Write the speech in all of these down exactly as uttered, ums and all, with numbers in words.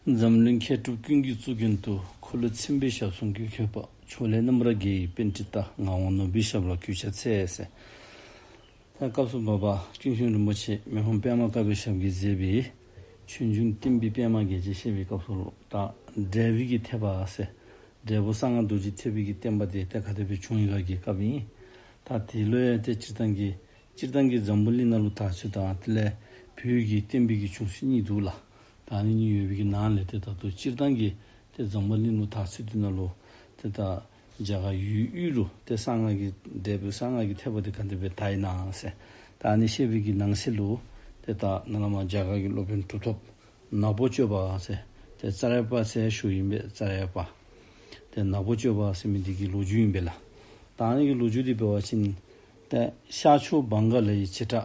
འཛམ་གླིང་མཁས་གྲུབ་ཀུན་གྱི་གཙུག་རྒྱན་དུ། འཁོར་ལོ་ཚིམ་པའི་ཞབས་ཟུང་གིས་བཀོད་པ། ཕྱོགས་ལས་རྣམ་པར་རྒྱལ་བའི་པཎྜི་ཏ། ངག་དབང་ནོར་བུའི་ཞབས་ལ་གུས་ཕྱག་འཚལ་ཟེར། ད་སྐབས་སུ་བབ་པ་ཀུན་མཁྱེན་རིན་པོ་ཆེ་མི་ཕམ་པདྨ་དཀར་པོའི་ཞབས་ཀྱིས་མཛད་པའི་ཆོས་འབྱུང་བསྟན་པའི་པདྨ་རྒྱས་བཤད་པའི་སྐབས་སུ་ལུ། ད་འབྲས་བུ་གི་ཐེག་པ་ཟེར། འབྲས་བུ་གསང་སྔགས་རྡོ་རྗེ་ཐེག་པའི་གི་བསྟན་པ་དེ་ད་ག་དེ་སྦེ་བྱུང་ཡི་ག་གི་སྐབས་ཨིན། ད་དེ་ལུ་ཡང་ཏེ་སྤྱིར་བཏང་གི་སྤྱིར་བཏང་གི་འཛམ་བུ་གླིང་ནང་ལུ་དར་ཚུལ་དང་དེ་ལས་བོད་ཀྱི་བསྟན་པའི་གི་བྱུང་ཚུལ་གཉིས་འདུག་ལགས། ད་ཨ་ནི་གཉིས་ཡོད་པའི་གི་ནང་ལས་ཏེ་ད་ལྟོ་སྤྱིར་བཏང་གི་ཏེ་འཛམ་བུ་གླིང་ལུ་དར་ཚུལ་དེ་ནང་ལུ་ཏེ་ད་རྒྱ་གར་ཡུལ་དབུས་ལུ་ཏེ་གསང་སྔགས་ཀྱི་འབྲས་བུ་གསང་སྔགས་ཀྱི་ཐེག་པ་དེ་ག་དེ་སྦེ་དར་ཡི་ན་ཟེར། ད་ཨ་ནི་བཤད་པའི་གི་ནང་གསེས་ལུ་ཏེ་ད་ནཱ་ལས་མར་རྒྱ་གར་གྱི་སློབ་དཔོན་གྲུབ་ཐོབ་ནག་པོ་སྤྱོད་པ་ཟེར་ཏེ་ཙརྱ་པ་ཟེར་ཞུཝ་ཨིན་པས། ཙརྱ་པ་ཏེ་ནག་པོ་སྤྱོད་པ་ཟེར་མི་འདི་གི་ལོ་རྒྱུས་ཨིན་པས་ལགས། ད་ཨ་ནི་གི་ལོ་རྒྱུས་འདི་འབད་བ་ཅིན་ཏེ་ཤར་ཕྱོགས་བྷང་ག་ལའི་བྱེ་བྲག་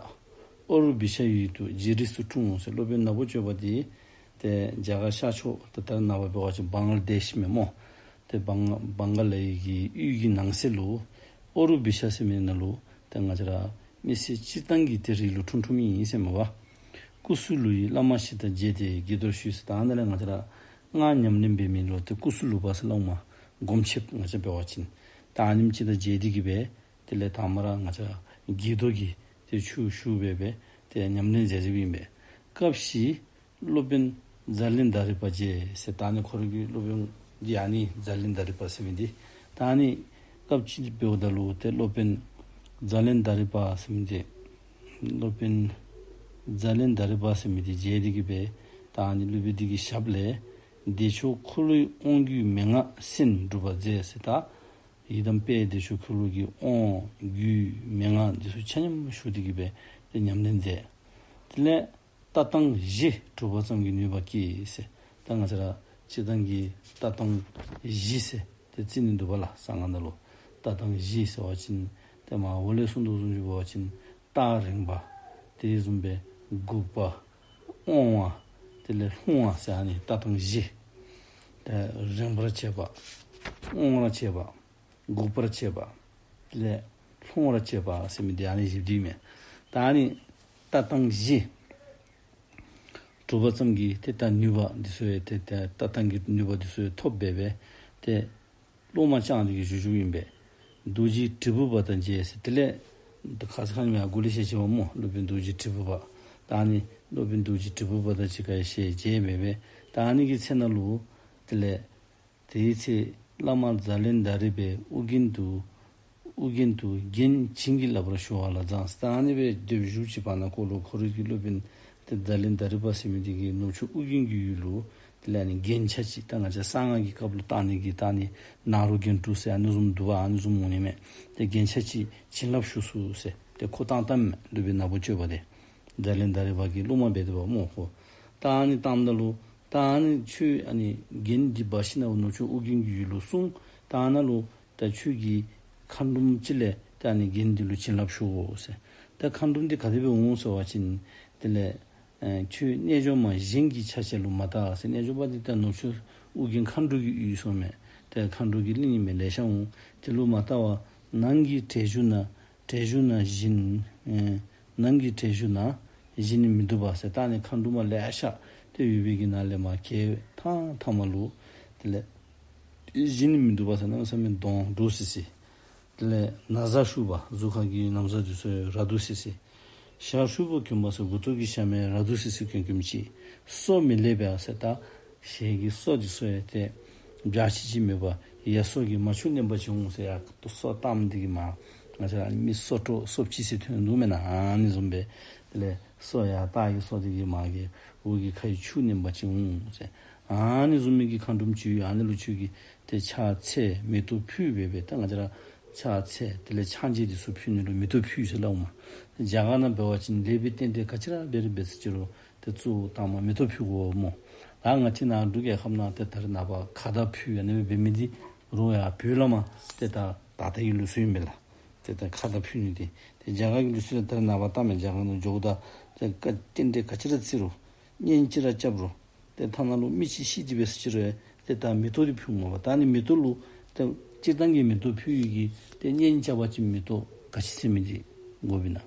ཨུ་རུ་བི་ཤ་ཡུལ་དུ་རྗེ་རིགས་སུ་འཁྲུངས་ཟེར། སློབ་དཔོན་ནག་པོ་སྤྱོད་པ་འདི་ཏེ་རྒྱ་གར་ཤར་ཕྱོགས་ད་ལྟོ་ནངས་པ་འབད་བ་ཅིན་བྷང་ག་ལ་དེཤ་མས་སྨོ། ཏེ་བྷང་བྷང་ག་ལའི་གི་ཡུལ་གྱི་ནང་གསེས་ལུ་ཨུ་རུ་བི་ཤ་ཟེར་མི་ནང་ལུ་ཏེ་ང་བཅས་ར་མི་སེར་སྤྱིར་བཏང་གི་ཏེ་རིགས་ལུ་འཁྲུངས་འཁྲུངསམ་ཨིན་ཟེར་མས་པ། ཀུ་སུ་ལུ་ཡི་བླ་མ་ཞིག་དང་མཇལ་ཏེ་དགྱེས་རྡོར་ཞུས་ཟེར། ད་ཨ་ནཱ་ལས་ང་བཅས་ར་སྔགས་ཉམས་ལེན་འབད་མི་ལུ་ཏེ་ཀུ་སུ་ལུ་པ་ཟེར་སླབ་མས། སྒོམ་ཆེནཔ་ང་བཅས་འབད་བ་ཅིན། ད་ཨ་ནེམ་ཅིག་དང་མཇལ་ཏེ་གི་སྦེ་དེ་ལས་དང་པ་ར་ང་བཅས་དགྱེས་རྡོར་གྱི་ཏེ་ཆོས་ཞུ་སྦེ་སྦེ་ཏེ་ཉམས་ལེན་མཛད་མཛདཔ་ཨིན་པས། སྐབས་ཤིག་སློབ་དཔོན་ཛ་ལན་དྷ་རི་པ་མཇལ་ཟེར། ད་ཨ་ནི་ཁོ་རའི་གི་སློབ་དཔོན་འདི་ཨ་ནི་ཛ་ལན་དྷ་རི་པ་ཟེར་མི་འདི། ད་ཨ་ནི་སྐབས་ཅིག་འབདཝ་ད་ལུ་ཏེ་སློབ་དཔོན་ཛ་ལན་དྷ་རི་པ་ཟེར་མི་འདི་སློབ་དཔོན་ཛ་ལན་དྷ་རི་པ་ཟེར་མི་འདི་མཇལ་ཏེ་གི་སྦེ་ད་ཨ་ནི་སློབ་དཔོན་འདི་གི་ཞབས་ལས་བདེ་མཆོག་འཁོར་ལོའི་དབང་བསྒྱུར་མན་ངག་གསན་སྒྲུབ་པ་མཛད་ཟེར། ད་ཡི་དམ་དཔལ་བདེ་མཆོག་འཁོར་ལོ་གི་དབང་བསྒྱུར་མན་ངག་འདི་ཚུ་ཆ་མཉམ་ཞུ་སྟེ་གི་སྦེ་ཏེ་ཉམས་ལེན་མཛད། དེ་ལས་ལྟ་སྟངས་བཞི་གྲུབ་པ་ཙམ་གྱིས་ནུས་པ་སྐྱེས་ཟེར། ད་ང་བཅས་ར་སྤྱིར་བཏང་གི་ལྟ་སྟངས་བཞི་ཟེར་ཏེ་རྩི་ནི་འདུག་པ་ལགས། གསང་སྔགས་ནང་ལུ་ལྟ་སྟངས་བཞི་ཟེར་བ་ཅིན་ཏེ་མར་འོག་ལས་གསུངས་དོ་བཟུམ་ཅིག་འབད་བ་ཅིན་ལྟ་རིང་པ། དེ་བཟུམ་སྦེ་འགུགས་པ། དབང་བ། དེ་ལས་ལྷུང་བ་ཟེར་ཨ་ནི་ལྟ་སྟངས་བཞི། ཏེ་རིང་པར་བྱེད་པ། དབང་བར་བྱེད་པ། འགུགས་པར་བྱེད་པ། དེ་ལས་ལྷུང་བར་བྱེད་པ་ཟེར་མི་འདི་ཨ་ནི་བཞི་འདི་མས། ད་ཨ་ནི་ལྟ་སྟངས་བཞི་གྲུབ་པ་ཙམ་གྱིས་ཏེ་ད་ནུས་པ་འདི་ཚུ་ཡང་ཏེ་ཏེ་ལྟ་སྟངས་ཀྱི་ནུས་པ་འདི་ཚུ་ཡང་ཐོབ་སྦེ་སྦེ་ཏེ་སློབ་མ་བསྐྱངས་ཏེ་གི་བཞུགས་བཞུགསཔ་ཨིན་པས། རྡོ་རྗེ་དྲིལ་བུ་པ་དང་མཇལ་ཟེར། དེ་ལས་ཁ་ཙ་ཁ་ཉིནམ་ཡང་གོང་ལས་བཤད་བྱུང་བ་སྨོ། སློབ་དཔོན་རྡོ་རྗེ་དྲིལ་བུ་པ། ད་ཨ་ནི་སློབ་དཔོན་རྡོ་རྗེ་དྲིལ་བུ་པ་དང་གཅིག་ཁར་ཞལ་མཇལ་སྦེ་སྦེ་ད་ཨ་ནི་གི་ཚེ་ནང་ལུ་དེ་ལས་དེའི་ཚེ་བླ་མ་ཛ་ལན་དྷ་རི་པས་ཨོ་རྒྱན་དུ་ཨོ་རྒྱན་དུ་རྒྱན་བྱིན་གྱིས་བརླབ་པར་ཞུ་བ་ལ་བརྫངས། ད་ཨ་ནི་སྦེ་སྡོད་བཞུགས་ཅི་བར་ན་ཁོ་ལུ་ཁོ་རའི་གི་སློབ་དཔོན་ཏེ་ཛ་ལན་དྷ་རི་པ་ཟེར་མི་འདི་གིས་ནུབ་ཕྱོགས་ཨོ་རྒྱན་གྱི་ཡུལ་ལུ་དེ་ལས་ཨ་ནི་རྒྱན་ཆ་ཅིག་ད་ང་བཅས་གསང་སྔགས་ཀྱི་སྐབས་ལུ་བཏང་ནི་གི་ད་ཨ་ནི་ནཱ་རོ་རྒྱན་དྲུག་ཟེར་ཨ་ནི་བཟུམ་འདུག་པ། ཨ་ནི་བཟུམ་འོང་ནི་མས། ཏེ་རྒྱན་ཆ་ཅིག་བྱིན་རླབས་ཞུ་ཚུགས་ཟེར་ཏེ་ཁོ་བཏང་བཏངམ་མས། སློབ་དཔོན་ནག་པོ་སྤྱོད་པ་དེ་ཛ་ལན་དྷ་རི་པ་གི་སློབ་མ་འབད་དེ་འབདཝ་སྨོ་ཁོ། ད་ཨ་ནི་བཏངམ་ད་ལུ་ད་ཨ་ནི་ཁྱོད་ཨ་ནི་རྒྱན་འདི་འབག་ཞིནམ་ལས་ནུབ་ཕྱོགས་ཨོ་རྒྱན་གྱི་ཡུལ་ལུ་སོང་། ད་ཨ་ནཱ་ལུ་ད་ཁྱོད་ཀྱིས་མཁའ་འགྲོམ་ཅིག་ལས་ད་ཨ་ནི་རྒྱན་འདི་ལུ་བྱིན་རླབས་ཞུ་དགོ་ཟེར། ད་མཁའ་འགྲོམ་འདི་ག་དེ་སྦེ་འོང་ཟེར་བ་ཅིན་དེ་ལས་ཨེ་ཁྱོད་རྣལ་འབྱོར་མ་གཞན་གྱི་ཆ་བྱད་ལུ་མ་བལྟ་ཟེར། རྣལ་འབྱོར་པ་འདི་ད་ནུབ་ཕྱོགས་ཨོ་རྒྱན་མཁའ་འགྲོ་གི་ཡུལ་སོང་མས། ད་མཁའ་འགྲོ་གི་གླིང་ཨིན་མས། ལེ་ཤ་འོང་། དེ་ལུ་མ་བལྟ་བར་ནང་གི་བྲལ་བཞུགས་ན། བྲལ་བཞུགས་ན་བཞིན། ཨེ་ནང་གི་བྲལ་བཞུགས་ན་བཞིན་མི་སྡུག་པ་ཟེར། ད་ཨ་ནི་མཁའ་འགྲོ་མ་ལེ་ཤ་ཏེ་ཡོད་པའི་གི་ནང་ལས་མར་གྱལ་ཐང་ཐང་མ་ལུ་དེ་ལས་བཞིན་མི་སྡུག་པ་ཟེར་གནམ་མེད་ས་མེད་གདོང་འདྲོག་སི་སི། དེ་ལས་ན་བཟའ་བཤུབས་པ་གཟུགས་ཁ་གི་ན་བཟའ་འདི་ཚུ་ར་འདྲོག་སི་སི། ཞྭ་ཧྲུལ་པོ་གྱོན་པ་ཟེར་མགུ་ཏོ་གི་ཞྭ་མོ་ར་འདྲོག་སི་སི་གྱོན་གྱོནམ་ཅིག། སོ་མི་ལེགས་པ་ཟེར། ད་ཞྭའི་གི་སོ་འདི་ཚུ་ཡང་ཏེ་འཇའ་ཆི་ཆི་མེད་པར་ཡ་སོ་གི་མ་ཆུ་བསྣན་པ་ཅིག་འོང་ཟེར། ཡ་ཏོ་སོ་བཏངམ་འདི་གིས་མར་ང་བཅས་ར་མི་སོ་ཏོ་སོ་ཕྱི་ཟེར་ཐོན་འདུག་མེན་ན། ཨ་ནི་བཟུམ་སྦེ་དེ་ལས་སོ་ཡ་སྟག་གི་སོ་འདི་གིས་མར་གི་འོག་གི་ཁ་ཡི་ཆུ་བསྣན་པ་ཅིག་འོང་ཟེར། ཨ་ནི་བཟུམ་མའི་གི་མཁའ་འགྲོམ་ཅིག་ཡོད། ཨ་ནི་ལུ་ཁྱོད་ཀྱིས་ཏེ་ཕྱག་འཚལ་མེ་ཏོག་ཕུལ་སྦེ་སྦེ། ད་ང་བཅས་ར་ཕྱག་འཚལ་དེ་ལས་ཕྱག་མཇལ་འདི་ཚུ་ཕུལ་ནི་ལུ་མེ་ཏོག་ཕུལ་ཟེར་སླབ་འོང་མས། རྒྱ་གར་ནང་འབད་བ་ཅིན་ལེགས་པའི་རྟེན་འབྲེལ་ག་ཅི་ར་འབད་རུང་འབད་ཟེར་ཅི་རུང་ཏེ་གཙོ་བོ་དང་པ་མེ་ཏོག་ཕུལ་དགོ་སྨོ། ད་ང་བཅས་ནཱ་འབྲུག་རྒྱལ་ཁབ་ནང་ཏེ་ད་རེས་ནངས་པ་ཁ་བཏགས་ཕུལ་ཨ་ནི་སྦེ་འབད་མི་འདི་རུང་ཡང་བོད་ལས་མར་ཏེ་ད་ད་ལྟ་གི་ལུགས་སྲོལ་ཨིན་པས་ལགས། ཏེ་ད་ཁ་བཏགས་ཕུལ་ནི་འདི་ཏེ་རྒྱ་གར་གྱི་ལུགས་སྲོལ་ལས་ད་རེས་ནངས་པ་བལྟ་མས། རྒྱ་གར་ནང་འགྱོཝ་ད་ཏེ་བཀའ་རྟེན་འབྲེལ་ག་ཅི་ར་བརྩི་རུང་གཉེན་ཅིག་ར་རྐྱབ་རུང་ཏེ་ཐ་ན་ལུ་མི་ཅིག་ཤི་སྟེ་འབད་ཟེར་ཅི་རུང་ཏེ་ད་མེ་ཏོག་འདི་ཕུལ་འོང་མས་པ། ད་ཨ་ནི་མེ་ཏོག་ལུ་ཏེ་སྤྱིར་བཏང་གི་མེ་ཏོག་ཕུལ་ཡི་གི་ཏེ་གཉེན་རྐྱབ་པ་ཅིན་མེ་ཏོག་ག་ཅི་ཟེར་མི་འདི་དགོཔ་ཨིན་ན།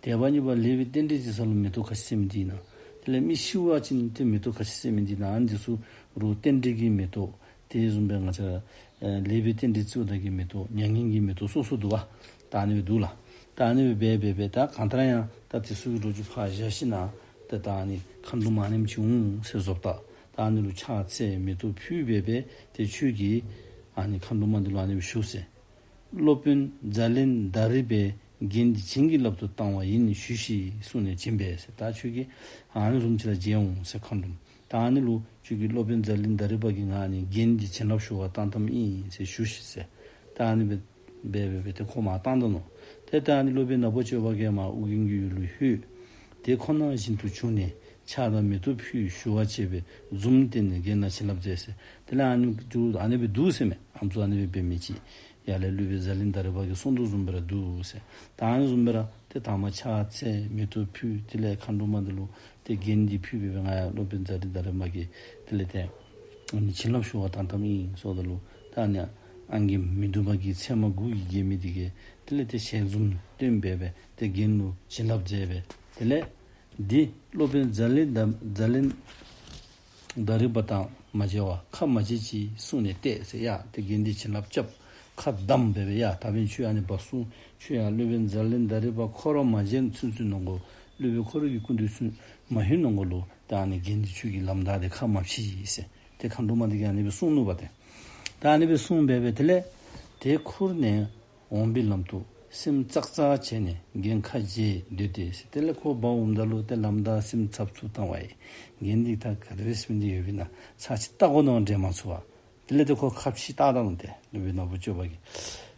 དེ་བ་གཉིས་པ་ལེགས་པའི་རྟེན་འབྲེལ་བྱིན་ས་ལུ་མེ་ཏོག་ག་ཅི་ཟེར་མི་འདི་ཨིན་ན། དེ་ལས་མི་ཤི་བ་ཅིན་ཏེ་མེ་ཏོག་ཁ་ཤས་ཟེར་མི་འདི་ནང་འདི་ཚུ་རུ་རྟེན་འབྲེལ་གྱི་མེ་ཏོག་དེ་བཟུམ་སྦེ་ང་བཅས་ར་ཨེ་ལེགས་པའི་རྟེན་འབྲེལ་བརྩིཝ་ད་གི་མེ་ཏོག་མྱ་ངན་གྱི་མེ་ཏོག་སོ་སོ་འདུག་པ། ད་ཨ་ནི་སྦེ་འདུག་ལགས། ད་ཨ་ནི་སྦེ་འབད་འབད་འབད་ད་གང་ལྟར་ཡང་ད་དེ་ཚུ་གི་ལོ་རྒྱུས་ཕར་བཞག་ཞིནམ་ད་ད་ཨ་ནི་མཁའ་འགྲོ་མ་ཨ་ནེམ་ཅིག་འོང་ཟེར་བཟོ་ལྟ། ད་ཨ་ནི་ལུ་ཕྱག་འཚལ་མེ་ཏོག་ཕུལ་འབད་འབད་ཏེ་ཁྱོད་ཀྱིས་ཨ་ནི་མཁའ་འགྲོ་མ་འདི་ལུ་ཨ་ནི་སྦེ་ཞུ་ཟེར། སློབ་དཔོན་ཛཱ་ལན་དཱ་རི་པའི་རྒྱན་འདི་བྱིན་གྱིས་བརླབ་ཏུ་བཏང་བ་ཡིན་ཞུས་ཤིག་གསུངས་ནས་བྱིན་པས་ཟེར། ད་ཁྱོད་ཀྱིས་ཨ་ནི་བཟུམ་ཅིག་ར་མཇལ་འོང་ཟེར་མཁའ་འགྲོ་མ། ད་ཨ་ནི་ལུ་ཁྱོད་ཀྱིས་སློབ་དཔོན་ཛཱ་ལན་དཱ་རི་པ་གིས་ང་ཨ་ནི་རྒྱན་འདི་བྱིན་རླབས་ཞུ་བར་བཏང་བཏངམ་ཨིན་ཟེར་ཞུ་ཤིག་ཟེར། ད་ཨ་ནི་སྦེ་འབད་འབད་འབད་ཏེ་ཁོ་མར་བཏང་ད་ནུག། ཏེ་ད་ཨ་ནི་སློབ་དཔོན་ནག་པོ་སྤྱོད་པ་གིས་མར་ཨོ་རྒྱན་གྱི་ཡུལ་ལུ་ལྷོད། དེ་ཁོ་ན་བཞིན་དུ་བྱུང་ནས་ཕྱག་དང་མེ་ཏོག་ཕུལ་ཞུ་བར་བྱས་པས་འཛུམ་བསྟན་ནས་རྒྱན་ལ་བྱིན་རླབས་མཛད་ཟེར། དེ་ལས་ཨ་ནི་འདུག་ཨ་ནི་སྦེ་འདུག་ཟེར་མས། ཨམ་སྲུ་ཨ་ནི་སྦེ་འབད་མི་ཅིག་ཡར་ལས་སློབ་དཔོན་ཛཱ་ལན་དཱ་རི་པ་གིས་གསུངས་དོ་བཟུམ་སྦེ་ར་འདུག་ཟེར། ད་ཨ་ནི་བཟུམ་སྦེ་ར་ཏེ་དང་པ་ཕྱག་འཚལ་མེ་ཏོག་ཕུལ། དེ་ལས་མཁའ་འགྲོ་མ་འདི་ལུ་ཏེ་རྒྱན་འདི་ཕུལ་འབད་འབད་ང་ཡང་སློབ་དཔོན་ཛཱ་ལན་དཱ་རི་པ་གིས་དེ་ལས་ཏེ་ཨ་ནི་བྱིན་རླབས་ཞུ་བར་བཏང་བཏངམ་ཨིན་ཟེརཝ་ད་ལུ་ད་ཨ་ནི་ཨང་རྒས་མི་སྡུག་པ་གི་ཚད་མ་དགུ་གིས་འགེམས་མི་འདི་གིས་དེ་ལས་ཏེ་ཞལ་འཛུམ་སྟོན་འབད་འབད་ཏེ་རྒྱན་ལུ་བྱིན་རླབས་མཛད་འབད་དེ་ལས་འདི་སློབ་དཔོན་ཛཱ་ལན་དཱ་ཛཱ་ལན་དཱ་རི་པ་དང་མ་མཇལ་བར་ཁ་མ་འབྱལ་ཅིག་གསུངས་ནས་བལྟས་ཟེར། ཡ་ཏེ་རྒྱན་འདི་བྱིན་རླབས་རྐྱབ་ཁ་བསྡམས་འབད་འབད་ཡ་ད་འབདན་ཁྱོད་ཨ་ནི་འབད་གསུངས། ཁྱོད་ཡང་སློབ་དཔོན་ཛཱ་ལན་དཱ་རི་པ་ཁོ་ར་མ་མཇལ་ཚུན་ཚོད་ནང་གོ་སློབ་དཔོན་ཁོ་ར་གི་སྐུ་མདུན་ཚུན་མ་ལྷོད་ནང་གོ་ལུ་ད་ཨ་ནི་རྒྱན་འདི་ཁྱོད་ཀྱིས་ལམ་བདའ་སྟེ་ཁ་མ་འབྱེལ་ཟེར། ཏེ་མཁའ་འགྲོ་མ་འདི་གིས་ཨ་ནི་སྦེ་གསུངས་ནུག་པ་ཏེ། ད་ཨ་ནི་སྦེ་གསུངས་འབད་འབད་དེ་ལས་དེ་ཁུར་ནས་འོངས་པའི་ལམ་དུ་སེམས་ཙག་ཙག་བྱས་ནས་རྒྱན་ཁ་འབྱེལ་སྡོད་དེ་ཟེར། དེ་ལས་ཁོ་འབག་འོངམ་ད་ལུ་ཏེ་ལམ་བདའ་སེམས་འཚབ་འཚུབ་བཏང་བ་ཡི། རྒྱན་འདི་ད་ག་དེ་སྦེ་ཟེར་མི་འདི་ཡོདཔ་ཨིན་ན་ཚར་གཅིག་བལྟ་དགོ་མནོ་འདྲེས་མ་ཚུགས་པར། དེ་ལས་ཏེ་ཁོ་ཁ་ཕྱེ་བལྟ་ད་ནུག་ཏེ་སློབ་དཔོན་ནག་པོ་སྤྱོད་པ་གིས།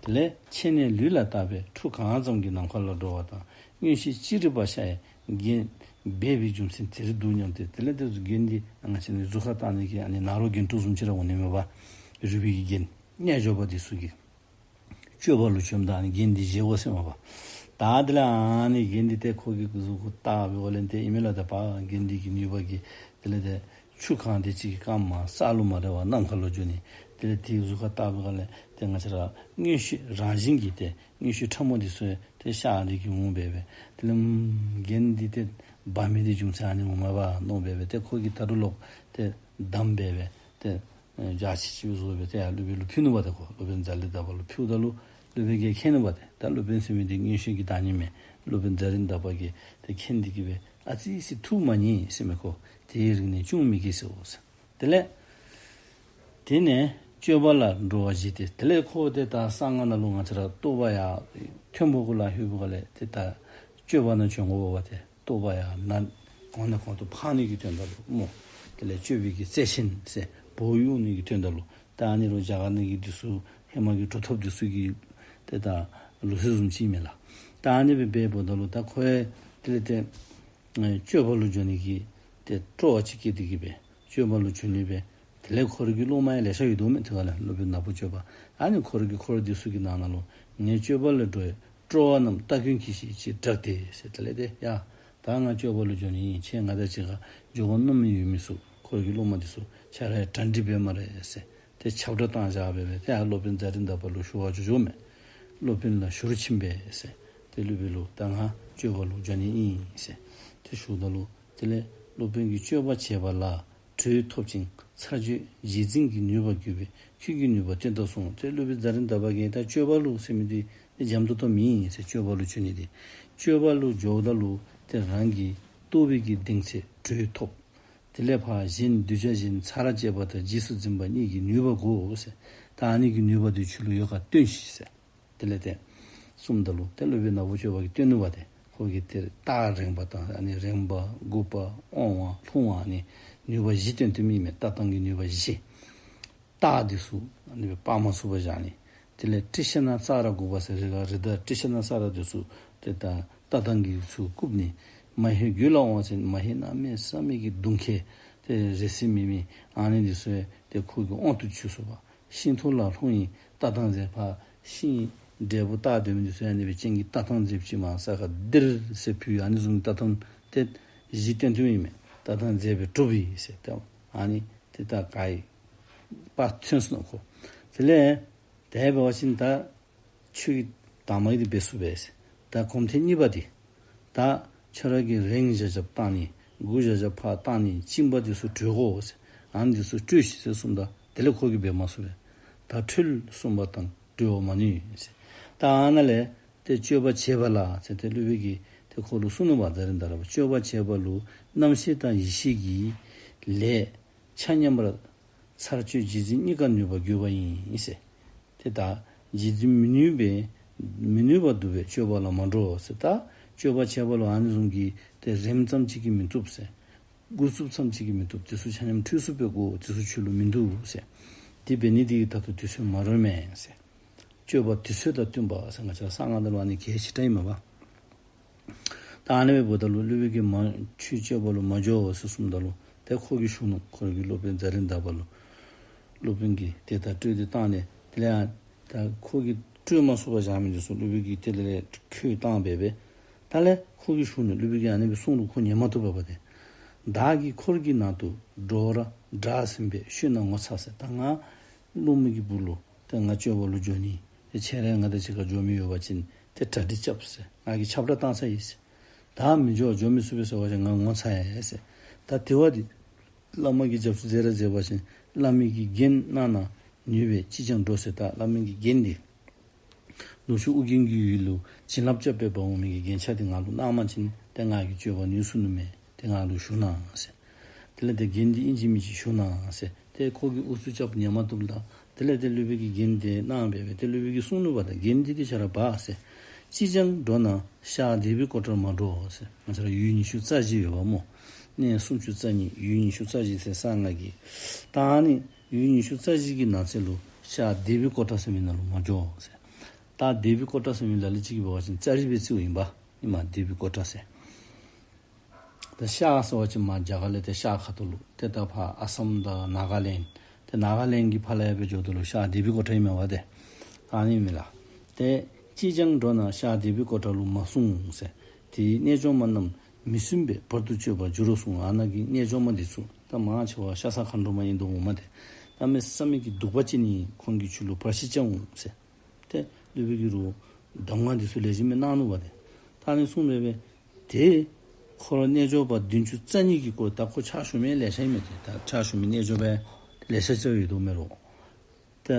དེ་ལས་ཕྱེ་ནས་ལུས་ལ་བཏགས་པས་ཁྲུ་གང་ཙམ་གྱི་ནམ་མཁའ་ལ་འགྲོ་བ་དང་མངོན་ཤེས་ཅི་རིགས་པ་ཤར་ཡང་རྒྱན་སྦས་པའི་རྒྱུ་མཚན་དེར་འདུག་སྙམ་སྟེ། དེ་ལས་ཏེ་རྒྱན་འདི་ང་བཅས་ནི་གཟུགས་ཁར་བཏགས་ནི་གི་ཨ་ནི་ནཱ་རོ་རྒྱན་དྲུག་བཟུམ་ཅིག་ར་འོང་ནི་མས་པ། རུས་པའི་གི་རྒྱན། རྣལ་འབྱོར་པ་འདི་ཚུ་གིས་སྤྱོད་པ་ལུ་བྱོནམ་ད་ཨ་ནི་རྒྱན་འདི་བཞེས་དགོ་ཟེར་མས་པ། ད་དེ་ལས་ཨ་ནི་རྒྱན་འདི་ཏེ་ཁོ་གི་གཟུགས་ཁར་བཏགས་འབདཝ་ལས་ཏེ་ཨིན་མས་ལགས། ད་པ་རྒྱན་འདི་གི་ནུས་པ་གིས་དེ་ལས་ཏེ་ཆུ་གང་དེ་ཅིག་གི་སྐམ་མ་ས་ལུ་མ་རེག་པར་ནམ་མཁའ་ལུ་འགྱོ་ནི། དེ་ལས་དེའི་གཟུགས་ཁར་བཏགས་པའི་སྒང་ལས་ཏེ་ང་བཅས་ར་མངོན་ཤེས་རང་བཞིན་གྱིས་ཏེ་མངོན་ཤེས་ཕྲ་མོ་འདི་ཚུ་ཏེ་ཤར་ཏེ་གི་འོང་འབད་འབད། དེ་ལས་རྒྱན་འདི་ཏེ་འབག་མི་འདི་རྒྱུ་མཚན་ཨ་ནི་འོང་མས་པ་མནོ་འབད་འབད་ཏེ་ཁོ་གིས་ད་རུང་ལོག་ཏེ་བསྡམས་འབད་འབད་ཏེ་ཨེ་འཇའ་ཆི་ཆི་བཟོ་སྦེ་ཏེ་ཡར་སློབ་དཔོན་ལུ་ཕུལ་ནུག་པ་ཏེ་ཁོ། སློབ་དཔོན་ཛཱ་ལན་དཱ་པ་ལུ་ཕུལཝ་ད་ལུ་སློབ་དཔོན་གྱིས་མཁྱེན་ནུག་པ་ཏེ། ད་སློབ་དཔོན་ཟེར་མི་འདི་མངོན་ཤེས་ཀྱི་བདག་ཉིད་མས། སློབ་དཔོན་ཛཱ་ལན་དཱ་པ་གིས་ཏེ་མཁྱེན་ཏེ་གི་སྦེ་ཨ་ཙི་ཅིག་ཐུགས་མ་མཉེས་ཟེར་མས་ཁོ། དེའི་རིང་ནས་ཅུང་མི་དགེ་ཟེར་འོ་ཟེར། དེ་ལས་དེ་ནས་སྤྱོད་པ་ལ་འགྲོ་བ་བཞི་སྟེ། དེ་ལས་ཁོ་ཏེ་ད་གསང་སྔགས་ནང་ལུ་ང་བཅས་ར་རྟོགས་པ་ཡར་མཐོན་པོ་གུ་ལུ་ལྷོད་པའི་སྒང་ལས་ཏེ་ད་སྤྱོད་པ་ནང་བྱོན་དགོ་པ་ཏེ། རྟོགས་པ་ཡར་ན་གོང་ནས་གོང་དུ་འཕང་ནི་གི་དོན་དག་ལུ་སྨོ། དེ་ལས་སྤྱོད་པའི་གི་རྩལ་ཆེན་ཟེར་བོགས་དབྱུང་ནི་གི་དོན་དག་ལུ། ད་ཨ་ནི་རུང་རྒྱ་གར་ནང་གི་འདི་ཚུ་ཧེ་མ་གི་གྲུབ་ཐོབ་འདི་ཚུ་གི་ཏེ་ད་ལུགས་སྲོལ་བཟུམ་ཅིག་ཨིན་མས་ལགས། ད་ཨ་ནི་སྦེ་འབདཝ་ད་ལུ་ད་ཁོ་ཡང་དེ་ལས་ཏེ་ཨེ་སྤྱོད་པ་ལུ་འགྱོ་ནི་གི་ཏེ་སྤྲོ་བ་ཅིག་སྐྱེས་ཏེ་གི་སྦེ་སྤྱོད་པ་ལུ་འགྱོ་ནི་སྦེ། དེ་ལས་ཁོ་ར་གི་སློབ་མ་ཡང་ལེ་ཤ་ཡོད་དོ་མས། དེ་སྒང་ལས་སློབ་དཔོན་ནག་པོ་སྤྱོད་པ་ཨ་ནི་ཁོ་ར་གི་འཁོར་འདི་ཚུ་གི་ནང་ན་ལུ་ངས་སྤྱོད་པ་ལ་འགྲོ་བའི་སྤྲོ་བ་རྣམས་སྟ་གོན་གྱིས་ཤིག་ཅེས་བསྒྲགས་ཏེ་ཟེར། དེ་ལས་ཏེ་ཡ་ད་ང་སྤྱོད་པ་ལུ་འགྱོ་ནི་ཨིན། ཁྱེད་ང་དང་གཅིག་ཁར་འགྱོ་དགོ་མནོ་མི་ཡོད་མི་ཚུ་ཁོ་ར་གི་སློབ་མ་འདི་ཚུ་ཁྱེད་ར་ཡང་གྲ་སྒྲིག་འབད་སྨ་རེ་ཟེར། ཏེ་ཁྱབ་བསྒྲགས་བཏང་བཞག་སྦེ་སྦེ་ཏེ་ཡར་སློབ་དཔོན་ཛཱ་ཏི་དཱ་པ་ལུ་ཞུ་བར་འགྱོ་འགྱོཝ་མས། སློབ་དཔོན་ལགས་ཞུ་རུ་ཕྱིན་པས་ཟེར། ཏེ་སློབ་དཔོན་ལུ་ད་ང་སྤྱོད་པ་ལུ་འགྱོ་ནི་ཨིན་ཟེར་ཏེ་ཞུཝ་ད་ལུ་དེ་ལས་སློབ་དཔོན་གྱིས་སྤྱོད་པ་བྱེད་པ་ལ་གྲོས་ཐོབ་ཅིང་ཚར་གཅོད་རྗེས་འཛིན་གྱི་ནུས་པ་གྱུར་པས་ཁྱོད་ཀྱི་ནུས་པ་བསྟན་ཏོ་གསུངས། ཏེ་སློབ་དཔོན་ཛཱ་ཏི་དཱ་པ་གིས་ད་སྤྱོད་པ་ལུ་ཟེར་མི་འདི་འཇམ་ཏོང་ཏོ་མེན་ཟེར། སྤྱོད་པ་ལུ་འགྱོ་ནི་འདི་སྤྱོད་པ་ལུ་འགྱོཝ་ད་ལུ་ཏེ་རང་གི་རྟོགས་པའི་གི་གདེང་ཚད་གྲོས་ཐོབ། དེ་ལས་ཕར་གཞན་གདུལ་བྱ་གཞན་ཚར་བཅད་པ་དང་རྗེས་སུ་འཛིན་པ་གཉིས་ཀྱི་ནུས་པ་དགོ་ཟེར། ད་ཨ་ནི་གི་ནུས་པ་འདི་ཁྱོད་ལུ་ཡོད་ག་སྟོན་ཤིག་ཟེར། དེ་ལས་ཏེ་གསུངམ་ད་ལུ་ཏེ་སློབ་དཔོན་ནག་པོ་སྤྱོད་པ་གིས་སྟོན་ནུག་པ་ཏེ། ཁོ་གིས་ཏེ་རྟགས་རེངས་པ་དང་ཨ་ནི་རེངས་པ་འགུགས་པ་དབང་བ་ལྷུང་བ་ཨ་ནི་ནུས་པ་བཞི་སྟོན་སྟོནམ་ཨིན་མས། ལྟ་སྟངས་ཀྱི་ནུས་པ་བཞི། རྟགས་འདི་ཚུ་ཨ་ནི་སྦེ་སྤར་མ་ཚུགས་པར་བཞག་ནི། དེ་ལས་ཊཱིཀྵ་ན་ཙཱ་ར་འགུགས་པ་ཟེར་རི་དྭགས་རི་དྭགས་ཊཱིཀྵ་ན་ཙཱ་ར་འདི་ཚུ་ཏེ་ད་ལྟ་སྟངས་ཀྱིས་ཚུར་བཀུག་ནི། མ་ཧེ་རྒྱུད་ལ་འོང་བ་ཟེར་མ་ཧེ་གནམ་མེད་ས་མེད་ཀྱི་གདུང་ཁྱེར་ཏེ་རེ་སི་མེད་མི་ཨ་ནི་འདི་ཚུ་ཡང་ཏེ་ཁོ་གི་དབང་དུ་ཆུད་ཚུགས་པ། ཤིང་ཐོག་ལ་ལྷུང་ཡི་ལྟ་སྟངས་མཛད་པ། ཤིང་འབྲས་བུ་བཏགས་སྡོད་མི་འདི་ཚུ་ཡང་ཨ་ནི་སྦེ་སྤྱན་གྱིས་ལྟ་སྟངས་མཛདཔ་ཅིག་མ་ས་ཁར་ལྡིར་ཟེར་བུ་ཨ་ནི་བཟུམ་ལྟ་སྟངས་ཏེ་བཞི་སྟོན་སྟོནམ་ཨིན་མས། ལྟ་སྟངས་མཛད་པས་གྲུབ་ཡི་ཟེར་ཏེ་ཨ་ནི་ཏེ་ད་ག་ཡི་པ་ཐོན་སོང་ནོ་ཁོ། དེ་ལས་དེ་འབད་བ་ཅིན་ད་ཁྱོད་ཀྱིས་དང་པ་འདི་འབད་ཚུགས་པས་ཟེར། ད་གོམ་ཐེངས་གཉིས་པ་འདི་ད་ཁྱོད་ར་གིས་རེངས་བཞག་བཞགཔ་བཏང་ནི། དགུ་བཞག་བཞག་ཕར་བཏང་ནི་གཅིན་པ་འདི་ཚུ་བཀྲོལ་དགོ་ཟེར། ཨ་ནི་འདི་ཚུ་བཀྲོལ་ཤིག་ཟེར་གསུངམ་ད་དེ་ལས་ཁོ་གིས་འབད་མ་ཚུགས་པས། ད་བཀྲོལ་གསུངས་པ་དང་བཀྲོལ་བར་མ་ནུས་ཟེར། ད་ཨ་ནཱ་ལས་ཏེ་སྤྱོད་པ་བྱེད་པ་ལ་ཟེར་ཏེ་སློབ་དཔོན་གྱིས་ཏེ་ཁོ་ལུ་གསུངས་ནུག་པ། ཛཱ་ལི་དྷ་ར་པ་སྤྱོད་པ་བྱེད་པ་ལུ་རྣམ་ཤེས་དང་ཡེ་ཤེས་ཀྱི་ལས་ཆ་མཉམ་པར་ཚར་གཅོད་རྗེས་འཛིན་གཉིས་ཀར་ནུས་པ་དགོས་པ་ཡིན་ཟེར། ཏེ་ད་རྗེས་འཛིན་མི་ནུས་པས། མི་ནུས་པ་འདུག་པས། སྤྱོད་པ་ལ་མ་འགྲོ་ཟེར། ད་སྤྱོད་པ་བྱེད་པ་ལུ་ཨ་ནི་བཟུམ་གྱི་ཏེ་རེམ་ཙམ་ཅིག་གིས་མི་བཏུབ་ཟེར། འགོ་བཙུགས་ཙམ་ཅིག་གིས་མི་བཏུབ། དེ་ཚུ་ཆ་མཉམ་འཕྲོད་ཚུགས་པའི་སྒོ་དེ་ཚུ་ཁྱོད་ལུ་མིན་འདུག་ཟེར། དེ་འབད་ནི་དེ་གིས་ད་ལྟོ་དུས་ཚོད་མ་རོལ་མས་ཟེར། སྤྱོད་པ་དུས་ཚོད་དང་བསྟུན་པ་ཟེར་ང་བཅས་གསང་སྔགས་ནང་ལུ་ཨ་ནི་གལ་ཆེ་དྲགས་ཨིན་མས་པ། ད་ཨ་ནི་འབདཝ་ད་ལུ་སློབ་དཔོན་གྱིས་མ་ཁྱོད་སྤྱོད་པ་ལུ་མ་འགྱོ་ཟེར་གསུངམ་ད་ལུ་ཏེ་ཁོ་གིས་ཞུ་ནུག། ཁོ་གི་སློབ་དཔོན་ཛཱ་ལི་དྷ་ར་པ་ལུ། སློབ་དཔོན་གྱིས་ཏེ་ད་བཀྲོལ་ཏེ་བཏང་ནི་དེ་ལས་ཡང་ད་ཁོ་གིས་བཀྲོལ་མ་ཚུགས་པར་བཞག་མི་འདི་ཚུ་སློབ་དཔོན་གྱིས་དེ་ལས་ཁོ་བཏང་སྦེ་སྦེ། ད་ལས་ཁོ་གིས་ཞུ་ནུག། སློབ་དཔོན་གྱིས་ཨ་ནི་སྦེ་གསུངས་རུང་ཁོ་ཉན་མ་བཏུབ་པས་པ་ཏེ། བདག་གི་འཁོར་གྱི་ནང་དུ་འགྲོ་བར་གྲགས་ཟིན་པས་ཤོད་ན་ངོ་ཚ་ཟེར། ད་ང་སློབ་མ་གི་སྦུག་ལུ་ཏེ་ང་སྤྱོད་པ་ལུ་འགྱོ་ནི། ཏེ་ཁྱེད་ར་ང་དང་གཅིག་ཁར་འགྱོ་མི་ཡོད་པ་ཅིན་ཏེ་གྲ་སྒྲིག་རྐྱབ་ཟེར། ང་གིས་ཁྱབ་བསྒྲགས་བཏང་ཚར་ཡི་ཟེར། ད་མི་འགྱོ། འགྱོ་མི་ཚུགས་པས་ཟེར་བ་ཅིན་ང་ངོ་ཚ་ཡི་ཟེར། ད་དེ་བ་འདི་བླ་མ་གིས་སྐྱབས་སུ་མཛད་ར་མཛད་པ་ཅིན་བླ་མའི་གི་འགན་གནང་ན་ནུས་པས་ཅིས་ཀྱང་འགྲོ་ཟེར། ད་བླ་མའི་གི་འགན་འདི་ནུ་གཅུང་ཨོ་རྒྱན་གྱི་ཡུལ་ལུ་བྱིན་རླབས་རྐྱབ་སྦེ་འབག་འོང་མི་གི་རྒྱན་ཆ་འདི་ང་ལུ་གནང་བ་ཅིན་ཏེ་ང་གིས་སྤྱོད་པ་ནུས་ཚུགས་ནུག་མས། ཏེ་ང་ལུ་ཞུ་གནང་ཟེར། དེ་ལས་ཏེ་འགན་འདི་ཨིན་ཅི་མིན་ཅི་ཞུ་གནང་ཟེར། ཏེ་ཁོ་གིས་ཨུ་ཚུགས་རྐྱབ་ཉན་མ་བཏུབ་ལགས། དེ་ལས་ཏེ་སློབ་དཔོན་གྱིས་འགན་འདི་གནང་སྦེ་སྦེ་ཏེ་སློབ་དཔོན་གྱིས་གསུངས་ནུག་པ། ད་འགན་འདི་ཏེ་ཁྱོད་ར་འབག་ཟེར། ཅིས་ཀྱང་འགྲོ་ན་ཤར་སྡེ་པའི་སྐོར་བྲག་མ་འགྲོ་ཟེར། ང་བཅས་ར་ཡུལ་ཉི་ཤུ་རྩ་བཞི་ཡོད་པ་སྨོ། གནས་སུམ་ཅུ་རྩ་གཉིས་ཡུལ་ཉི་ཤུ་རྩ་བཞི་ཟེར་གསང་སྔགས་ཀྱི། ད་ཨ་ནི་ཡུལ་ཉི་ཤུ་རྩ་བཞི་གི་ནང་གསེས་ལུ་ཤར་སྡེ་པའི་སྐོར་བྲག་ཟེར་མི་ནང་ལུ་མ་འགྱོ་ཟེར། ད་སྡེ་པའི་སྐོར་བྲག་ཟེར་མི་ལ་ལུ་ཅིག་གིས་འབད་བ་ཅིན་ཙ་རི་སྦེ་རྩིཝ་ཨིན་པ། ཨིན་མས། སྡེ་པའི་སྐོར་བྲག་ཟེར། ད་ཤར་ཟེར་བ་ཅིན་མར་རྒྱ་གར་ལས་ཏེ་ཤར་ཁ་ཐུག་ལུ་ཏེ་ད་ཕར་ཨ་སམ་དང་ནཱ་ག་ལེནཌ། ཏེ་ནཱ་ག་ལེནཌ་གི་ཕར་ལས་ཡར་སྦེ་འགྱོཝ་ད་ལུ་ཤར་སྡེ་པའི་སྐོར་བྲག་ཨིན་མས་པ་ཏེ། ཨ་ནི་མས་ལགས། ཏེ་ཅིས་ཀྱང་འགྲོ་ན་ཤར་སྡེ་པའི་སྐོར་བྲག་ལུ་མ་སོང་ཟེར། དེའི་རྣལ་འབྱོར་མ་རྣམས་མི་སྲུན་པས་བར་དུ་གཅོད་པར་འགྱུར་རོ་གསུངས། ཨ་ནཱ་གི་རྣལ་འབྱོར་མ་འདི་ཚུ་ད་མང་ཆེ་བ་ཤ་ཟ་མཁའ་འགྲོ་མ་ཨིན་དོ་འོང་མས་ཏེ། གནམ་མེད་ས་མེད་ཀྱི་གདུག་པ་ཅན་ནི་ཁོང་གིས་ཁྱོད་ལུ་བར་ཆད་རྐྱབ་འོང་ཟེར། ཏེ་སློབ་དཔོན་གྱིས་རུང་གདམས་ངག་འདི་ཚུ་ལེགས་ཤོམ་སྦེ་གནང་ནུག་པ་ཏེ། ད་ཨ་ནི་གསུངས་སྦེ་སྦེ་ཏེ་འཁོར་རྣལ་འབྱོར་པ་བདུན་ཅུ་རྩ་གཉིས་ཀྱི་སྐོར། ད་ཁོ་ཕྱག་ཞུ་མི་ལེ་ཤ་ཨིན་མས་ཏེ། ད་ཕྱག་ཞུ་མི་རྣལ་འབྱོར་པ་ལེ་ཤ་ཅིག་ཡོད་དོ་མས་རོ། ད་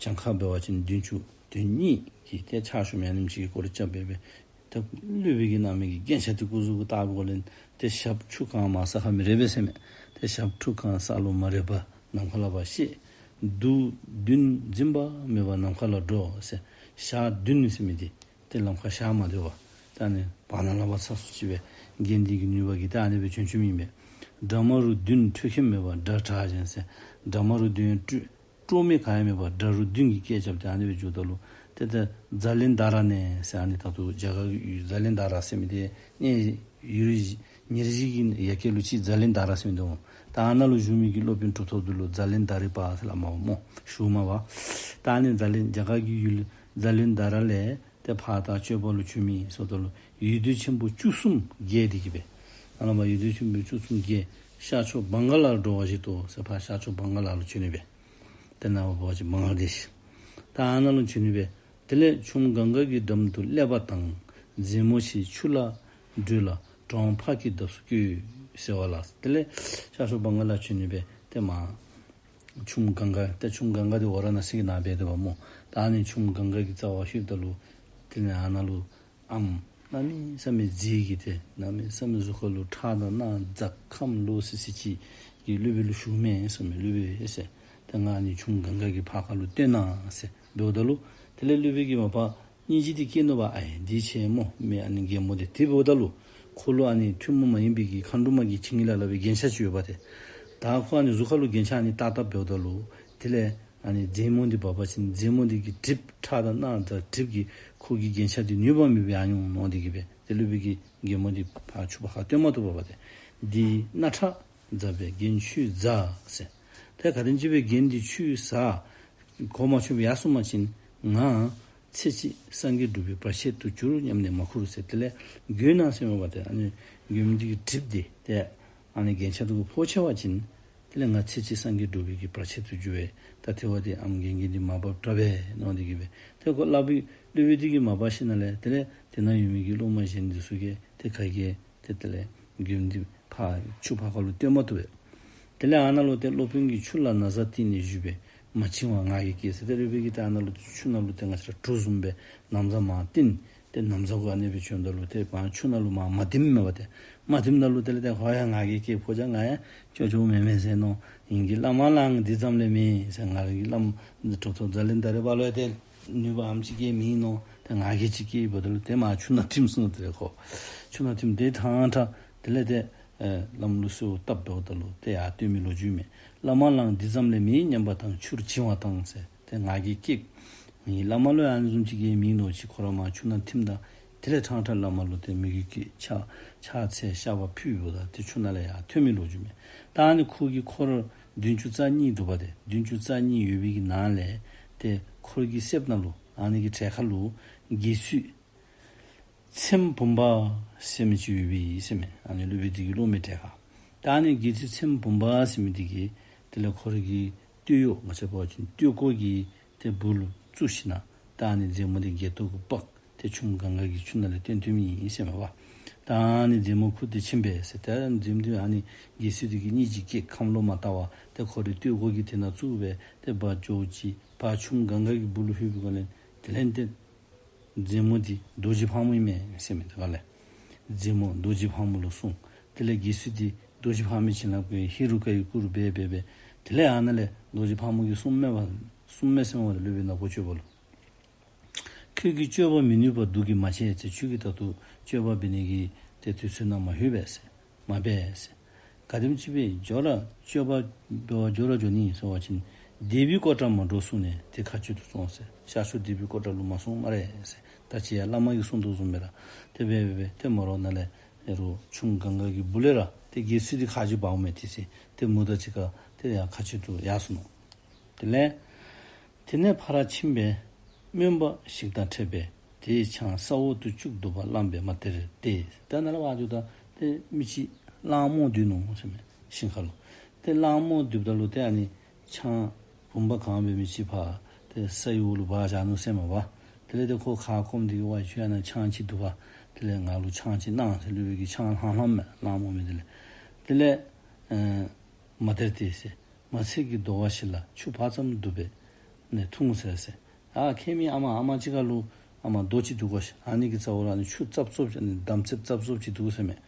གྱངས་ཁ་འབད་བ་ཅིན་བདུན་ཅུ་དོན་གཉིས་ཀྱི་ཏེ་ཕྱག་ཞུ་མི་ཨ་ནེམ་ཅིག་གི་སྐོར་རྐྱབ་སྦེ་སྦེ་ད་སློབ་དཔོན་གྱིས་གནང་མི་གི་རྒྱན་ཆ་འདི་སྐུ་གཟུགས་ཀྱི་བལྟ་བའི་སྒོ་ལས་ཏེ་ཞབས་ཁྲུ་གང་མ་ས་ཁ་མི་རེག་པས་ཟེར་མས། ཏེ་ཞབས་ཁྲུ་གང་ས་ལུ་མ་རེག་པར་ནམ་མཁའ་ལ་ཕར་གཤེགས། གདུགས་བདུན་འཛིན་པ་མེད་པར་ནམ་མཁའ་ལ་འགྲོ་ཟེར། ཞག་བདུན་ཟེར་མི་འདི་ཏེ་ལམ་ཁར་ཞག་མ་སྡོད་པར་ད་ཨ་ནི་བར་སྣང་ལ་ཕར་ཚུར་ཅིག་སྦེ་རྒྱན་འདི་གི་ནུས་པ་གིས་ད་ཨ་ནི་སྦེ་བྱོན་བྱོནམ་ཨིན་པས། དགྲ་མ་རུ་བདུན་ཁྲོས་ཁེམ་མེད་པར་དགྲ་དྲག་ཞན་ཟེར། དགྲ་མ་རུ་བདུན་སྤྲོ་སྤྲོ་མི་ག་ཡང་མེད་པར་དགྲ་རུ་བདུན་གྱིས་སྐད་རྐྱབ་སྟེ་ཨ་ནི་སྦེ་འགྱོཝ་ད་ལུ་ཏེ་ད་ཛ་ལན་ད་ར་གནས་ཟེར། ཨ་ནི་ད་ལྟོ་རྒྱ་གར་གྱི་ཛ་ལན་ད་ར་ཟེར་མི་འདི་གནས་ཡུལ་ཉེར་བཞི་གི་ཡ་གྱལ་ལུ་ཅིག་ཛ་ལན་ད་ར་ཟེར་མི་འདུག། ད་ཨ་ནཱ་ལུ་བཞུགས་མི་གི་སློབ་དཔོན་གྲུབ་ཐོབ་འདི་ལུ་ཛ་ལན་ད་རི་པ་ཟེར་སླབ་མས་སྨོ། ཞུཝ་མས་པ། ད་ཨ་ནི་ཛ་ལན་རྒྱ་གར་གྱི་ཡུལ་ཛ་ལན་ད་ར་ལས་ཏེ་ཕར་ད་སྤྱོད་པ་ལུ་བྱོན་མི་ཟེརཝ་ད་ལུ་ཡུལ་དུས་ཆེན་པོ་བཅུ་གསུམ་བརྒལ་ཏེ་གི་སྦེ། ཨ་ནཱ་ཕར་ཡུལ་དུས་ཆེན་པོ་བཅུ་གསུམ་བརྒལ། ཤར་ཕྱོགས་བང་ག་ལར་འགྲོ་བ་བཞིན་དུ་ཟེར་ཕར་ཤར་ཕྱོགས་བང་ག་ལ་ལུ་བྱོན་ནི་སྦེ། ཏེ་ནཱ་འབད་བ་ཅིན་བང་ག་ལ་དེཤ། ད་ཨ་ནཱ་ལུ་བྱོན་ནི་སྦེ། དེ་ལས་ཆུ་མོ་གངྒཱ་གི་འགྲམ་དུ་སླེབས་པ་དང་། མཛེ་མོ་ཆེའི་ཆུ་ལ་བགྲོད་ལ་གྲོང་འཕགས་ཀྱི་འདབས་སུ་བཀོད་ཟེར་བ་ལ། དེ་ལས་ཤར་ཕྱོགས་བང་ག་ལ་བྱོན་ནི་སྦེ་ཏེ་མར་ཆུ་མོ་གངྒཱ་ཏེ་ཆུ་མོ་གངྒཱ་འདི་ཝཱ་ར་ཎ་སི་གི་ནང་སྦེ་སྡོདཔ་སྨོ། ད་ཨ་ནི་ཆུ་མོ་གངྒཱ་གི་རྩ་བར་ལྷོདཔ་ད་ལུ་དེ་ལས་ཨ་ནཱ་ལུ་ཨམ་གནམ་མེད་ས་མེད་མཛེས་ཀྱི་ཏེ་གནམ་མེད་ས་མེད་གཟུགས་ཁ་ལུ་ཁྲག་དང་རྣག་འཛག་ཁམས་ལོག་སི་སི་ཅིག་གིས་སློབ་དཔོན་ལུ་ཞུཝ་མས་ཟེར་མས། སློབ་དཔོན་ཟེར་ཏེ་ང་ཨ་ནི་ཆུ་མོ་གངྒཱ་གི་ཕར་ཁ་ལུ་སྡོད་གནང་ཟེར་འབདཝ་ད་ལུ་དེ་ལས་སློབ་དཔོན་གྱིས་མ་པ་སྙིང་རྗེ་འདི་སྐྱེས་ནུག་པ། ཨའེ་འདི་ཆེ་སྨོ་མི་ཨ་ནི་རྒན་མོ་འདི། དེ་འབདཝ་ད་ལུ་ཁོ་ལུ་ཨ་ནི་ཐུན་མོང་མ་ཡིན་པའི་གི་མཁའ་འགྲོ་མ་གིས་བྱིན་གྱིས་བརླབས་པའི་རྒྱན་ཆ་ཅིག་ཡོདཔ་ཏེ། ད་ཁོ་ཨ་ནི་གཟུགས་ཁ་ལུ་རྒྱན་ཆ་ཨ་ནི་བཏགས་བཏགསཔ་འབདཝ་ད་ལུ་དེ་ལས་ཨ་ནི་མཛེ་མོ་འདི་འབད་བ་ཅིན་མཛེ་མོ་འདི་གི་གྲིབ་ཁྲག་དང་རྣག་དང་གྲིབ་ཀྱིས་ཁོ་གི་རྒྱན་ཆ་འདི་ནུས་པ་མེད་པར་ཨ་ནི་འོང་ནི་འདི་གིས་སྦེ་ཏེ་སློབ་དཔོན་གྱིས་རྒན་མོ་འདི་ཕར་ཆུ་ཕར་ཁ་སྟོན་མ་བཏུབ་པར་ཏེ་འདི་སྣ་ཁྲག་འཛག་པས་རྒན་ཁྱོད་བཟའ་ཟེར། ཏེ་ག་དེམ་ཅིག་སྦེ་རྒན་འདི་ཁྱོད་བཟའ། གོ་མ་ཆོདཔ་ཡར་སོང་པ་ཅིན་ང་ཚེ་གཅིག་སངས་རྒྱས་འགྲུབ་པའི་བར་ཆད་དུ་གྱུར་སྙམ་ནས་མ་ཁུར་ཟེར། དེ་ལས་གྱོན་གནང་ཟེར་མས་པ་ཏེ། ཨ་ནི་གྱོནམ་འདི་གི་གྲིབ་འདི་ཏེ་ཨ་ནི་རྒྱན་ཆ་འདི་གུ་ཕོག་ཆི་བ་ཅིན་དེ་ལས་ང་ཚེ་གཅིག་སངས་རྒྱས་འགྲུབ་པའི་གི་བར་ཆད་དུ་འགྱུར་བས། ད་དེ་བ་འདི་ཨམ་རྒན་གྱིས་འདི་མ་འབགཔ་དྲག་པས་མནོ་སྟེ་གི་སྦེ་ཏེ་ཁོ་སླབ་པའི་སློབ་དཔོན་འདི་གིས་མ་འབག་ཞིནམ་ལས་དེ་ལས་དེ་ནང་ཡོད་མི་གི་སློབ་མ་གཞན་འདི་ཚུ་གིས་ཏེ་ག་གིས་ཏེ་དེ་ལས་གྱོནམ་འདི་ ཕར་ཆུ་ཕར་ཁ་ལུ་བཏོན་མ་བཏུབ་པས། དེ་ལས་ཨ་ནཱ་ལུ་ཏེ་སློབ་དཔོན་གྱིས་ཆུ་ལ་ན་བཟའ་བཏིང་ནས་བཞུས་པས་མ་བྱིང་བར་ང་རྒྱལ་སྐྱེས་ཟེར། ཏེ་སློབ་དཔོན་གྱིས་ཏེ་ཨ་ནཱ་ལུ་ཆུ་ནང་ལུ་ཏེ་ང་བཅས་ར་གྲུ་བཟུམ་སྦེ་ན་བཟའ་མར་བཏིང་། ཏེ་ན་བཟའ་གུ་ཨ་ནི་སྦེ་བྱོནམ་ད་ལུ་ཏེ་མར་ཆུ་ནང་ལུ་མར་མ་བསྡིམ་མས་པ་ཏེ། མ་བསྡིམ་ད་ལུ་དེ་ལས་ཏེ་ཧོ་ཡ་ང་རྒྱལ་སྐྱེས། ཕོ་རྒྱས་ང་ཡང་སྐྱོ་སྐྱོ་མེན་མས་ཟེར་མནོ། ཨིན་གྱི་བླ་མ་ལའང་འདི་ཙམ་ལས་མེད་ཟེར། ང་རང་གི་བླམ་གྲུབ་ཐོབ་ཛ་ལན་ད་རེས་ཕར་ལུ་ཡང་ཏེ་ནུས་པ་ཨ་ནེམ་ཅིག་གིས་མེད་མནོ། ཏེ་ང་རྒྱལ་ཅིག་སྐྱེས་འབདཝ་ད་ལུ་ཏེ་མར་ཆུ་ནང་བསྡིམ་སོང་ནུག། ཏེ་ཁོ་ཆུ་ནང་བསྡིམ་ཏེ་ཐང་ཁྲ་དེ་ལས་ཏེ་ཨེ་བླམ་ལུ་གསོལཝ་བཏབ་འབདཝ་ད་ལུ་ཏེ་ཡར་བཏོན་མི་ལོ་རྒྱུས་མས། བླ་མ་ལའང་འདི་ཙམ་ལས་མེད་སྙམ་པ་དང་ཆུར་བྱིང་བ་དང་ཟེར། ཏེ་ང་རྒྱལ་སྐྱེས། ངེའི་བླ་མ་ལུ་ཡང་ཨ་ནི་བཟུམ་ཅིག་གིས་མེད་མནོ་ཅིག་ཁོ་ར་མར་ཆུ་ནང་བསྡིམ་ད། དེ་ལས་ཐང་ཁྲ་བླ་མ་ལུ་ཏེ་མོས་གུས་ཀྱིས་ཕྱག་ཕྱག་འཚལ་བཤགས་པ་ཕུལ་འབདཝ་ད་ཏེ་ཆུ་ནང་ལས་ཡར་ཐོན་མི་ལོ་རྒྱུས་མས། ད་ཨ་ནི་ཁོ་གི་འཁོར་བདུན་ཅུ་རྩ་གཉིས་འདུག་པ་ཏེ། བདུན་ཅུ་རྩ་གཉིས་ཡོད་པའི་གི་ནང་ལས་ཏེ་འཁོར་གྱི་གསེབ་ནང་ལུ་ཨ་ནི་གི་གྲལ་ཁར་ལུ་དགེ་ཚུལ་ཚེམ་བུམ་པ་ཟེར་མི་ཅིག་ཡོད་པས་ཟེར་མས། ཨ་ནི་སློབ་དཔོན་འདི་གི་སློབ་མའི་གྲལ་ཁར། ད་ཨ་ནི་དགེ་ཚུལ་ཚེམ་བུམ་པ་ཟེར་མི་འདི་གིས་དེ་ལས་ཁོ་རའི་གི་སྟོད་གཡོགས་ང་བཅས་འབད་བ་ཅིན་སྟོད་གོ་གི་ཏེ་སྦུག་ལུ་བཙུགས་ཞིནམ་ད་ཨ་ནི་མཛེ་མོ་འདི་སྒལ་ཏོ་གུ་འབག་སྟེ་ཆུ་གངྒཱ་གི་ཆུ་ནང་ལས་བཏོན་བཏོནམ་ཨིན་ཟེར་མས་པ། ད་ཨ་ནི་མཛེ་མོ་ཁུར་ཏེ་ཕྱིན་པས་ཟེར། ད་མཛེ་མོ་འདི་ཨ་ནི་དགེ་ཚུལ་འདི་གིས་གཉིད་ཅིག་སྐྱེས་ཁམས་ལོག་མ་བལྟ་བར་ཏེ་ཁོ་རའི་སྟོད་གོ་གི་དེ་ནང་བཙུགས་སྦེ་ཏེ་འབག་འགྱོ་ཅི། ཕར་ཆུ་གངྒཱ་གི་སྦུག་ལུ་ལྷོད་པའི་སྒང་ལས་དེ་ལས་ཏེ་མཛེ་མོ་འདི་རྡོ་རྗེ་ཕག་མོ་ཨིན་མས་ཟེར་མས། དེ་ག་ལས་མཛེ་མོ་རྡོ་རྗེ་ཕག་མོ་ལུ་སོང་། དེ་ལས་དགེ་ཚུལ་འདི་རྡོ་རྗེ་ཕག་མོའི་བྱིན་རླབས་ཀྱིས་ཧེ་རུ་ཀ་ཡི་སྐུ་རུ་སྦེ་སྦེ་སྦེ། དེ་ལས་ཨ་ནཱ་ལས་རྡོ་རྗེ་ཕག་མོ་གིས་གསུངམ་མས་པ། གསུངམ་མས་ཟེར་མས་པ་ཏེ་སློབ་དཔོན་ནག་པོ་སྤྱོད་པ་ལུ། ཁྱོད་ཀྱིས་སྤྱོད་པ་མི་ནུས་པ་སྡུག་གིས་མ་བྱས་ཟེར། ཁྱོད་ཀྱིས་ད་ལྟོ་སྤྱོད་པ་འབད་ནི་གི་ཏེ་དུས་ཚོད་ནང་མ་ལྷོད་པས་ཟེར། མ་འབད་ཟེར། ག་དེམ་ཅིག་སྦེ་འགྱོ་ར་སྤྱོད་པ་འབད་བར་འགྱོ་ར་འགྱོ་ནི་ཟེར་བ་ཅིན་སྡེ་པའི་ཀོ་ཊ་མ་འགྲོ་གསུངས་ནས་ཏེ་མཁའ་སྤྱོད་དུ་སོང་ཟེར། ཤར་ཕྱོགས་སྡེ་པའི་ཀོ་ཊ་ལུ་མ་སོང་སྨ་རེ་ཟེར། ད་ཅི་ཡང་བླ་མ་གིས་གསུངས་དོ་བཟུམ་སྦེ་ར་ཏེ་འབད་འབད་འབད་ཏེ་མོ་ར་ནཱ་ལས་ཨེ་རུ་ཆུ་གངྒཱ་གི་སྦུག་ལས་ར་ཏེ་དགེ་ཚུལ་འདི་ཁ་རྗེ་འབག་འོང་མས། དེ་ཚེ་ཏེ་མོ་དང་གཅིག་ཁར་ཏེ་ཡར་མཁའ་སྤྱོད་དུ་ཡར་སོང་ནུག། དེ་ལས་དེ་ནས་ཕར་ཕྱིན་པས་སྨོན་པ་ཞིག་དང་འཕྲད་པས་དེས་ཆང་ས་འོག་ཏུ་བཅུག་འདུག་པ་བླངས་པས་མ་དེར་བལྟས། ད་ནཱ་ལས་ཕར་འགྱོཝ་ད་ཏེ་མི་ཅིག་གླང་རྨོ་སྡོད་ནུག་ཟེར་མས་ཞིང་ཁ་ལུ། ཏེ་གླང་རྨོ་སྡོདཔ་ད་ལུ་ཏེ་ཨ་ནི་ཆང་བུམ་པ་གང་འབད་མི་ཅིག་ཕར་ཏེ་ས་ཡི་འོག་ལུ་སྦ་བཞག་ནུག་ཟེར་མས་པ། དེ་ལས་ཏེ་ཁོ་ཁ་སྐོམ་འདི་གིས་ཝའི་ཁྱོད་ཨ་ནཱ་ཆང་ཅིག་འདུག་པ། དེ་ལས་ང་ལུ་ཆང་ཅིག་གནང་ཟེར་སློབ་དཔོན་གྱིས་ཆང་ལྷང་ལྷངམ་མས་གླང་རྨོ་མི་འདི་ལས། དེ་ལས་ཨེ་མ་དེར་བལྟས་ཟེར། མ་ཚད་ཀྱི་དོ་བ་ཞིག་ལ་ཆུ་བག་ཙམ་འདུག་པས་ནས་འཐུང་ཟེར་ཟེར། ཨ་ཁྱེད་མི་ཨ་མ་ཨ་མ་ཅིག་ཁ་ལུ་ཨ་མ་རྡོ་ཅིག་འདུག་གོ་ཤིག། ཨ་ནི་གི་རྩ་བ་ལུ་ཨ་ནི་ཆུ་རྩབ་རྩུབ་ཅིག་ཨ་ནི་འདམ་རྩེབ་རྩབ་རྩུབ་ཅིག་འདུག་ཟེར་མས།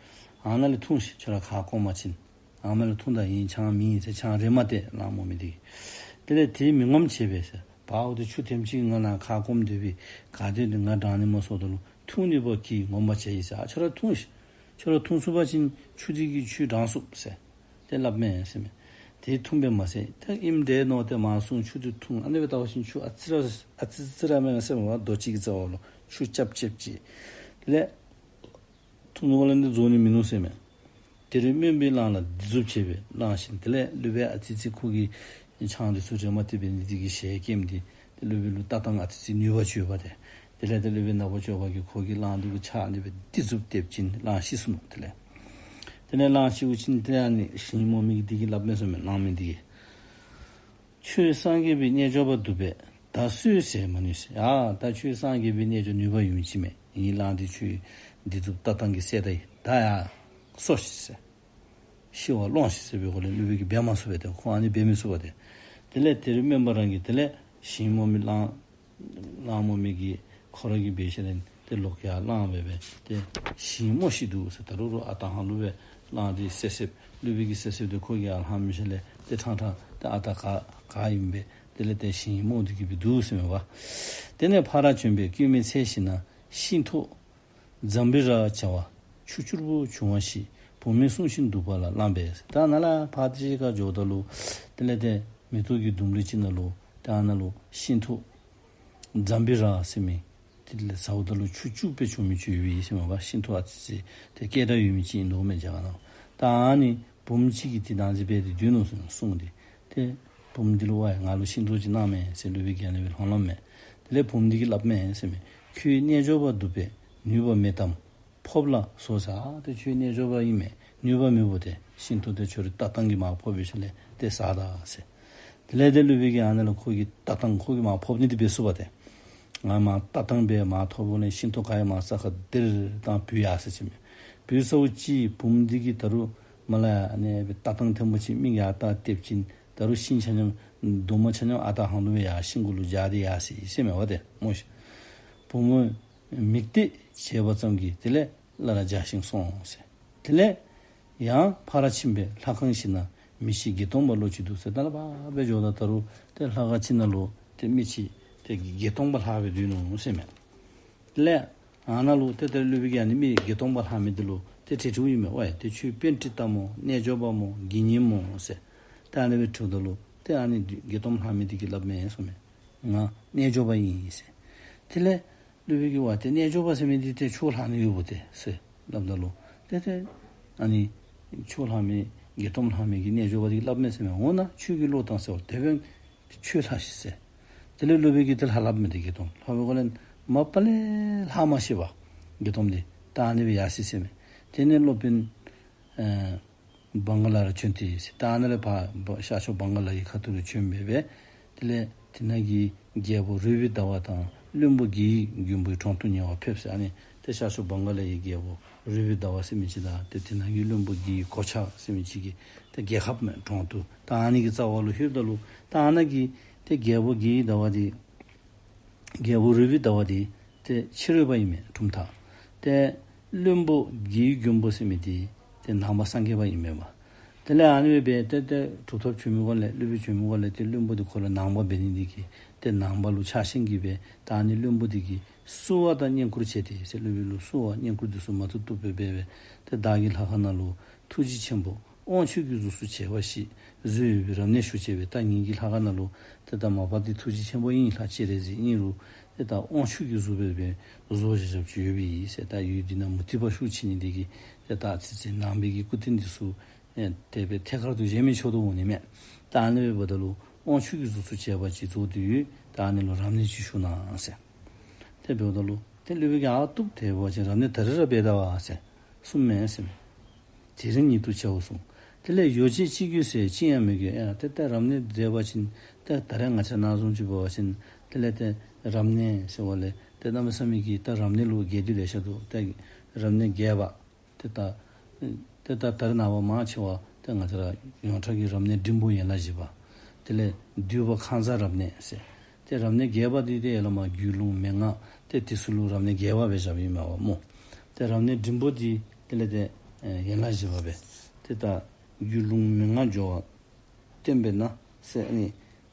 ཨ་ནཱ་ལས་འཐུང་ཤིག། ཁྱོད་ར་ཁ་སྐོམ་པ་ཅིན། ཨ་མ་ལུ་འཐུང་ད་ཨིན། ཆང་མེད་ཟེར། ཆང་རེ་མ་སྟེར་གླང་རྨོ་མི་འདི་གིས། དེ་ལས་དེས་མི་ངོམས་བྱས་པས་ཟེར། བའོ་ཏེ་ཆུ་དེམ་ཅིག་ང་ནཱ་ཁ་སྐོམ་སྡོད་པའི་ག་དེ་ང་འགྲངས་ནི་མ་ཚུགས་ད་ལུ་འཐུང་ནུས་པ་གིས་ངོམས་པར་བྱས་ཡི་ཟེར། ཨ་ཁྱོད་ར་འཐུང་ཤིག། ཁྱོད་ར་འཐུང་ཚུགས་པ་ཅིན་ཆུ་འདི་གིས་ཁྱོད་འགྲངས་ཚུགས་ཟེར། ཏེ་སླབ་མས་ཟེར་མས། དེས་འཐུངས་པས་མ་ཟད་ཏེ་ཨིནམ་འདྲས་མནོ་སྟེ་མར་སོང་ཆུ་འདི་འཐུང་། ཨ་ནི་སྦེ་བལྟ་བ་ཅིན་ཆུ་ཨ་ཙི་ར་ཨ་ཙི་ཙི་ར་མས་ཟེར་མས་པ། རྡོ་ཅིག་གི་རྩ་བ་ལུ་ཆུ་རྐྱབ་རྐྱབ་ཅིག། དེ་ལས་འཐུང་ནུག་པ་ལས་འདི་རྫོགས་ནི་མིན་ནུག་ཟེར་མས། དེར་སྨོན་པའི་གླང་ལ་འདི་བཟུམ་བྱས་པས་བླངས་ཤིང་། དེ་ལས་སློབ་དཔོན་ཨ་ཙི་ཙི་ཁོ་གིས་ཆང་འདི་ཚུ་རེ་མ་སྟེར་བའི་ནི་འདི་གིས་ཞལ་སྐྱེམས་འདི་ཏེ་སློབ་དཔོན་ལུ་ལྟ་སྟངས་ཨ་ཙི་ཙི་ནུས་པ་ཅིག་ཡོད་པ་ཏེ། དེ་ལས་ཏེ་སློབ་དཔོན་ནག་པོ་སྤྱོད་པ་གིས་ཁོ་གི་གླང་འདི་གུ་ཕྱག་ཨ་ནི་སྦེ་འདི་བཟུམ་སྟེར་བྱིན་གླང་ཤི་སོང་ནུག། དེ་ལས་དེ་ལས་གླང་ཤིཝ་ཅིག་ཏེ་ཨ་ནི་ཞིང་རྨོ་མི་འདི་གིས་སླབ་མས་ཟེར་མས་གླང་མི་འདི་གིས། ཁྱོད་སངས་རྒྱས་པའི་རྣལ་འབྱོར་པ་འདུག་པས་ད་གསོད་ཟེར་མ་ནུས་ཟེར། ཨ་ད་ཁྱོད་སངས་རྒྱས་པའི་རྣལ་འབྱོར་ནུས་པ་ཡོད་མི་ཅིག་མས། ངེའི་གླང་འདི་ཁྱོད་འདི་བཟུམ་ལྟ་སྟངས་ཀྱིས་བསད་ད་ཡི། ད་ཡར་གསོ་ཤིག་ཟེར། ཤི་བར་སློང་ཤིག་ཟེར་བའི་སྒོ་ལས་སློབ་དཔོན་གྱིས་འབད་མ་ཚུགས་པས་ཏེ། ཁོ་ཨ་ནི་འབད་མི་ཚུགས་པས་ཏེ། དེ་ལས་དེར་སྨོན་པ་རང་གིས་དེ་ལས་ཞིང་རྨོ་མི་གླང་གླང་རྨོ་མི་གིས་ཁོ་ར་གིས་འབད་ཞིནམ་ལས་ཏེ་ལོག་ཡར་གླང་འབད་འབད་ཏེ་ཞིང་རྨོ་ཤི་འདུག་ཟེར། ད་རུང་རུང་ཨ་རྟག་ཧ་ལུགས་སྦེ་གླང་འདི་བསད་བསདཔ་སློབ་དཔོན་གྱིས་བསད་བསདཔ་ཏེ་ཁོ་གིས་ཡར་ལྷང་མི་ཤེས་ལས་ཏེ་ཕྲང་ཕྲང་ཏེ་ཨ་རྟག་ག་ག་ཨིན་པས། དེ་ལས་ཏེ་ཞིང་རྨོ་འདི་གིས་འབད་འདུག་ཟེར་མས་པ། དེ་ནས་ཕར་བྱོན་པས་སྐྱེད་མོས་ཚལ་ཞིག་ན་ཤིང་ཐོག་ཛམ་བི་ར་བྱ་བ་ཆུ་བཅུར་པོ་བྱུང་བ་ཞིག་བུད་མེད་བསྲུང་ཞིང་འདུག་པ་ལ་བླངས་པས། ད་ནཱ་ལས་ཕར་ཏེ་ཅིག་ཁར་འགྱོཝ་ད་ལུ་དེ་ལས་ཏེ་མེ་ཏོག་གི་ལྡུམ་རའི་ཅིག་ནང་ལུ་ད་ནཱ་ལུ་ཤིང་ཐོག་ཛམ་བི་ར་ཟེར་མི་དེ་ལས་ཟཝ་ད་ལུ་ཆུ་བཅུ་སྦེ་བྱུང་མི་ཅིག་ཡོད་པས་ཟེར་མས་པ། ཤིང་ཐོག་ཨ་ཙི་ཙི་ཏེ་སྐད་གྲགས་ཡོད་མི་ཅིག་ཨིན་དོ་མས་རྒྱ་གར་ནང་། ད་ཨ་ནི་བུམོ་ཅིག་གིས་ཏེ་དང་ཅིག་འབད་དེ་སྡོད་ནུག་ཟེར་གསུངས་ཏེ། ཏེ་བུམོ་འདི་ལུ་ཝའི་ང་ལུ་ཤིང་ཐོག་ཅིག་གནང་མས་ཟེར་སློབ་དཔོན་གྱིས་ཨ་ནི་སྦེ་ལྷང་ལྷངམ་མས། དེ་ལས་བུམོ་འདི་གིས་སླབ་མས་ཟེར་མས། ཁྱོད་རྣལ་འབྱོར་པ་འདུག་པས་ནུས་པ་མེད་དམ། ཕོགཔ་ལ་ཟོ་ཟེར། ཨ་ཏེ་ཁྱོད་རྣལ་འབྱོར་པ་ཨིན་མས། ནུས་པ་མེད་པོ་ཏེ་ཤིང་ཐོག་ཏེ་ཁྱོད་རའི་ལྟ་སྟངས་ཀྱིས་མར་ཕོག་འབད་ཞིནམ་ལས་ཏེ་ཟ་ད་ཟེར། དེ་ལས་ཏེ་སློབ་དཔོན་གྱིས་ཨ་ནཱ་ལུ་ཁོ་གི་ལྟ་སྟངས་ཁོ་གིས་མར་ཕོག་ནི་འདི་འབད་ཚུགས་པ་ཏེ། ང་མར་ལྟ་སྟངས་འབད་མར་ཐོབ་པ་ལས་ཤིང་ཐོག་ག་ཡང་མར་ས་ཁར་དེར་བཏང་བུད་ཡར་ཟེར་ཅི་མས། བུད་ཚརཝ་ཅིག་བུམོ་འདི་གིས་ད་རུང་ མ་ལ་ཡ་ཨ་ནི་སྦེ་ལྟ་སྟངས་མཐོན་པོ་ཅིག་མི་གིས་ཨ་རྟག་ར་སྡོདཔ་ཅིག་ད་རུང་ཤིང་ཆ་མཉམ་རྡོག་མ་ཆ་མཉམ་ཨ་རྟག་ཧང་ལུ་སྦེ་ཡར་ཤིང་གུ་ལུ་འཇགས་ཏེ་ཡར་སོ་ཡི་ཟེར་མས་པ་ཏེ་སྨོ་ཤིག། བུ་མོ་མིག་ལྟོས་བྱས་པ་ཙམ་གྱིས་དེ་ལས་སླར་འཇའ་ཤིང་སོང་ཟེར། དེ་ལས་ཡང་ཕར་ཕྱིན་པའི་ལྷ་ཁང་ཞིག་ན་མི་ཤི་བགེས་སྟོང་པ་ལོ་གཅིག་འདུག་ཟེར། ད་ལ་ཕར་སྦེ་འགྱོཝ་ད་ད་རུང་ཏེ་ལྷ་ཁང་ཅིག་ནང་ལུ་ཏེ་མི་ཅིག་ཏེ་བགེས་སྟོང་པ་ལྷག་སྦེ་སྡོད་ནུག་ཟེར་མས། དེ་ལས་ཨ་ནཱ་ལུ་ཏེ་ཏེ་སློབ་དཔོན་གྱིས་ཨ་ནི་མི་བགེས་སྟོང་པ་ལྷག་མི་འདི་ལུ་ཏེ་དྲི་དྲིཝ་ཨིན་མས། ཝའི་ཏེ་ཁྱོད་པཎྜི་ཏ་སྨོ་རྣལ་འབྱོར་པ་སྨོ་དགེ་བསྙེན་སྨོ་ཟེར། ཏེ་ཨ་ནི་སྦེ་དྲིཝ་ད་ལུ་ཏེ་ཨ་ནི་བགེས་སྟོང་པ་ལྷག་མི་འདི་གིས་སླབ་མས་ཟེར་མས། ང་རྣལ་འབྱོར་པ་ཨིན་ཟེར། དེ་ལས་སློབ་དཔོན་གྱིས་ཝའི་ཏེ་རྣལ་འབྱོར་པ་ཟེར་མི་འདི་ཏེ་ཁྱོད་ལྷག་ནི་ཡོདཔ་ཏེ་ཟེར་སླབ་ད་ལུ་ཏེ་ཏེ་ཨ་ནི་ཁྱོད་ལྷག་མི་བགེས་སྟོང་པ་ལྷག་མི་གིས་རྣལ་འབྱོར་པ་འདི་གིས་སླབ་མས་ཟེར་མས། འོ་ན་ཁྱོད་ཀྱིས་ལོག་བཏང་ཟེརཝ་ད་དེ་སྦེ་ཁྱོད་ལྷག་ཤིག་ཟེར། དེ་ལས་སློབ་དཔོན་གྱིས་ཏེ་ལྷག་སླབ་མས་ཏེ་བགེས་སྟོང་ལྷག་པའི་སྒང་ལས་མ་པ་ལས་ལྷག་མ་ཤེས་པར་བགེས་སྟོང་འདི་ད་ཨ་ནི་སྦེ་ཡར་སོ་ཡི་ཟེར་མས། དེ་ནས་སློབ་དཔོན་ཨེ་བང་ག་ལ་རུ་བྱོན་ཏེ་ཟེར། ད་ཨ་ནཱ་ལས་ཕར་ཤར་ཕྱོགས་བང་ག་ལ་ཡི་ཁ་ཐུག་ལུ་བྱོན་སྦེ་སྦེ་དེ་ལས་དེ་ནང་གི་རྒྱལ་པོ་རུས་པའི་ཟླ་བ་དང་བློན་པོ་དགེ་བའི་མགོན་པོའི་དྲུང་དུ་ཉེ་བར་ཕེབས་ཟེར། ཨ་ནི་ཏེ་ཤར་ཕྱོགས་བང་ག་ལ་ཡི་རྒྱལ་པོ་རུས་པའི་ཟླ་བ་ཟེར་མི་ཅིག་དང་ཏེ་དེ་ནང་གི་བློན་པོ་དགེ་བའི་གོ་ཆ་ཟེར་མི་ཅིག་གི་ཏེ་རྒྱལ་ཁབ་མས་དྲུང་དུ། ད་ཨ་ནི་གི་རྩ་བ་ལུ་ལྷོདཔ་ད་ལུ་ད་ཨ་ནཱ་གི་ཏེ་རྒྱལ་པོ་དགེ་བའི་ཟླ་བ་འདི་རྒྱལ་པོ་རུས་པའི་ཟླ་བ་འདི་ཏེ་ཕྱི་རོལ་པ་ཨིན་མས་གྲུབ་མཐའ། ཏེ་བློན་པོ་དགེ་བའི་མགོན་པོ་ཟེར་མི་འདི་ཏེ་ནང་པ་སངས་རྒྱས་པ་ཨིན་མས་པ། དེ་ལས་ཨ་ནི་སྦེ་སྦེ་ཏེ་ཏེ་གྲུབ་ཐོབ་བྱོན་མི་སྒང་ལས་སློབ་དཔོན་བྱོན་མི་སྒང་ལས་ཏེ་བློན་པོ་འདི་ཁོ་ར་ནང་པ་འབད་ནི་འདི་གིས་ཏེ་ནང་པ་ལུ་ཆགས་ཞེན་གྱིས་སྦེ་ད་ཨ་ནི་བློན་པོ་འདི་གིས་བསུ་བ་དང་བསྙེན་བཀུར་བྱས་ཏེ་ཟེར། སློབ་དཔོན་ལུ་བསུ་བ་བསྙེན་བཀུར་འདི་ཚུ་མ་བཏུབ་བཏུབ་སྦེ་འབད་སྦེ་ཏེ་བདག་གི་ལྷ་ཁང་ནང་ལུ་ཐུགས་རྗེ་ཆེན་པོ་དབང་ཕྱུག་གི་གཟུགས་སུ་བྱས་པ་ཞིག་བཟོས་ཡོད་པའི་རབ་གནས་ཞུ་བྱས་པས། ད་ངེ་གི་ལྷ་ཁང་ནང་ལུ་ཏེ་ད་མ་པ་འདི་ཐུགས་རྗེ་ཆེན་པོ་ཨིན། ལྷ་སྤྱན་རས་གཟིགས་ཨིན་རུང་ཏེ་ད་དབང་ཕྱུག་གི་གཟུགས་སྦེ་སྦེ་བཟོ་བཞག་བཞགཔ་ཅིག་ཡོད་པས་ཟེར། ད་ཡུལ་འདི་ནང་མུ་སྟེགས་པ་ཤུགས་ཆེ་ནི་འདི་གིས་ཏེ་ད་ཚེ་ཚེ་ནང་པའི་གི་སྐུ་རྟེན་འདི་ཚུ་ཨེ་དེ་སྦེ་ཐད་ཀར་དུ་བཞེངས་མི་ཆོག་དོ་འོང་ནི་མས། ད་ཨ་ནི་སྦེ་འབདཝ་ད་ལུ་དབང་ཕྱུག་གི་གཟུགས་སུ་བྱས་པ་ཅིག་བཟོ་སྟེ་ཡོད། ད་ཨ་ནི་ལུ་རབ་གནས་ཅིག་ཞུ་གནང་ཟེར། དེ་འབདཝ་ད་ལུ་ཏེ་སློབ་དཔོན་གྱིས་ཨ་བཏུབ། དེ་འབད་བ་ཅིན་རབ་གནས་ད་རིས་ར་འབད་ད་པ་ཟེར་གསུངམ་མས་ཟེར་མས། དེ་རིང་ཉིད་དུ་བྱའོ་གསུངས། དེ་ལས་ཡོ་བྱད་ཅི་དགོས་ཟེར་ཅི་ཡང་མི་དགོས། ཨ་ཏེ་ད་རབ་གནས་འབད་བ་ཅིན་ཏེ་ད་རེས་ང་བཅས་ནཱ་བཟུམ་ཅིག་འབད་བ་ཅིན་དེ་ལས་ཏེ་རབ་གནས་ཟེར་བ་ལས་ཏེ་གནམ་མེད་ས་མེད་ཀྱི་ད་རབ་གནས་ལུ་རྒྱས་བསྡུས་ལེ་ཤ་འདུག། ཏེ་རབ་གནས་རྒྱས་པ་ཏེ་ད་ཏེ་ད་ད་རེས་ནངས་པ་མང་ཆེ་བ་ཏེ་ང་བཅས་ར་ཡོངས་གྲགས་ཀྱི་རབ་གནས་འབྲིང་པོ་ཡན་ལག་བཞི་པ། དེ་ལས་འདུས་པ་ཁང་བཟང་རབ་གནས་ཟེར། ཏེ་རབ་གནས་རྒྱས་པ་འདི་ཏེ་ཡར་ལས་མར་རྒྱུད་ལུང་མན་ངག་ཏེ་དེ་ཚུ་ལུ་རབ་གནས་རྒྱས་པ་སྦེ་བཞགཔ་ཨིན་མས་པ་སྨོ། ཏེ་རབ་གནས་འབྲིང་པོ་འདི་དེ་ལས་ཏེ་ཨེ་ཡན་ལག་བཞི་པ་སྦེ་ཏེ་ད་རྒྱུད་ལུང་མན་ངག་སྦྱོར་བ་བསྟན་པས་ན་ཟེར། ཨ་ནི་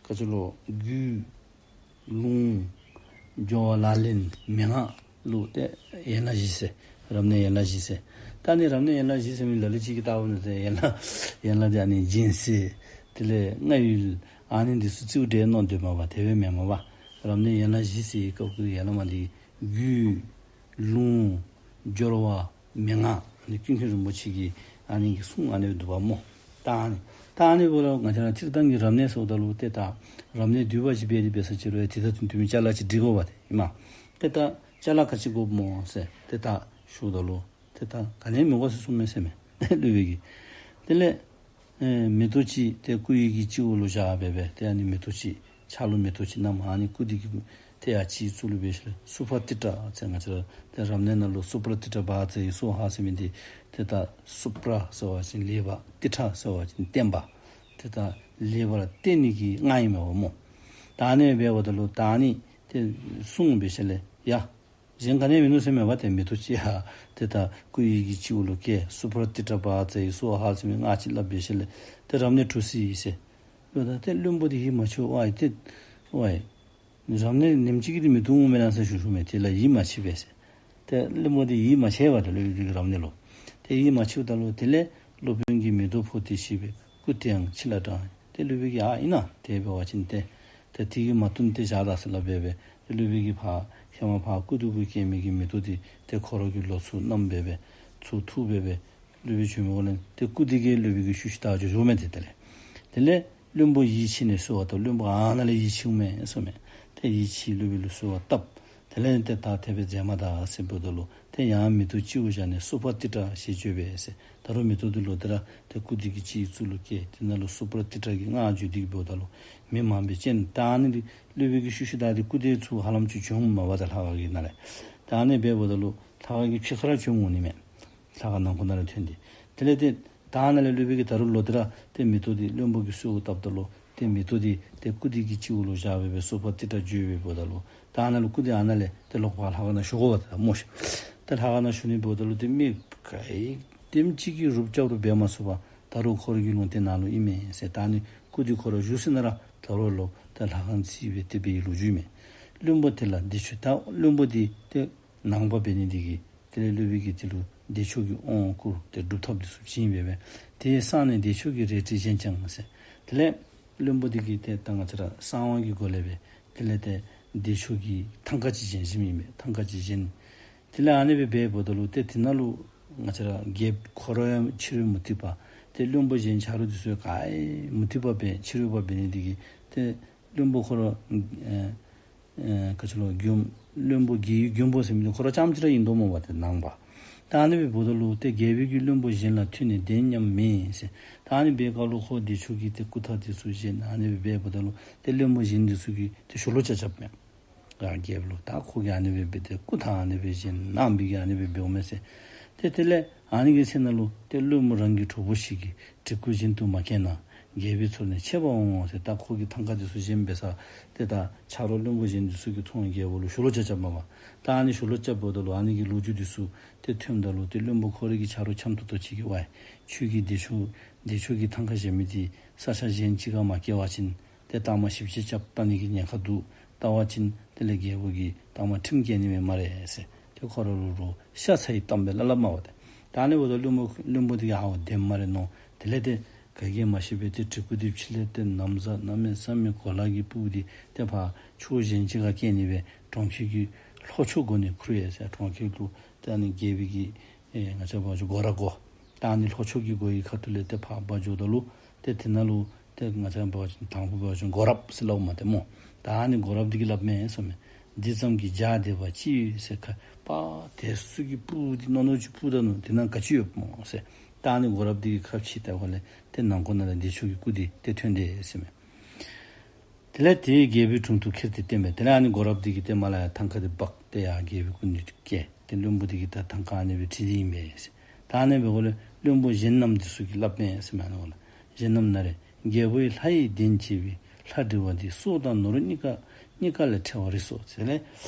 ག་ཅི་ལོ་རྒྱུད་ལུང་སྦྱོར་བ་ལག་ལེན་མན་ངག་ལུ་ཏེ་ཡན་ལག་བཞི་ཟེར། རབ་གནས་ཡན་ལག་བཞི་ཟེར། ད་ཨ་ནི་རབ་གནས་ཡན་ལག་བཞི་ཟེར་མི་ལ་ལུ་ཅིག་གིས་བལྟ་བ་ན་ཏེ་ཡན་ལག་ཡན་ལག་འདི་ཨ་ནི་སྦྱིན་སྲེག་དེ་ལས་སྔགས་ཡུལ་ཨ་ནི་འདི་ཚུ་རྩིཝ་འདྲས་མནོ་སྡོདཔ་མས་པ། དེ་སྦེ་མེན་མས་པ། རབ་གནས་ཡན་ལག་བཞི་ཟེར་བའི་སྐབས་ཀྱི་ཡན་ལག་མ་འདི་རྒྱུད་ལུང་སྦྱོར་བ་མན་ངག་ཨ་ནི་ཀུན་མཁྱེན་རིན་པོ་ཆེ་གིས་ཨ་ནི་གི་གསུང་ཨ་ནི་སྦེ་འདུག་པ་སྨོ། ད་ཨ་ནི་ད་ཨ་ནི་འབདཝ་ད་ང་བཅས་ར་སྤྱིར་བཏང་གི་རབ་གནས་ཟེརཝ་ད་ལུ་ཏེ་ད་རབ་གནས་འདུས་པ་ཅིག་འབད་དེ་འབད་ས་ཅིག་རུང་ཡང་དེ་དང་བསྟུན་བསྟུན་མི་ཅ་ལ་ཅིག་སྒྲིག་དགོ་པ་ཏེ་ཨིན་མས། ཏེ་ད་ཅ་ལ་ག་ཅི་དགོཔ་སྨོ་ཟེར་ཏེ་ད་ཞུཝ་ད་ལུ་ཏེ་ད་ག་ནི་ཡང་མི་དགོ་ཟེར་གསུངམ་མས་ཟེར་མས་སློབ་དཔོན་གྱིས། དེ་ལས་ཨེ་མེ་ཏོག་ཅིག་ཏེ་སྐུ་ཡི་གི་སྤྱི་བོ་ལུ་བཞག་སྦེ་སྦེ་ཏེ་ཨ་ནི་མེ་ཏོག་ཅིག་ཕྱག་ལུ་མེ་ཏོག་ཅིག་བསྣམས། ཨ་ནི་སྐུ་འདི་གི་ཏེ་ཡར་སྤྱི་གཙུག་ལུ་འབད་ཞིནམ་ལས་སུ་པྲ་ཏི་ཏྲ་ཟེར་ང་བཅས་ར་ཏེ་རབ་གནས་ནང་ལུ་སུ་པྲ་ཏི་ཏྲ་བཛྲ་ཡེ་སྭཱ་ཧཱ་ཟེར་མི་འདི་ཏེ་ད་སུ་པྲ་ཟེར་བ་ཅིན་ལེགས་པ། ཏི་ཏྲ་ཟེར་བ་ཅིན་བརྟན་པ། ཏེ་ད་ལེགས་པར་བརྟན་ནི་གི་སྔགས་ཨིན་མས་པ་སྨོ། ད་ཨ་ནི་འབདཝ་ད་ལུ་ད་ཨ་ནི་ཏེ་གསུངས་འབད་ཞིནམ་ལས་ཡ་གཞན་ག་ནི་ཡང་མིན་ནུག་ཟེར་མས་པ། ཏེ་མེ་ཏོག་ཅིག་ཡང་ཏེ་ད་སྐུ་ཡི་གི་སྤྱི་བོ་ལུ་བཀལ། སུ་པྲ་ཏི་ཏྲ་བཛྲ་ཡེ་སྭཱ་ཧཱ་ཟེར་མི་སྔགས་ཅིག་སླབ་འབད་ཞིནམ་ལས་ཏེ་རབ་གནས་གྲུབ་སོ་ཡི་ཟེར། འབདཝ་ད་ཏེ་བློན་པོ་འདི་ཡིད་མ་ཆེས་པར་ཏེ་ཝའི་རབ་གནས་ཉིནམ་གཅིག་གི་འདི་མི་བཏུབ་འོང་མེན་ན་ཟེར་ཞུ་ཞུཝ་མས། དེ་ལུ་ཡིད་མ་ཆེས་པས་ཟེར། ཏེ་བློན་པོ་འདི་ཡིད་མ་ཆེས་པས་ཏེ་སློབ་དཔོན་གྱི་རབ་གནས་ལུ། ཏེ་ཡིད་མ་ཆེས་ད་ལུ་དེ་ལས་སློབ་དཔོན་གྱིས་མེ་ཏོག་ཕོག་སྟེ་ཞེས་པའི་སྐུ་དེའང་ཕྱི་ལ་དྲངས། ཏེ་སློབ་དཔོན་གྱིས་ཨ་ཨིན་ན་དེ་འབད་བ་ཅིན་ཏེ་ཏེ་དེ་གིས་མ་བཏུབ་ཏེ་བཞག་ད་ཟེར་སླབ་སྦེ་སྦེ་ཏེ་སློབ་དཔོན་གྱིས་ཕར་ཧེ་མ་ཕར་སྐུ་མདུན་གུ་བཀལ་མི་གི་མེ་ཏོག་འདི་ཏེ་ཁོ་ར་གི་ལོགས་སུ་བསྣམས་སྦེ་སྦེ་ཚུར་འཐུ་སྦེ་སྦེ་སློབ་དཔོན་བྱོན་མི་འོང་ལས་ཏེ་སྐུ་འདི་གིས་སློབ་དཔོན་གྱི་ཤུལ་ཤུལ་བདའ་འགྱོ་འགྱོཝ་མས་ཏེ་དེ་ལས། དེ་ལས་བློན་པོ་ཡིད་ཆེས་ནས་གསོལ་བ་བཏབ། བློན་པོ་ཨ་ནཱ་ལས་ཡིད་ཆེས་འོང་མས་ཟེར་མས། ཏེ་ཡིད་ཆེས་སློབ་དཔོན་ལུ་གསོལ་བ་བཏབ། དེ་ལས་ཏེ་ད་དེ་སྦེ་མཛད་མ་ད་ཟེར་འབདཝ་ད་ལུ་ཏེ་ཡང་མེ་ཏོག་སྤྱི་བོ་བཞག་ནས་སུ་པྲ་ཏི་ཏྲ་ཞེས་བརྗོད་པས་ཟེར། ད་རུང་མེ་ཏོག་འདི་ལོག་སྟེ་ར་ཏེ་སྐུ་འདི་གི་སྤྱི་གཙུག་ལུ་བཀལ། དེ་ནང་ལུ་སུ་པྲ་ཏི་ཏྲ་གི་སྔགས་བརྗོད་དེ་གིས་འབདཝ་ད་ལུ་མི་མང་པོས་སྤྱན་ད་ཨ་ནི་འདི་སློབ་དཔོན་གྱི་ཤུལ་ཤུལ་བདའ་སྟེ་སྐུ་དེ་ཚུར་ཧ་ལམ་ཅིག་བྱོནམ་མས་པ་ད་ལྷ་ཁང་གི་ནང་ལས། ད་ཨ་ནི་སྦེ་འབདཝ་ད་ལུ་ལྷ་ཁང་གི་ཕྱི་ཁར་བྱོན་འོང་ནི་མས། ལྷ་ཁང་ནང་ཁོ་ན་ར་ཐོན་ཏེ། དེ་ལས་ཏེ་ ད་ཨ་ནཱ་ལས་སློབ་དཔོན་གྱིས་ད་རུང་ལོག་སྟེ་ར་ཏེ་མེ་ཏོག་འདི་བློན་པོ་གིས་གསོལཝ་བཏབ་ད་ལུ་ཏེ་མེ་ཏོག་འདི་ཏེ་སྐུ་དེ་གི་སྤྱི་བོ་ལུ་བཞག་སྦེ་སྦེ་གསོལ་བ་ཏེ་ད་བརྗོད་སྦེ་འབདཝ་ད་ལུ་ད་ཨ་ནཱ་ལུ་སྐུ་དེ་ཨ་ནཱ་ལས་ཏེ་ལོག་ཕར་ལྷ་ཁང་ནང་ཞུ་དགོ་པ་ད་སྨོ་ཤིག། ཏེ་ལྷ་ཁང་ནང་ཞུ་ནི་འབདཝ་ད་ལུ་ཏེ་མི་ག་དེམ་ཅིག་གིས་རུབ་རྐྱབ་རུང་འབད་མ་ཚུགས་པར་ད་རུང་ཁོ་ར་གི་ལུང་བསྟན་ནང་ལུ་ཨིན་མས་ཟེར། ད་ཨ་ནི་སྐུ་དེ་ཁོ་ར་བཞུགས་ས་ནང་ར་ད་རུང་ལོག་ཏེ་ལྷ་ཁང་བརྩིགས་སྦེ་ཏེ་འབད་བའི་ལོ་རྒྱུས་མས། བློན་པོ་དེ་ལ་བདེ་མཆོག། ད་བློན་པོ་འདི་ཏེ་ནང་པ་འབད་ནི་འདི་གིས་དེ་ལས་སློབ་དཔོན་གྱིས་དེ་ལུ་བདེ་མཆོག་གི་དབང་བསྐུར་ཏེ་སྒྲུབ་ཐབས་འདི་ཚུ་བྱིན་སྦེ་སྦེ་དེ་གསང་ནས་བདེ་མཆོག་གི་རལ་གྲི་བཞེངས་ཀྱང་ཟེར། དེ་ལས་བློན་པོ་འདི་གིས་ཏེ་ད་ང་བཅས་ར་གསང་བ་གི་སྒོ་ལས་སྦེ་དེ་ལས་ཏེ་བདེ་མཆོག་གི་ཐང་ཀ་ཅིག་བཞེངས་བཞེངསམ་ཨིན་པས། ཐང་ཀ་ཅིག་བཞེངས། དེ་ལས་ཨ་ནི་སྦེ་འབདཝ་ད་ལུ་ཏེ་དེ་ནང་ལུ་ང་བཅས་ར་རྒྱལཔོ་ཁོ་ར་ཡང་ཕྱི་རོལ་མུ་སྟེགས་པ། ཏེ་བློན་པོ་གཞན་ཆ་རོགས་འདི་ཚུ་ག་ར་མུ་སྟེགས་པ་སྦེ་ཕྱི་རོལ་པ་འབད་ནི་འདི་གིས་ཏེ་བློན་པོ་ཁོ་ར་ཨེ་ཨེ་ག་ཅི་ལོ་མགོན་བློན་པོ་དགེ་བའི་མགོན་པོ་ཟེར་མི་འདི་ཁོ་ར་རྐྱངམ་ཅིག་ར་ཨིན་དོ་སྨོ་པ་ཏེ་ནང་པ། ད་ཨ་ནི་སྦེ་འབདཝ་ད་ལུ་ཏེ་རྒྱལ་པོ་གིས་བློན་པོ་གཞན་ལ་ཐོས་ནས་བདེན་སྙམ་མེད་ཟེར། ད་ཨ་ནི་སྦེ་སྐབས་ལུ་ཁོ་བདེ་མཆོག་གི་ཏེ་སྐུ་ཐང་འདི་ཚུ་བཞེངས། ཨ་ནི་སྦེ་འབདཝ་ད་ལུ་ཏེ་བློན་པོ་གཞན་འདི་ཚུ་གིས་ཏེ་ཞུ་ལོག་རྐྱབ་རྐྱབ་མས། ཨ་རྒྱལཔོ་ལུ་ད་ཁོ་གིས་ཨ་ནི་སྦེ་འབད་དེ་སྐུ་ཐང་ཨ་ནི་སྦེ་བཞེངས་གནང་བའི་གི་ཨ་ནི་སྦེ་འབདཝ་མས་ཟེར། ཏེ་དེ་ལས་ཨ་ནི་གི་ཚེ་ནང་ལུ་ཏེ་བློན་པོ་རང་གི་གྲོགས་པོ་ཞིག་གིས་བྲིས་སྐུ་བཞིན་དུ་མ་བསྐྱལ་ན་རྒྱལ་པོའི་ཚོགས་ནི་ཆད་པར་འོང་ངོ་ཟེར། ད་ཁོ་གིས་ཐང་ཀ་འདི་ཚུ་བཞེངས་འབད་ས་ཏེ་ད་ཆ་རོགས་བློན་པོ་གཞན་འདི་ཚུ་གིས་མཐོང་རྒྱལ་པོ་ལུ་ཞུ་ལོག་རྐྱབ་རྐྱབ་མས་པ། ད་ཨ་ནི་ཞུ་ལོག་རྐྱབ་འབདཝ་ད་ལུ་ཨ་ནི་གི་ལོ་རྒྱུས་འདི་ཚུ་ཏེ་ཐོནམ་ད་ལུ་ཏེ་བློན་པོ་ཁོ་རའི་གི་ཆ་རོགས་འཆམ་ཏོག་ཏོ་ཅིག་གིས་ཝའི་ཁྱོད་ཀྱིས་བདེ་མཆོག་བདེ་མཆོག་གི་ཐང་ཀ་བཞེངས་མི་འདི་ས་ཆ་གཞན་ཅིག་ཁར་མ་བསྐྱལ་བ་ཅིན་ཏེ་ལྟག་མ་ཞིབ་དཔྱད་རྐྱབ་བལྟ་ནི་གི་ཉེན་ཁ་འདུག། བལྟ་བ་ཅིན་དེ་ལས་རྒྱལ་པོ་གིས་ལྟག་མ་ཁྲིམས་བཀལ་ནི་མས་སྨ་རེ་ཟེར། ཏེ་ཁོ་ར་ལུ་རོགས་ཤ་ཚ་ཡི་གཏམ་སྦེ་སླབ་སླབ་མས་པ་ཏེ། ད་ཨ་ནི་འབདཝ་ད་བློན་པོ་བློན་པོ་འདི་གིས་ཨའོ་བདེན་སྨ་རེ་མནོ། དེ་ལས་ཏེ་ག་གིས་མ་ཤེས་པར་ཏེ་བྲིས་སྐུ་འདི་ཕྱི་ལས་ཏེ་ན་བཟའ་གནམ་མེད་ས་མེད་གོ་ལ་གིས་སྤུབས་ཏེ་ཏེ་ཕར་ཕྱོགས་གཞན་ཅིག་ཁར་བསྐྱལ་ནི་སྦེ་གྲོང་ཁྱེར་གྱི་ལྷོ་ཕྱོགས་སྒོ་ནས་ཁུར་ཡར་ཟེར། གྲོང་ཁྱེར་ལུ་ཏེ་ཨ་ནི་རྒྱལ་པོ་གི་ཨེ་ང་བཅས་འབད་བ་ཅིན་སྒོ་ར་སྒོ། ད་ཨ་ནི་ལྷོ་ཕྱོགས་ཀྱི་སྒོ་གི་ཁ་ཐུག་ལས་ཏེ་ཕར་འབག་འགྱོཝ་ད་ལུ་ཏེ་དེ་ནང་ལུ་ཏེ་ང་བཅས་འབད་བ་ཅིན་དང་ཕུ་འབད་བ་ཅིན་སྒོ་རཔ་ཟེར་སླབ་མས་ཏེ་སྨོ། ད་ཨ་ནི་སྒོ་རཔ་འདི་གིས་སླབ་མས་ཟེར་མས། འདི་ཙམ་གྱིས་བྱ་བདེ་བ་ཅི་ཡོད་ཟེར། ཁ་པ་དེ་ཚུ་གིས་སྤུབས་ཏེ་ནོ་ནོ་ཅིག་སྤུབས་ད་ནུག། དེ་ནང་ག་ཅི་ཡོདཔ་སྨོ་ཟེར། ད་ཨ་ནི་སྒོ་རཔ་འདི་གིས་ཁ་ཕྱེ་བལྟ་བ་ལས་ཏེ་ནང་ཁོག་ནང་ལས་བདེ་མཆོག་གི་སྐུ་འདི་ཏེ་ཐོན་དེས་ཟེར་མས། དེ་ལས་དེ་རྒྱལ་པོའི་དྲུང་དུ་ཁྱེར་ཏེ་བསྟན་པས། དེ་ལས་ཨ་ནི་སྒོ་རཔ་འདི་གིས་ཏེ་མར་ལས་ཡར་ཐང་ཀ་འདི་འབག་སྟེ་ཡར་རྒྱལ་པོའི་སྐུ་མདུན་དུ་བསྐྱལ། ཏེ་བློན་པོ་འདི་གིས་ད་ཐང་ཀ་ཨ་ནི་སྦེ་བྲིས་ཏེ་ཨིན་པས་ཟེར། ད་ཨ་ནི་སྦེ་འོག་ལས་བློན་པོ་གཞན་རྣམས་འདི་ཚུ་གིས་སླབ་མས་ཟེར་མས། ཨ་ནི་འོག་ལས་གཞན་རྣམས་ན་རེ། རྒྱལ་པོའི་ལྷ་ཡིས་བདེན་བྱས་པའི་ལྷ་བྲིས་པ་འདི་སྲོག་དང་ནོར་གཉིས་ཀ་གཉིས་ཀ་ལས་ཕྲ་བ་རེད་སོ་ཟེར་ལས།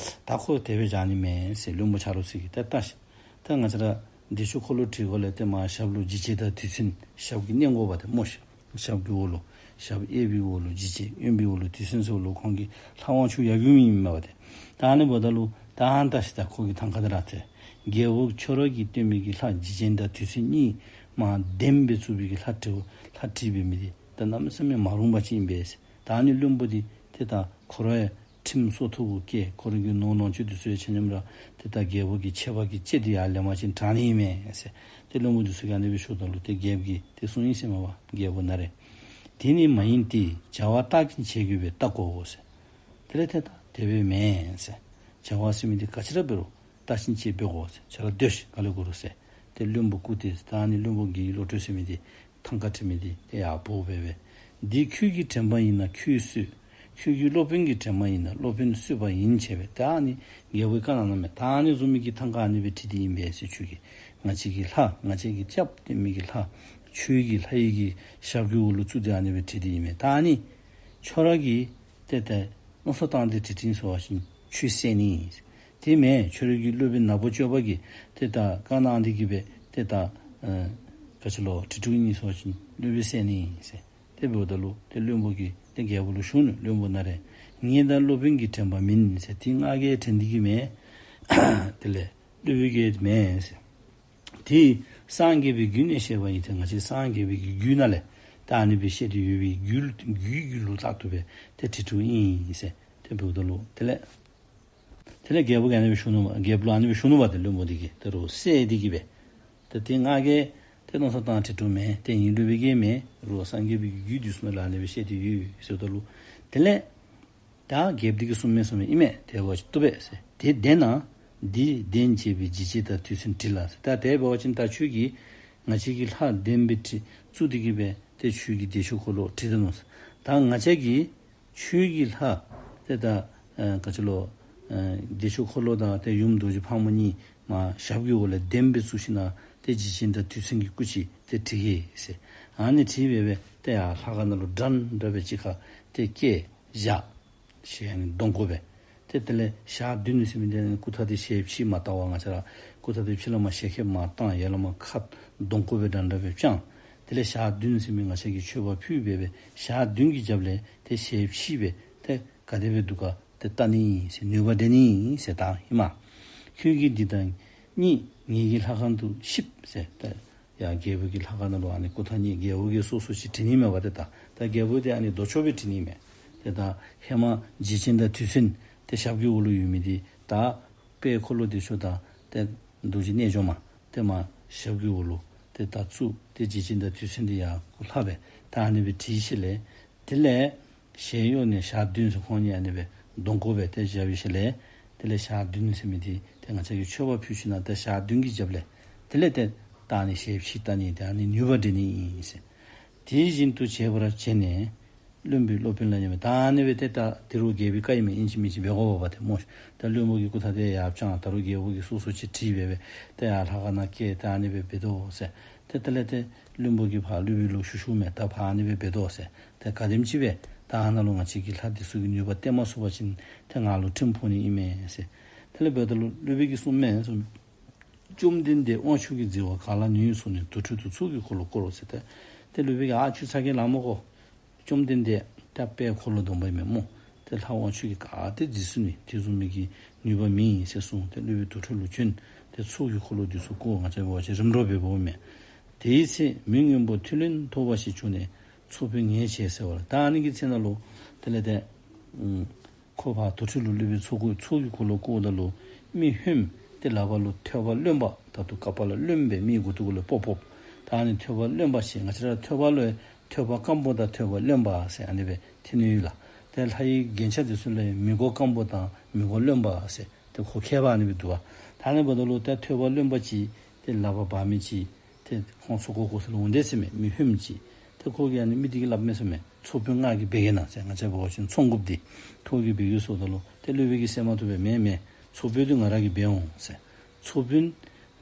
ད་ཁོ་དེ་སྦེ་བཞག་ནི་མེན་ཟེར་བློན་པོ་ཆ་རོགས་ཚུ་གིས་ཏེ་བལྟ་ཤིག། ད་ང་བཅས་ར་བདེ་མཆོག་འཁོར་ལོ་བྲིས་སྒོ་ལས་ཏེ་མར་ཞབས་ལུ་འཇིགས་བྱེད་དང་དུས་མཚོན་ཞབས་ཀྱིས་མནན་དགོ་པ་ཏེ་སྨོ་ཤིག། ཞབས་ཀྱི་འོག་ལུ་ཞབས་གཡས་པའི་འོག་ལུ་འཇིགས་བྱེད་གཡོན་པའི་འོག་ལུ་དུས་མཚོན་ཟེར་འོག་ལུ་ཁོང་གི་ལྷ་དབང་ཕྱུག་ཡབ་ཡུམ་ཨིན་མས་པ་ཏེ། ད་ཨ་ནི་འབདཝ་ད་ལུ་ད་ཨ་ནི་བལྟ་ཤིག། ད་ཁོ་གི་ཐང་ཀ་འདི་ར་ཏེ་རྒྱལ་པོ་ཁྱོད་ར་གིས་སྟོན་མི་གི་ལྷ་འཇིགས་བྱེད་དང་དུས་མཚོན་གཉིས་མར་བདེན་སྦེ་བཙུགས་པའི་གི་ལྷ་བྲིས་ལྷ་བྲིས་པའི་མི་འདི་ད་གནམ་མེད་ས་མེད་མ་རུང་པ་ཅིག་ཨིན་པས་ཟེར། ད་ཨ་ནི་བློན་པོ་འདི་ཏེ་ད་ཁོ་ར་ཡང་ཁྲིམས་སྲོག་ཐོག་གུ་བཀལ། ཁོ་ར་གི་ནོར་ལོངས་སྤྱོད་འདི་ཚུ་ཡང་ཆ་མཉམ་ར་ཏེ་ད་རྒྱལ་པོ་གི་ཆད་པ་གིས་བཅད་དེ་ཡར་ལེན་པ་ཅིན་དྲག་ནི་ཨིན་མས་ཟེར། ཏེ་བློན་པོ་འདི་ཚུ་གིས་ཨ་ནི་སྦེ་ཞུཝ་ད་ལུ་ཏེ་རྒྱལཔོ་གིས་ཏེ་གསུངས་ཡི་ཟེར་མས་པ། རྒྱལ་པོ་ན་རེ། དེ་ནི་མ་ཡིན་ཏེ། བྱ་བ་བརྟག་ཅིང་བྱེད་དགོས་པས་བརྟག་གོ་ཟེར། དེ་ལས་ཏེ་ད་དེ་སྦེ་མེན་ཟེར། བྱ་བ་ཟེར་མི་འདི་ག་ཅི་ར་འབད་རུང་བརྟག་ཅིང་དཔྱད་འབད་དགོ་ཟེར། ཁྱོད་ར་སྡོད་ཤིག། ག་ལེ་གོ་རུང་ཟེར། ཏེ་བློན་པོ་སྐུ་དེ་ད་ཨ་ནི་བློན་པོ་དགེ་བའི་བློ་གྲོས་ཟེར་མི་འདི་ཐང་ཀ་བྲིས་མི་འདི་ཏེ་ཡར་འབོ་སྦེ་སྦེ། འདི་ཁྱོད་ཀྱི་དྲན་པ་ཡིན་ན་ཁྱོད་གསོད། ཁྱོད་ཀྱི་སློབ་དཔོན་གྱི་དྲན་པ་ཡིན་ན་སློབ་དཔོན་གསོད་པ་ཡིན་བྱས་པས། ད་ཨ་ནི་རྒྱལ་པོའི་བཀའ་གནང་གནངམ་མས། ད་ཨ་ནི་བཟུམ་མའི་གི་ཐང་ཀ་ཨ་ནི་སྦེ་བྲིས་ཏེ་ཨིན་པས་ཟེར། ཁྱོད་ཀྱིས་ང་བཅས་ཀྱི་ལྷ་ང་བཅས་ཀྱི་སྐྱབས་སྟོན་མི་གི་ལྷ་ཆོས་ཀྱི་ལྷ་ཡི་གི་ཞབས་ཀྱི་འོག་ལུ་བཙུགས་ཏེ་ཨ་ནི་སྦེ་བྲིས་ཏེ་ཨིན་མས། ད་ཨ་ནི་ཁྱོད་ར་གིས་ཏེ་ད་མནོ་བསམ་བཏང་སྟེ་བྲིས་བྲིསཔ་ཨིན་པ་ཅིན་ཁྱོད་བསད་ནི་ཨིན། དེ་མེན་ཁྱོད་ར་གི་སློབ་དཔོན་ནག་པོ་སྤྱོད་པ་གིས་ཏེ་ད་བཀའ་གནང་སྟེ་གིས་སྦེ་ཏེ་ད་ཨ་ག་ཅི་ལོ་བྲིས་བྲིསཔ་ཨིན་པ་ཅིན་སློབ་དཔོན་བསད་ནི་ཨིན་ཟེར། དེ་འབདཝ་ད་ལུ་ཏེ་བློན་པོ་གིས་ཏེ་རྒྱལ་པོ་ལུ་ཞུ་ནུག། བློན་པོ་ན་རེ། ངེད་དང་སློབ་དཔོན་གྱི་དྲན་པ་མིན་ཟེར། དེ་ང་གིས་དྲན་ཏེ་གིས་མེན། དེ་ལས་སློབ་དཔོན་གྱིས་མེན་ཟེར། དེ་སངས་རྒྱས་པའི་རྒྱུད་ནས་བཤད་པ་ཡིན་ཏེ། ང་བཅས་སངས་རྒྱས་པའི་གི་རྒྱུད་ནང་ལས་ད་ཨ་ནི་སྦེ་བཤད་དེ་ཡོད་པའི་རྒྱུད་རྒྱུད་ཀྱི་ལུགས་ལྟར་དུ་སྦེ་ཏེ་བྲིས་བྲིསཔ་ཨིན་ཟེར། དེ་འབདཝ་ད་ལུ་དེ་ལས་དེ་ལས་རྒྱལ་པོ་གིས་ཨ་ནི་སྦེ་ཞུ་ནུག། རྒྱལཔོ་ལུ་ཨ་ནི་སྦེ་ཞུ་ནུག་པ། ཏེ་བློན་པོ་འདི་གིས་ད་རུང་བསད་དེ་གིས་སྦེ་ད་དེ་ང་གིས་ཏེ་མནོ་བསམ་བཏང་བྲིས་བྲིསཔ་མེན། ཏེ་ངེའི་སློབ་དཔོན་གྱིས་མེན། རུང་སངས་རྒྱས་པའི་གི་རྒྱུད་འདི་ཚུ་ནང་ལས་ཨ་ནི་སྦེ་བཤད་དེ་ཡོད་ཟེརཝ་ད་ལུ་དེ་ལས་ད་རྒྱལཔོ་འདི་གིས་གསུངམ་མས་གསུངམ་མས། ཨིན་མས། དེ་འབད་བ་ཅིན་བཏུབ་པས་ཟེར། དེ་བདེན་ན་འདི་བདེན་བྱས་པའི་འཇིགས་བྱེད་དང་དུས་མཚུངས་བྲིས་ལ་ཟེར། ད་དེ་འབད་བ་ཅིན་ད་ཁྱོད་ཀྱིས་ང་བཅས་ཀྱི་ལྷ་བདེན་པའི་བྲིས་བཙུགས་ཏེ་གིས་སྦེ་ཏེ་ཁྱོད་ཀྱིས་བདེ་མཆོག་འཁོར་ལོ་བྲིས་ད་ནུག་ཟེར། ད་ང་བཅས་ཀྱིས་ཁྱོད་ཀྱི་ལྷ་ཏེ་ད་ཨ་ག་ཅི་ལོ་ཨ་བདེ་མཆོག་འཁོར་ལོ་དང་ཏེ་ཡུམ་རྡོ་རྗེ་ཕག་མོ་གཉིས་མར་ཞབས་ཀྱི་འོག་ལས་བདེན་པའི་བཙུགས་ཞིནམ་ལས་ ཏེ་རྗེ་བཙུན་དང་དུས་མཚུངས་ཀྱི་སྐུ་ཅིག་ཏེ་བྲིས་ཡི་ཟེར། ཨ་ནི་བྲིས་སྦེ་སྦེ་ཏེ་ཡར་ལྷ་ཁང་ནང་ལུ་འདྲ་འདྲ་སྦེ་གཅིག་ཁར་ཏེ་བཀལ་བཞག། ཞལ་ནི་གདོང་བསྐོར་སྦེ། ཏེ་དེ་ལས་ཞག་བདུན་ཟེར་མི་འདི་ནི་སྐུ་ཐང་འདི་ཞལ་ཕྱེ་མ་བལྟ་བར་ང་བཅས་ར་སྐུ་ཐང་འདི་ཕྱི་ལས་མར་ཞལ་ཁ་མར་བཏང་ཡར་ལས་མར་ཁ་གདོང་བསྐོར་སྦེ་འདྲ་འདྲ་སྦེ་བརྐྱང་། དེ་ལས་ཞག་བདུན་ཟེར་མི་ང་བཅས་ཀྱིས་མཆོད་པ་ཕུལ་སྦེ་སྦེ་ཞག་བདུན་གྱི་རྒྱབ་ལས་ཏེ་ཞལ་ཕྱེ་སྦེ་ཏེ་ག་དེ་སྦེ་འདུག་ག་ཏེ་བལྟ་ནི་ཨིན་ཟེར། ནུས་པ་འགྲན་ནི་ཨིན་ཟེར། ད་ཧེ་མ་ཁྱོད་ཀྱིས་འདི་དང་གཉིས་ངེ་གི་ལྷ་ཁང་དུ་གཤིབས་ཟེར། ཏེ་ཡར་རྒྱལ་པོ་གི་ལྷ་ཁང་ནང་ལུ་ཨ་ནི་སྐུ་ཐང་གཉིས་རྒྱལ་པོ་གིས་སོ་སོ་ཅིག་བྲིས་ནི་མས་པ། ཏེ་ད་ད་རྒྱལ་པོ་འདི་ཨ་ནི་མདོ་ཆོག་སྦེ་བྲིས་ནི་མས། ཏེ་ད་ཧེ་མ་རྗེ་བཙུན་དང་དུས་མཚུངས་ཏེ་ཞབས་ཀྱི་འོག་ལུ་ཡོད་མི་འདི་ད་དཔལ་འཁོར་ལོ་བདེ་མཆོག་དང་ཏེ་རྡོ་རྗེ་རྣལ་འབྱོར་མ་ཏེ་མར་ཞབས་ཀྱི་འོག་ལུ་ཏེ་ད་བཙུགས། ཏེ་རྗེ་བཙུན་དང་དུས་མཚུངས་འདི་ཡར་སྐུ་ལྷག་སྦེ་ད་ཨ་ནི་སྦེ་བྲིས་ཞིནམ་ལས་དེ་ལས་ཞལ་གཡོན་ནས་ཞག་བདུན་ཟེར་ཁོང་གཉིས་ཨ་ནི་སྦེ་གདོང་བསྐོར་སྦེ་ཏེ་བཞག་པའི་ཤུལ་ལས་དེ་ལས་ཞག་བདུན་ཟེར་མི་འདི་ཏེ་ང་བཅས་ཀྱིས་མཆོད་པ་ཕུལ་ཞིནམ་ལས་ཏེ་ཞག་བདུན་གྱི་རྒྱབ་ལས་དེ་ལས་ཏེ་ད་ཨ་ནི་ཞལ་ཕྱེ་བལྟ་ནི་ཏེ་ཨ་ནི་ནུས་པ་འགྲན་ནི་ཨིན་ཟེར། དེ་བཞིན་དུ་བྱས་པར་བྱས་ནས་བློན་པོས་སློབ་དཔོན་ལ་སྙམ་པའི། ད་ཨ་ནི་སྦེ་ཏེ་ད་དེ་རུ་རྒྱལ་པོའི་བཀའ་ཨིན་མས། ཨིན་ཅི་མིན་ཅི་འབད་དགོ་པས་ཏེ་སྨོ། ད་བློན་པོ་གི་སྐུ་ཐང་འདི་ཡར་བརྐྱང་། ད་རུང་རྒྱལ་པོ་གིས་སོ་སོ་ཅིག་བྲིས་སྦེ་སྦེ་ཏེ་ཡར་ལྷ་ཁང་ནང་བསྐྱལ། ཏེ་ཨ་ནི་སྦེ་འབད་དོ་ཟེར། ཏེ་དེ་ལས་ཏེ་བློན་པོ་གིས་ཕར་སློབ་དཔོན་ལུ་ཞུ་ཞུཝ་མས། ད་ཕར་ཨ་ནི་སྦེ་འབད་དོ་ཟེར། ཏེ་ག་དེམ་ཅིག་སྦེ་ད་ཨ་ནཱ་ལུ་ང་བཅས་ཀྱི་ལྷ་འདི་ཚུ་གིས་ནུས་པ་སྟོན་མ་ཚུགས་པ་ཅིན་ཏེ་ང་ལུ་ཁྲིམས་ཕོག་ནི་ཨིན་མས་ཟེར། དེ་ལས་འབདཝ་ད་ལུ་སློབ་དཔོན་གྱིས་གསུངམ་མས་གསུངམ་མས། བཅོམ་ལྡན་འདས་དབང་ཕྱུག་གིས་མཛད་པ་གང་ལ་ནུས་གསུངས་ནས་དུར་ཁྲོད་དུ་ཚོགས་ཀྱི་འཁོར་ལོ་བསྐོར་རོ་ཟེར། ཏེ་ཏེ་སློབ་དཔོན་གྱིས་ཨ་ཁྱོད་ཚ་གྱང་ལང་མི་དགོ། བཅོམ་ལྡན་འདས་ད་དཔལ་འཁོར་ལོ་སྡོམ་པ་ཨིན་མས་སྨོ། ཏེ་ལྷ་དབང་ཕྱུག་གིས་ག་དེ་མཛད་ཚུགས་ནི་དེ་བཟུམ་མའི་གི་ནུས་པ་མེད་ཟེར་གསུངས། ཏེ་སློབ་དཔོན་དུར་ཁྲོད་ལུ་བྱོན། ཏེ་ཚོགས་ཀྱི་འཁོར་ལོ་འདི་ཚུ་བསྐོར། ང་བཅས་འབད་བ་ཅིན་རིམ་གྲོ་འབད་འབདཝ་མས། དེའི་ཚེ་མི་སྔོན་པོ་ཐོད་རློན་ཐོགས་པ་ཞིག་བྱུང་ནས་ཚོགས་དཔོན་ངལ་བྱེད་ཟེར་བ་ལས། ད་ཨ་ནི་གི་ཚེ་ནང་ལུ་དེ་ལས་ཏེ་ཨམ་ཁོ་ཕར་དུར་ཁྲོད་ལུ་སློབ་དཔོན་ཚོགས་ཀྱི་ཚོགས་ཀྱི་འཁོར་ལོ་བསྐོརཝ་ད་ལུ་མི་ཧོནམ་ཏེ་ལག་པ་ལུ་ཐོད་པ་རློན་པ། ད་ལྟོ་ཀ་པཱ་ལ་རློན་པའི་མི་མགུ་ཏོ་གུ་ལུ་ཕོག་ཕོགཔ། ད་ཨ་ནི་ཐོད་པ་རློན་པ་ཟེར་ང་བཅས་ར་ཐོད་པ་ལུ་ཐོད་པ་སྐམ་པོ་དང་ཐོད་པ་རློན་པ་ཟེར་ཨ་ནི་སྦེ་ཐོན་ནི་ཡོད་ལགས། ཏེ་ལྷའི་རྒྱན་ཆ་འདི་ཚུ་ལུ་མི་མགོ་སྐམ་པོ་དང་མི་མགོ་རློན་པ་ཟེར་ཏེ་ཁོ་ཁྱད་པར་ཨ་ནི་སྦེ་འདུག་པ། ད་ཨ་ནི་འབདཝ་ད་ལུ་ཏེ་ཐོད་པ་རློན་པ་ཅིག་ཏེ་ལག་པར་འབག་མི་ཅིག་ཏེ་ཁོང་ཚོགས་འཁོར་གོ་ས་ལུ་འོང་དེས་ཟེར་མས། མི་ཧོནམ་ཅིག། ཏེ་ཁོ་གིས་ཨ་ནི་མི་དེ་གིས་སླབ་མས་ཟེར་མས། ཚོགས་དཔོན་ང་གིས་འབད་གེ་ན་ཟེར། ང་བཅས་འབད་བ་ཅིན་ཚོང་འགུགཔ་འདི་ཁོ་གིས་འབད་གེ་ཟེརཝ་ད་ལུ་ཏེ་སློབ་དཔོན་གྱིས་ཟེར་མ་བཏུབ་པས། མེན་མེན། ཚོགས་དཔོན་འདི་ང་ར་གིས་འབད་འོང་ཟེར། ཚོགས་དཔོན་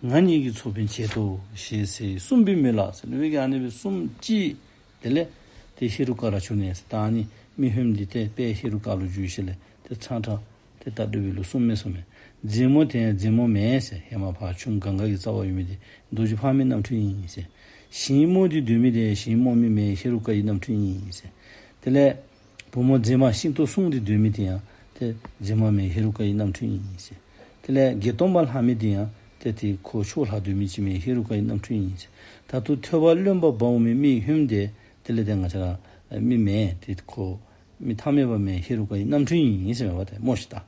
ང་ཉིད་ཀྱིས་ཚོགས་དཔོན་བྱེད་དོ་ཞེས་ཟེར་གསུངས་པའི་མོད་ལ་ཟེར། སློབ་དཔོན་གྱིས་ཨ་ནི་སྦེ་གསུངས་ཅི། དེ་ལས་ཏེ་ཧེ་རུ་ཀ་ར་བྱོན་ནས་ཟེར། ད་ཨ་ནི་མི་ཧོནམ་འདི་ཏེ་དཔལ་ཧེ་རུ་ཀ་ལུ་འགྱུར་ཞིནམ་ལས་ཏེ་ཚངས་བྲག་ཏེ་ད་སློབ་དཔོན་ལུ་གསུངས་མས་གསུངས་མས། མཛེས་མོ་དེ་ཡང་མཛེས་མོ་མེན་ཟེར། ཧེ་མ་ཕར་ཁྱུང་གངྒཱ་གི་རྩ་བར་ཡོད་མི་འདི་རྡོ་རྗེ་ཕག་མོའི་རྣམ་འཕྲུལ་ཨིན་ཟེར། ཞིང་རྨོ་སྟེ་སྡོད་མི་དེ་ཡང་ཞིང་རྨོ་མི་མེན་ཧེ་རུ་ཀ་ཡི་རྣམ་འཕྲུལ་ཨིན་ཟེར། དེ་ལས་བུམོ་མཛེས་མ་ཤིང་ཏོག་བསྲུང་སྟེ་སྡོད་མི་དེ་ཡང་ཏེ་མཛེས་མ་མེན་ཧེ་རུ་ཀ་ཡི་རྣམ་འཕྲུལ་ཨིན་ཟེར། དེ་ལས་བགེགས་སྟོང་པ་ལྷག་མི་དེ་ཡང་ཏེ་ཏེ་ཁོ་ཕྱོགས་ལྷག་སྡོད་མི་ཅིག་མེན་ཧེ་རུ་ཀ་ཡི་རྣམ་འཕྲུལ་ཨིན་ཟེར། ད་ལྟོ་ཐོད་པ་རློན་པ་འབག་འོང་མི་མི་ཧོནམ་དེ་དེ་ལས་ཏེ་ང་བཅས་ར་མི་མེན། ཏེ་ཁོ་མི་ཐ་མལ་པ་མེན། ཧེ་རུ་ཀ་ཡི་རྣམ་འཕྲུལ་ཨིན་ཟེར་མས་པ་ཏེ་སྨོ་ཤིག། ད་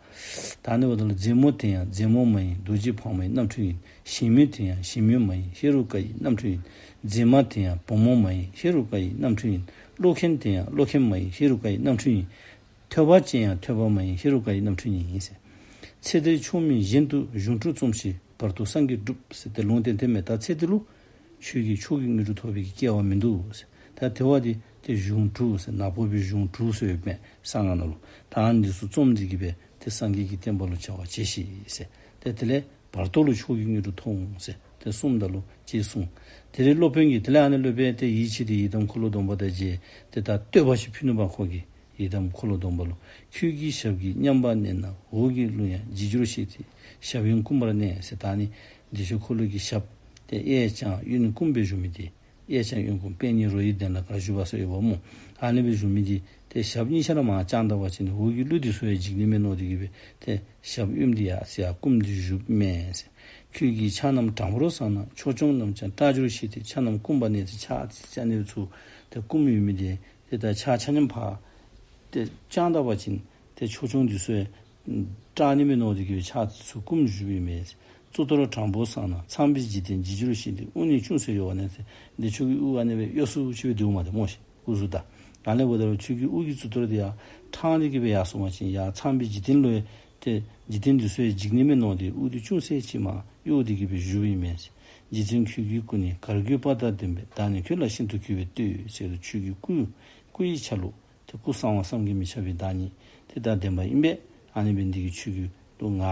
ད་ཨ་ནི་འབདཝ་ད་ལུ་མཛེས་མོ་དེ་ཡང་མཛེས་མོ་མ་ཡིན་རྡོ་རྗེ་ཕག་མོའི་རྣམ་འཕྲུལ་ཡིན། ཞིང་རྨོ་དེ་ཡང་ཞིང་རྨོ་མ་ཡིན་ཧེ་རུ་ཀ་ཡི་རྣམ་འཕྲུལ་ཡིན། མཛེས་མ་དེ་ཡང་བུ་མོ་མ་ཡིན་ཧེ་རུ་ཀ་ཡི་རྣམ་འཕྲུལ་ཡིན། བློ་མཁན་དེ་ཡང་བློ་མཁན་མ་ཡིན་ཧེ་རུ་ཀ་ཡི་རྣམ་འཕྲུལ་ཡིན། ཐོད་པ་ཅན་ཡང་ཐོད་པ་མ་ཡིན་ཧེ་རུ་ཀ་ཡི་རྣམ་འཕྲུལ་ཡིན་ཟེར། ཚེ་འདིར་ཆོག་མིན་གཞན་དུ་གཞུང་དྲུག་རྩོམས་ཤིང་བར་དུ་སངས་རྒྱས་བསྒྲུབས་ཟེར། ཏེ་ལུང་བསྟན་ཏེ་མས། ད་ཚེ་འདི་ལུ་ཁྱོད་ཀྱིས་མཆོག་གི་དངོས་གྲུབ་ཐོབ་པའི་གི་སྐལ་བ་མིན་འདུག་ཟེར། ད་དེ་བ་འདི་ཏེ་གཞུང་དྲུག་ཟེར་ནག་པོ་སྦེ་གཞུང་དྲུག་ཟེར་ཡོདཔ་མས་གསང་སྔགས་ནང་ལུ། ད་ཨ་ནི་འདི་ཚུ་རྩོམ་སྟེ་གི་སྦེ་ཏེ་སངས་རྒྱས་ཀྱི་བསྟན་པ་ལུ་བྱ་བ་བྱེད་ཤིག་ཟེར། ཏེ་དེ་ལས་བར་དོ་ལུ་མཆོག་གི་དངོས་གྲུབ་ཐོབ་འོང་ཟེར་ཏེ་གསུངམ་ད་ལུ་ཅིག་གསུངས། དེ་ལས་སློབ་དཔོན་གྱིས་དེ་ལས་ཨ་ནི་སློབ་དཔོན་ཏེ་ཡིད་ཆེས་ཏེ་ཡི་དམ་འཁོར་ལོ་སྡོམ་པ་དང་མཇལ་ཏེ་ད་བསྟོད་པ་ཅིག་ཕུལ་ནུག་པ། ཁོ་གིས་ཡི་དམ་འཁོར་ལོ་སྡོམ་པ་ལུ་ཁྱོད་ཀྱི་ཞབས་ཀྱིས་མཉམ་པར་གནས་ན་འོག་གི་ཀླུ་ཡང་བརྗིད་གྱུར་ཞེས་ཏེ་ཞབས་གཡོན་བསྐུམ་པར་གནས་ཟེར། ད་ཨ་ནི་བདེ་མཆོག་འཁོར་ལོ་གི་ཞབས་ཏེ་གཡས་བརྐྱང་གཡོན་བསྐུམ་སྦེ་བཞུགས་མི་འདི་གཡས་བརྐྱང་གཡོན་བསྐུམ་པད་ཉི་རོ་ཡི་གདན་ལ་ག་བཞུགས་པ་ཟེར་ཡོདཔ་སྨོ། ཨ་ནི་སྦེ་བཞུགས་མི་འདི་ཏེ་ཞབས་གཉིས་ཆ་ར་མར་བརྐྱངམ་ད་པ་ཅིན་འོག་གི་ཀླུ་འདི་ཚུ་ཡང་འཇིགས་ནི་མས་མནོ་སྟེ་གི་སྦེ་ཏེ་ཞབས་གཡོནམ་འདི་ཡར་སེ་ཡར་བསྐུམ་སྟེ་བཞུགསཔ་མས་ཟེར། ཁྱོད་ཀྱི་ཕྱག་རྣམས་དྲང་པོར་བསྲང་ན་ཕྱོགས་སྐྱོང་རྣམས་ཀྱང་སྐྲག་འགྱུར་ཞེས་ཏེ་ཕྱག་རྣམས་བསྐུམ་པ་ནས་ཏེ་ཕྱག་ཅིག་ཅིག་ཨ་ནི་ཚུ་ཏེ་བསྐུམ་ཡོད་མི་འདི་ཏེ་ད་ཕྱག་ཆ་མཉམ་ཕར་ཏེ་བརྐྱངམ་ད་པ་ཅིན་ཏེ་ཕྱོགས་སྐྱོང་འདི་ཚུ་ཡང་སྐྲག་ནི་མས་མནོ་སྟེ་གི་སྦེ་ཕྱག་ཚུ་བསྐུམ་བཞུགསཔ་ཨིན་མས། གཙུག་ཏོར་དྲང་པོར་བསྲང་ན་ཚངས་པའི་འཇིག་རྟེན་བརྗིད་གྱུར་ཞེས་ཏེ་དབུ་ནི་ཅུང་ཟད་གཡོ་བ་ནས་ཟེར། བདེ་མཆོག་གི་དབུ་ཨ་ནི་སྦེ་གཡོ་སུ་ཅིག་སྦེ་འདུག་མས་ཏེ་སྨོ་ཤིག། སྐུ་གཟུགས་ད་ཨ་ནི་འབདཝ་ད་ལུ་ཁྱོད་ཀྱི་དབུ་གི་གཙུག་ཏོར་འདི་ཡར་ཕྲང་སྟེ་གི་སྦེ་ཡར་སོང་པ་ཅིན་ཡར་ཚངས་པའི་འཇིག་རྟེན་ལུ་ཡང་ཏེ་འཇིག་རྟེན་འདི་ཚུ་ཡང་འཇིགས་ནི་མས་མནོ་སྟེ་དབུ་འདི་ཅུང་ཟད་ཅིག་མར་གཡོ་སྟེ་གི་སྦེ་བཞུགསཔ་ཨིན་མས། རྗེ་བཙུན་ཁྱོད་ཀྱི་སྐུ་ནི་གར་དགུའི་དཔལ་དང་ལྡན་པས། བདག་ནི་ཁྱོད་ལ་ཤིན་ཏུ་གུས་པས་ལྟོས་ཟེར། ཁྱོད་ཀྱི་སྐུ་སྐུ་ཡི་ཆ་ལུགས་ཏེ་སྐུ་གསང་བ་བསམ་གྱིས་མི་ཁྱབ་པའི་བདག་ཉིད་དེ་དང་ལྡན་པ་ཨིན་པས། ཨ་ནི་འབད་ནི་འདི་གིས་ཁྱོད་ཀྱི་ལུ་ང་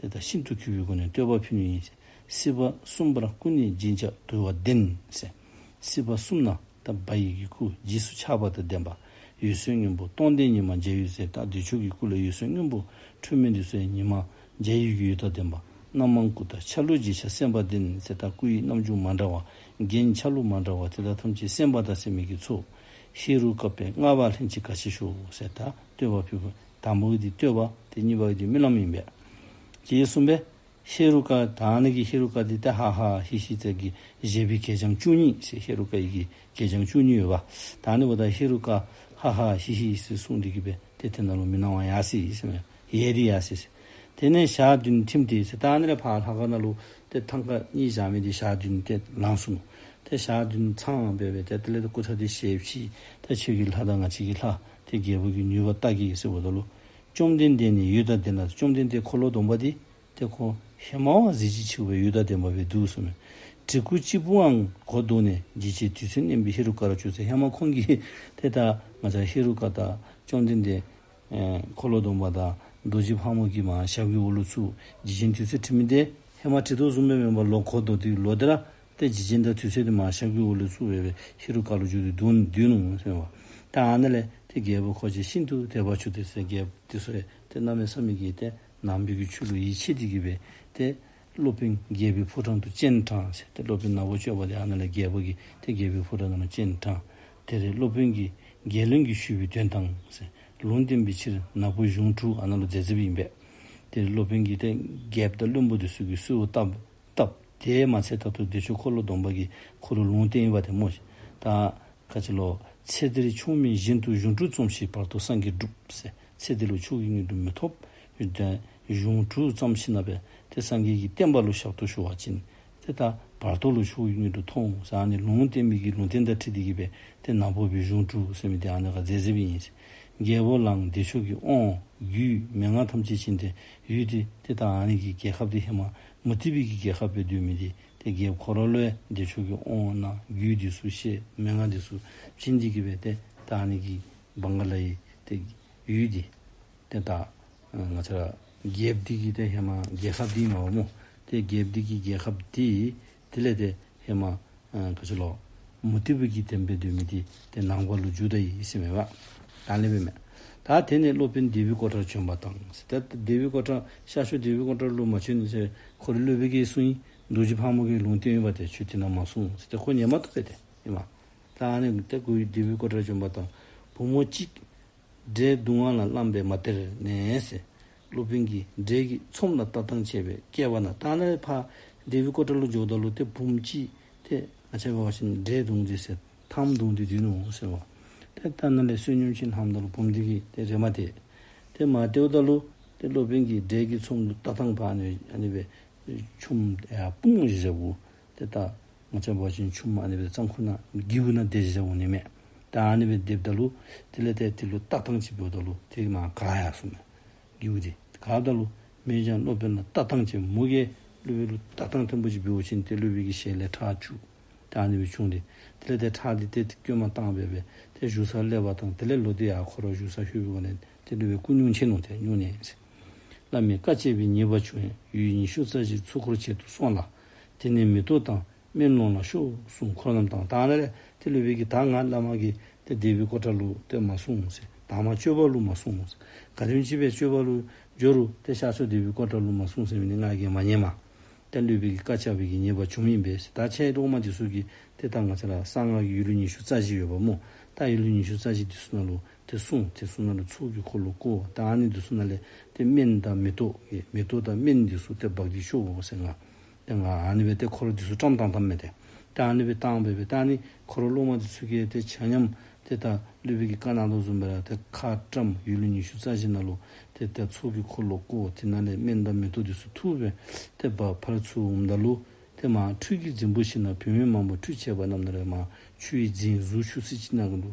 ཏེ་ད་ཤིན་ཏུ་གུས་པའི་སྒོ་ནས་བསྟོད་པ་ཕུལ་ནི་ཨིན་ཟེར། སྲིད་པ་གསུམ་པར་ཀུན་ནས་སྦྱིན་བྱ་དུལ་བ་ལྡན་ཟེར། སྲིད་པ་གསུམ་ན་ད་བ་ཡི་གི་སྐུ་རྗེས་སུ་ཆགས་པ་དང་ལྡན་པ། འོད་གསལ་སྔོན་པོ་སྟོང་ལྡན་ཉི་མ་འཇའ་འོད་ཟེར། ད་བདེ་མཆོག་གི་སྐུ་ལ་འོད་གསལ་སྔོན་པོ་འཕྲོས་མི་འདི་ཚུ་ཡང་ཉི་མ་འཇའ་ཡི་གི་འོད་དང་ལྡན་པ། རྣམ་མང་སྐུ་དང་ཆ་ལུགས་བརྗིད་ཆགས་སེམས་དཔའ་ལྡན་ཟེར། ད་སྐུ་ཡི་རྣམ་འགྱུར་མ་འདྲ་བ། རྒྱན་ཆ་ལུགས་མ་འདྲ་བ། དེ་དག་ཐམས་ཅད་སེམས་དཔའ་དང་ཟེར་མི་གི་ཚོགས། ཧེ་རུ་ཀ་པས་བསྔགས་པ་ལྷན་ཅིག་ག་ཅི་ཞུ་ཟེར། ད་བསྟོད་པ་ཕུལ་བ། དང་པོ་འདི་བསྟོད་པ། དེ་གཉིས་པ་འདི་སྨོན་ལམ་ཨིན་པས། ཅེས་གསུངས་པས། ཧེ་རུ་ཀ། ད་ཨ་ནི་གི་ཧེ་རུ་ཀ་འདི་ཏེ་ཧ་ཧ་ཧི་ཧི་ཟེར་གི་བཞད་པའི་གད་རྒྱངས་བཅུ་གཉིས་ཟེར། ཧེ་རུ་ཀ་ཡི་གི་གད་རྒྱངས་བཅུ་གཉིས་ཡོདཔ། ད་ཨ་ནི་འབདཝ་ད་ཧེ་རུ་ཀ་ཧ་ཧ་ཧི་ཧི་ཟེར་གསུངས་ཏེ་གི་སྦེ་ཏེ་དེ་ནང་ལུ་མི་སྣང་བ་ཡར་སོ་ཡི་ཟེར་མས། ཡལ་ཏེ་ཡར་སོ་ཡི་ཟེར། དེ་ནས་ཞག་བདུན་ཐིམ་སྟེ་ཟེར། ད་ཨ་ནི་ལས་ཕར་ལྷ་ཁང་ནང་ལུ་ཏེ་ཐང་ཀ་གཉིས་བཞག་མི་འདི་ཞག་བདུན་ཏེ་ལངས་སོ་ནུག། ཏེ་ཞག་བདུན་ཚང་སྦེ་སྦེ་ཏེ་དེ་ལས་ཏེ་སྐུ་ཚ་འདི་ཞལ་ཕྱེ། ད་ཁྱོད་ཀྱི་ལྷ་དང་ང་བཅས་ཀྱི་ལྷ་ཏེ་རྒྱལ་པོ་གི་ནུས་པ་ལྟ་གེ་ཟེརཝ་ད་ལུ། བཅོམ་ལྡན་འདས་ནི་འོད་དང་ལྡན་ལ། བཅོམ་ལྡན་འདས་འཁོར་ལོ་སྡོམ་པ་འདི་ཏེ་ཁོ་ཧེ་མ་བ་གཟི་བརྗིད་ཆེ་བའི་འོད་དང་ལྡན་པ་སྦེ་འདུག་ཟེར་མས། བྲིས་སྐུ་གཅིག་པུའང་གོ་བཟློག་ནས། འཇིགས་བྱེད་དུས་ཚོད་མནན་པའི་ཧེ་རུ་ཀར་གྱུར་ཟེར། ཧེ་མ་ཁོང་གིས་ཏེ་ད་ང་བཅས་ཧེ་རུ་ཀ་དང་བཅོམ་ལྡན་འདས་ཨེ་འཁོར་ལོ་སྡོམ་པ་དང་རྡོ་རྗེ་ཕག་མོ་གི་མར་ཞབས་ཀྱི་འོག་ལུ་ཚུད། འཇིགས་ཆེན་དུས་ཚོད་ཁྲི་མིག་འདི་ཧེ་མ་བྲིས་དོ་བཟུམ་སྦེ་མེན་པར་ལོག་གོ་བཟློག་སྟེ་ལོག་སྟེ་ར་ཏེ་འཇིགས་ཆེན་དང་དུས་ཚོད་འདི་མར་ཞབས་ཀྱི་འོག་ལུ་ཚུད་སྦེ་སྦེ་ཧེ་རུ་ཀ་ལུ་འགྱོ་སྟེ་འདུག་འདུག་ནུག་ཟེར་བ། ད་ཨ་ནཱ་ལས་ཏེ་རྒྱལ་པོ་འཁོར་བཅས་ཤིན་ཏུ་དད་པ་ཆུང་སྟེ་ཟེར། རྒྱལཔོ་འདི་ཚུ་ཡང་ཏེ་གནམ་མེད་ས་མེད་ཀྱི་ཏེ་ནང་པའི་གི་ཆོས་ལུ་ཡིད་ཆེས་ཏེ་གི་སྦེ་ཏེ་སློབ་དཔོན་རྒྱལ་པོའི་ཕོ་བྲང་དུ་སྤྱན་དྲངས་ཟེར། ཏེ་སློབ་དཔོན་ནག་པོ་སྤྱོད་པ་འདི་ཨ་ནཱ་ལས་རྒྱལ་པོ་གི་ཏེ་རྒྱལ་པོའི་ཕོ་བྲང་ནང་ལུ་སྤྱན་དྲངས། དེར་སློབ་དཔོན་གྱིས་རྒྱལ་བློན་གྱིས་ཞུས་པའི་དོན་དང་ཟེར། ལུང་བསྟན་པའི་ཕྱིར་ནག་པོ་གཞུང་དྲུག་ཨ་ནཱ་ལུ་མཛད་མཛདཔ་ཨིན་པས། དེར་སློབ་དཔོན་གྱིས་ཏེ་རྒྱལཔོ་དང་བློན་པོ་འདི་ཚུ་གིས་གསོལཝ་བཏབ་བཏབ། དེ་མ་ཚད་ད་ལྟོ་བདེ་མཆོག་འཁོར་ལོ་སྡོམ་པ་གིས་ཁོ་ལུ་ལུང་བསྟན་ཡོདཔ་ཏེ་སྨོ་ཤིག། ད་ག་ཅི་ལོ། ཚེ་འདིར་མཆོག་མིན་གཞན་དུ་གཞུང་དྲུག་རྩོམ་ཞིང་བར་དོར་སངས་རྒྱས་འགྲུབ་ཟེར། ཚེ་འདི་ལུ་མཆོག་གི་དངོས་གྲུབ་མི་ཐོབ། གཞུང་དྲུག་བརྩམས་ཞིནམ་ལས་ཏེ་སངས་རྒྱས་ཀྱི་བསྟན་པ་ལུ་ཞབས་ཏོག་ཞུ་བ་ཅིན་ཏེ་ད་བར་དོ་ལུ་མཆོག་གི་དངོས་གྲུབ་ཐོབ་འོང་ཟེར་ཨ་ནི་ལུང་བསྟན་པའི་གི་ལུང་བསྟན་དང་འཁྲིལ་ཏེ་གི་སྦེ་ཏེ་ནག་པོ་པའི་གཞུང་དྲུག་ཟེར་མི་འདི་ཨ་ནི་ཁར་མཛད་མཛདཔ་ཨིན། རྒྱལ་པོ་ལའང་བདེ་མཆོག་གི་དབང་རྒྱུད་མན་ངག་ཐམས་ཅད་བྱིན་ཏེ་ཡོད་དེ། ཏེ་ད་ཨ་ནི་གི་རྒྱལ་ཁབ་འདི་ཧེ་མ་མུ་སྟེགས་པའི་གི་རྒྱལ་ཁབ་སྦེ་སྡོད་མི་འདི་ཏེ་རྒྱལཔོ་ཁོ་ར་ལུ་ཡང་བདེ་མཆོག་གི་དབང་གནང་རྒྱུད་འདི་ཚུ་བཤད་མན་ངག་འདི་ཚུ་བྱིན་ཏེ་གི་སྦེ་ཏེ་ད་ཨ་ནི་གི་བང་ག་ལ་ཡི་ཏེ་ཡུལ་འདི་ཏེ་ད་ང་བཅས་ར་རྒྱལཔོ་འདི་གི་ཏེ་ཧེ་མ་རྒྱལ་ཁབ་འདི་ཨིན་མས་སྨོ། ཏེ་རྒྱལཔོ་འདི་གི་རྒྱལ་ཁབ་འདི་དེ་ལས་ཏེ་ཧེ་མ་ཨ་ག་ཅི་ལོ། མུ་སྟེགས་པའི་གི་བསྟན་པ་སྡོད་མི་འདི་ཏེ་ནང་པ་ལུ་འགྱུར་ད་ཡི་ཟེར་མས་པ། ད་ཨ་ནི་སྦེ་མས། ད་དེ་ནས་སློབ་དཔོན་སྡེ་པའི་ཀོ་ཊར་བྱོན་པ་དང་ཟེར། ཏེ་སྡེ་པའི་ཀོ་ཊར་ཤར་ཕྱོགས་སྡེ་པའི་ཀོ་ཊར་ལུ་མ་བྱོན་ཟེར་ཁོ་རའི་སློབ་དཔོན་གྱིས་གསུངས་ཡི། རྡོ་རྗེ་ཕག་མོ་གིས་ལུང་བསྟན་ཡོདཔ་ཏེ་ཁྱོད་དེ་ནང་མ་སོང་ཟེར། ཏེ་ཁོ་ཉན་མ་བཏུབ་པས་ཏེ་ཨིན་མས། ད་ཨ་ནི་ཏེ་ཁོ་སྡེ་པའི་ཀོ་ཊར་བྱོན་པ་དང་བུ་མོ་གཅིག་འབྲས་བརྡུང་བ་ལ་བླངས་པས་མ་སྟེར་ནས་ཟེར། སློབ་དཔོན་གྱིས་འབྲས་ཀྱི་ཚོམ་ལ་ལྟ་སྟངས་བྱས་པས་བསྐྱལ་བ་ན། ད་ཨ་ནི་ཕར་སྡེ་པའི་ཀོ་ཊར་ལུ་འགྱོཝ་ད་ལུ་ཏེ་བུམོ་གཅིག་ཏེ་ང་བཅས་འབད་བ་ཅིན་འབྲས་བརྡུང་སྟེ་ཟེར་ཐངམ་བརྡུང་སྟེ་སྡོད་ནུག་ཟེར་བ། ཏེ་ད་ཨ་ནཱ་ལས་བསོད་སྙོམས་ཅིག་ལངམ་ད་ལུ་བུམོ་འདི་གིས་ཏེ་རེ་མ་ཏེ། ཏེ་མ་ཏེཝ་ད་ལུ་ཏེ་སློབ་དཔོན་གྱིས་འབྲས་ཀྱི་ཚོམ་ལུ་ལྟ་སྟངས་ཕར་ཨ་ནི་ཨ་ནི་སྦེ་ཆུམ་ཡར་སྤུངས་བཞག་བཞགཔ་ཏེ་ད་ང་བཅས་འབད་བ་ཅིན་ཆུམ་ཨ་ནི་སྦེ་གཙང་ཁུག་ནང་སྒྱེའུ་ནང་སྡོད་བཞགཔ་འོང་ནི་མས། ད་ཨ་ནི་སྦེ་སྡོདཔ་ད་ལུ་དེ་ལས་ཏེ་དེ་ལུ་ལྟ་སྟངས་ཅིག་འབདཝ་ད་ལུ་དེ་མར་འགག་ཡར་སོང་མས། སྒྱེའུ་འདི་འགགཔ་ད་ལུ་མོས་ཀྱང་སློབ་དཔོན་ལ་ལྟ་སྟངས་ཅིག་མོ་གིས་སློབ་དཔོན་ལུ་ལྟ་སྟངས་བརྟན་པོ་ཅིག་འབད་བ་ཅིན་ཏེ་སློབ་དཔོན་གྱི་ཞལ་ལས་ཁྲག་སྐྱུག། ད་ཨ་ནི་སྦེ་བྱུང་སྟེ་དེ་ལས་ཏེ་ཁྲག་འདི་ཏེ་བསྐྱོད་མ་བཏང་སྦེ་སྦེ་ཏེ་བཞུགས་སར་སླེབས་པ་དང་དེ་ལས་ལོག་སྟེ་ཡར་ཁོ་ར་བཞུགས་སར་ལྷོད་པའི་སྒོ་ནས་ཏེ་སློབ་དཔོན་སྐུ་སྙུང་ཆེ་ནུག། ཏེ་སྙུང་ནས་ཟེར། བླ་མས་བཀའ་བཅད་པའི་ཉེས་པ་བྱུང་བས་ཡུལ་ཉི་ཤུ་རྩ་བཞིར་ཚུར་འཁོར་བྱེད་དུ་སོང་ལ། དེ་ནས་མེ་ཏོག་དང་སྨན་ལོངས་ལ་ཤོག་གསུངས། འཁོར་རྣམས་དང་། ད་ཨ་ནཱ་ལས་ཏེ་སློབ་དཔོན་གྱིས་ད་ང་བླ་མ་གིས་ཏེ་སྡེ་པའི་ཀོ་ཊར་ལུ་ཏེ་མ་སོང་ཟེར། ད་མ་སྤྱོད་པ་ལུ་མ་སོང་ཟེར། ག་དེམ་ཅིག་སྦེ་སྤྱོད་པ་ལུ་འགྱོ་རུང་ཏེ་ཤར་ཕྱོགས་སྡེ་པའི་ཀོ་ཊར་ལུ་མ་སོང་ཟེར་མི་འདི་ང་གིས་མ་ཉན་མས། ཏེ་སློབ་དཔོན་གྱིས་བཀའ་བཅག་པའི་གི་ཉེས་པ་བྱུངམ་ཨིན་པས་ཟེར། ད་ཁྱེད་སློབ་མ་འདི་ཚུ་གིས་ཏེ་ད་ང་བཅས་ར་གསང་སྔགས་ཀྱི་ཡུལ་ལུ་ཉི་ཤུ་རྩ་བཞི་ཡོདཔ་སྨོ། ད་ཡུལ་ལུ་ཉི་ཤུ་རྩ་བཞི་འདི་ཚུ་ནང་ལུ་ཏེ་སོང་། དེ་ཚུ་ནང་ལུ་ཚོགས་ཀྱི་འཁོར་ལོ་བསྐོར། ད་ཨ་ནི་འདི་ཚུ་ནང་ལས་ཏེ་སྨན་དང་མེ་ཏོག་གི་མེ་ཏོག་དང་སྨན་འདི་ཚུ་ཏེ་འབག་སྟེ་ཤོག་ཟེར་ང་། ཏེ་ང་ཨ་ནི་སྦེ་ཏེ་འཁོར་འདི་ཚུ་བཀྲམ་བཏང་བཏངམ་མས་ཏེ། ཏེ་ཨ་ནི་སྦེ་བཏང་སྦེ་སྦེ་ད་ཨ་ནི་འཁོར་སློབ་མ་འདི་ཚུ་གིས་ཏེ་ཆ་མཉམ་ཏེ་ད་སློབ་དཔོན་གྱིས་བཀའ་གནང་དོ་བཟུམ་སྦེ་ར་ཏེ་ཁ་བཀྲམ། ཡུལ་ལུ་ཉི་ཤུ་རྩ་བཞི་ནང་ལུ་ཏེ་ད་ཚོགས་ཀྱི་འཁོར་ལོ་བསྐོར། དེ་ནང་ལས་སྨན་དང་མེ་ཏོག་འདི་ཚུ་འཐུ་སྦེ་ཏེ་འབག་ཕར་ཚུར་འོངམ་ད་ལུ་ཏེ་མར་ཁྲུས་ཀྱི་རྫིང་བུ་ཞིག་ན་བུད་མེད་མང་པོས་ཁྲུས་བྱེད་པ་རྣམས་ན་རེ་མར་ཆུ་ཡི་རྫིང་གཟུགས་འཁྱུ་ས་ཅིག་ནང་ལུ་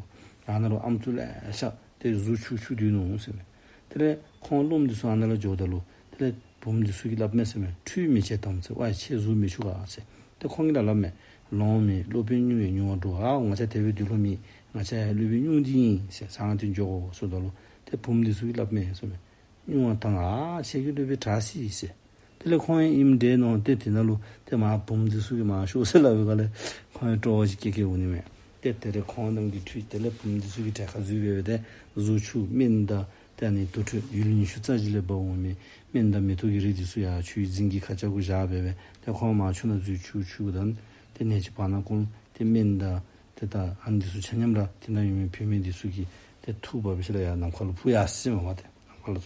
ཨ་ནཱ་ལུ་ཨམ་སྲུ་ལེ་ཤ་ཏེ་གཟུགས་འཁྱུ་འཁྱུ་སྡོད་ནུག་ཟེར་མས། དེ་ལས་ཁོང་སློབ་མ་འདི་ཚུ་ཨ་ནཱ་ལུ་འགྱོཝ་ད་ལུ་དེ་ལས་བུམོ་འདི་ཚུ་གིས་སླབ་མས་ཟེར་མས། ཁྲུས་མི་བྱེད་དམ་ཟེར། ཝའི་ཁྱེད་གཟུགས་མི་འཁྱུ་ག་ཟེར། ཏེ་ཁོང་གིས་ར་སླབ་མས། ལོང་མེད། སློབ་དཔོན་སྙུང་བས་མྱོང་བ་འགྲོ། ཨའོ་ང་བཅས་དེ་སྦེ་སྡོད་ལོང་མེད། ང་བཅས་ཡང་སློབ་དཔོན་སྙུང་སྟེ་ཨིན་ཟེར། ཟང་ཏེ་འགྱོ་དགོ་ཟེརཝ་ད་ལུ་ཏེ་བུམོ་འདི་ཚུ་གིས་སླབ་མས་ཟེར་མས། སྙུང་བ་དང་ཨ་ཁྱེད་ཀྱིས་སློབ་དཔོན་དྲག་སོ་ཡི་ཟེར། དེ་ལས་ཁོང་ཡང་ཨིནམ་འདྲས་མནོ་སྟེ་དེ་ནང་ལུ་ཏེ་མར་བུམོ་འདི་ཚུ་གིས་མར་ཤོག་ཟེར་སླབ་པའི་སྒང་ལས་ཁོང་ཡང་སྤྲོ་བ་ཅིག་སྐྱེ་སྐྱེ་འོང་ནི་མས། ཏེ་དེ་ལས་ཁོང་རྣམས་ཀྱིས་ཁྲུས་དེ་ལས་བུམོ་འདི་ཚུ་གིས་གྲལ་ཁར་འཛུལ་སྦེ་སྦེ་ཏེ་གཟུགས་ཆུ་སྨན་དང་ཏེ་ཨ་ནི་དུར་ཁྲོད་ཡུལ་ཉི་ཤུ་རྩ་བཞི་ལས་འབག་འོང་མི་སྨན་དང་མེ་ཏོག་གི་རིགས་འདི་ཚུ་ཡར་ཆུའི་རྫིང་གི་ཁ་ཆ་གུ་བཞག་སྦེ་སྦེ་ཏེ་ཁོང་མར་ཆུ་ནང་འཛུལ་ཆུ་ཆུ་དང་ཏེ་ནས་ཅིག་བར་ན་ཀོང་ཏེ་སྨན་དང་ཏེ་ད་ཨ་ནི་འདི་ཚུ་ཆ་མཉམ་ར་དེ་ནང་ཡོད་མི་བུད་མེད་འདི་ཚུ་གིས་ཏེ་འཐུ་འབག་སྦེ་ཞིནམ་ལས་ཡར་ནམ་མཁའ་ལུ་འཕུར་ཡར་སོ་ཡི་མས་པ། ཏེ་ནམ་མཁའ་ལུ།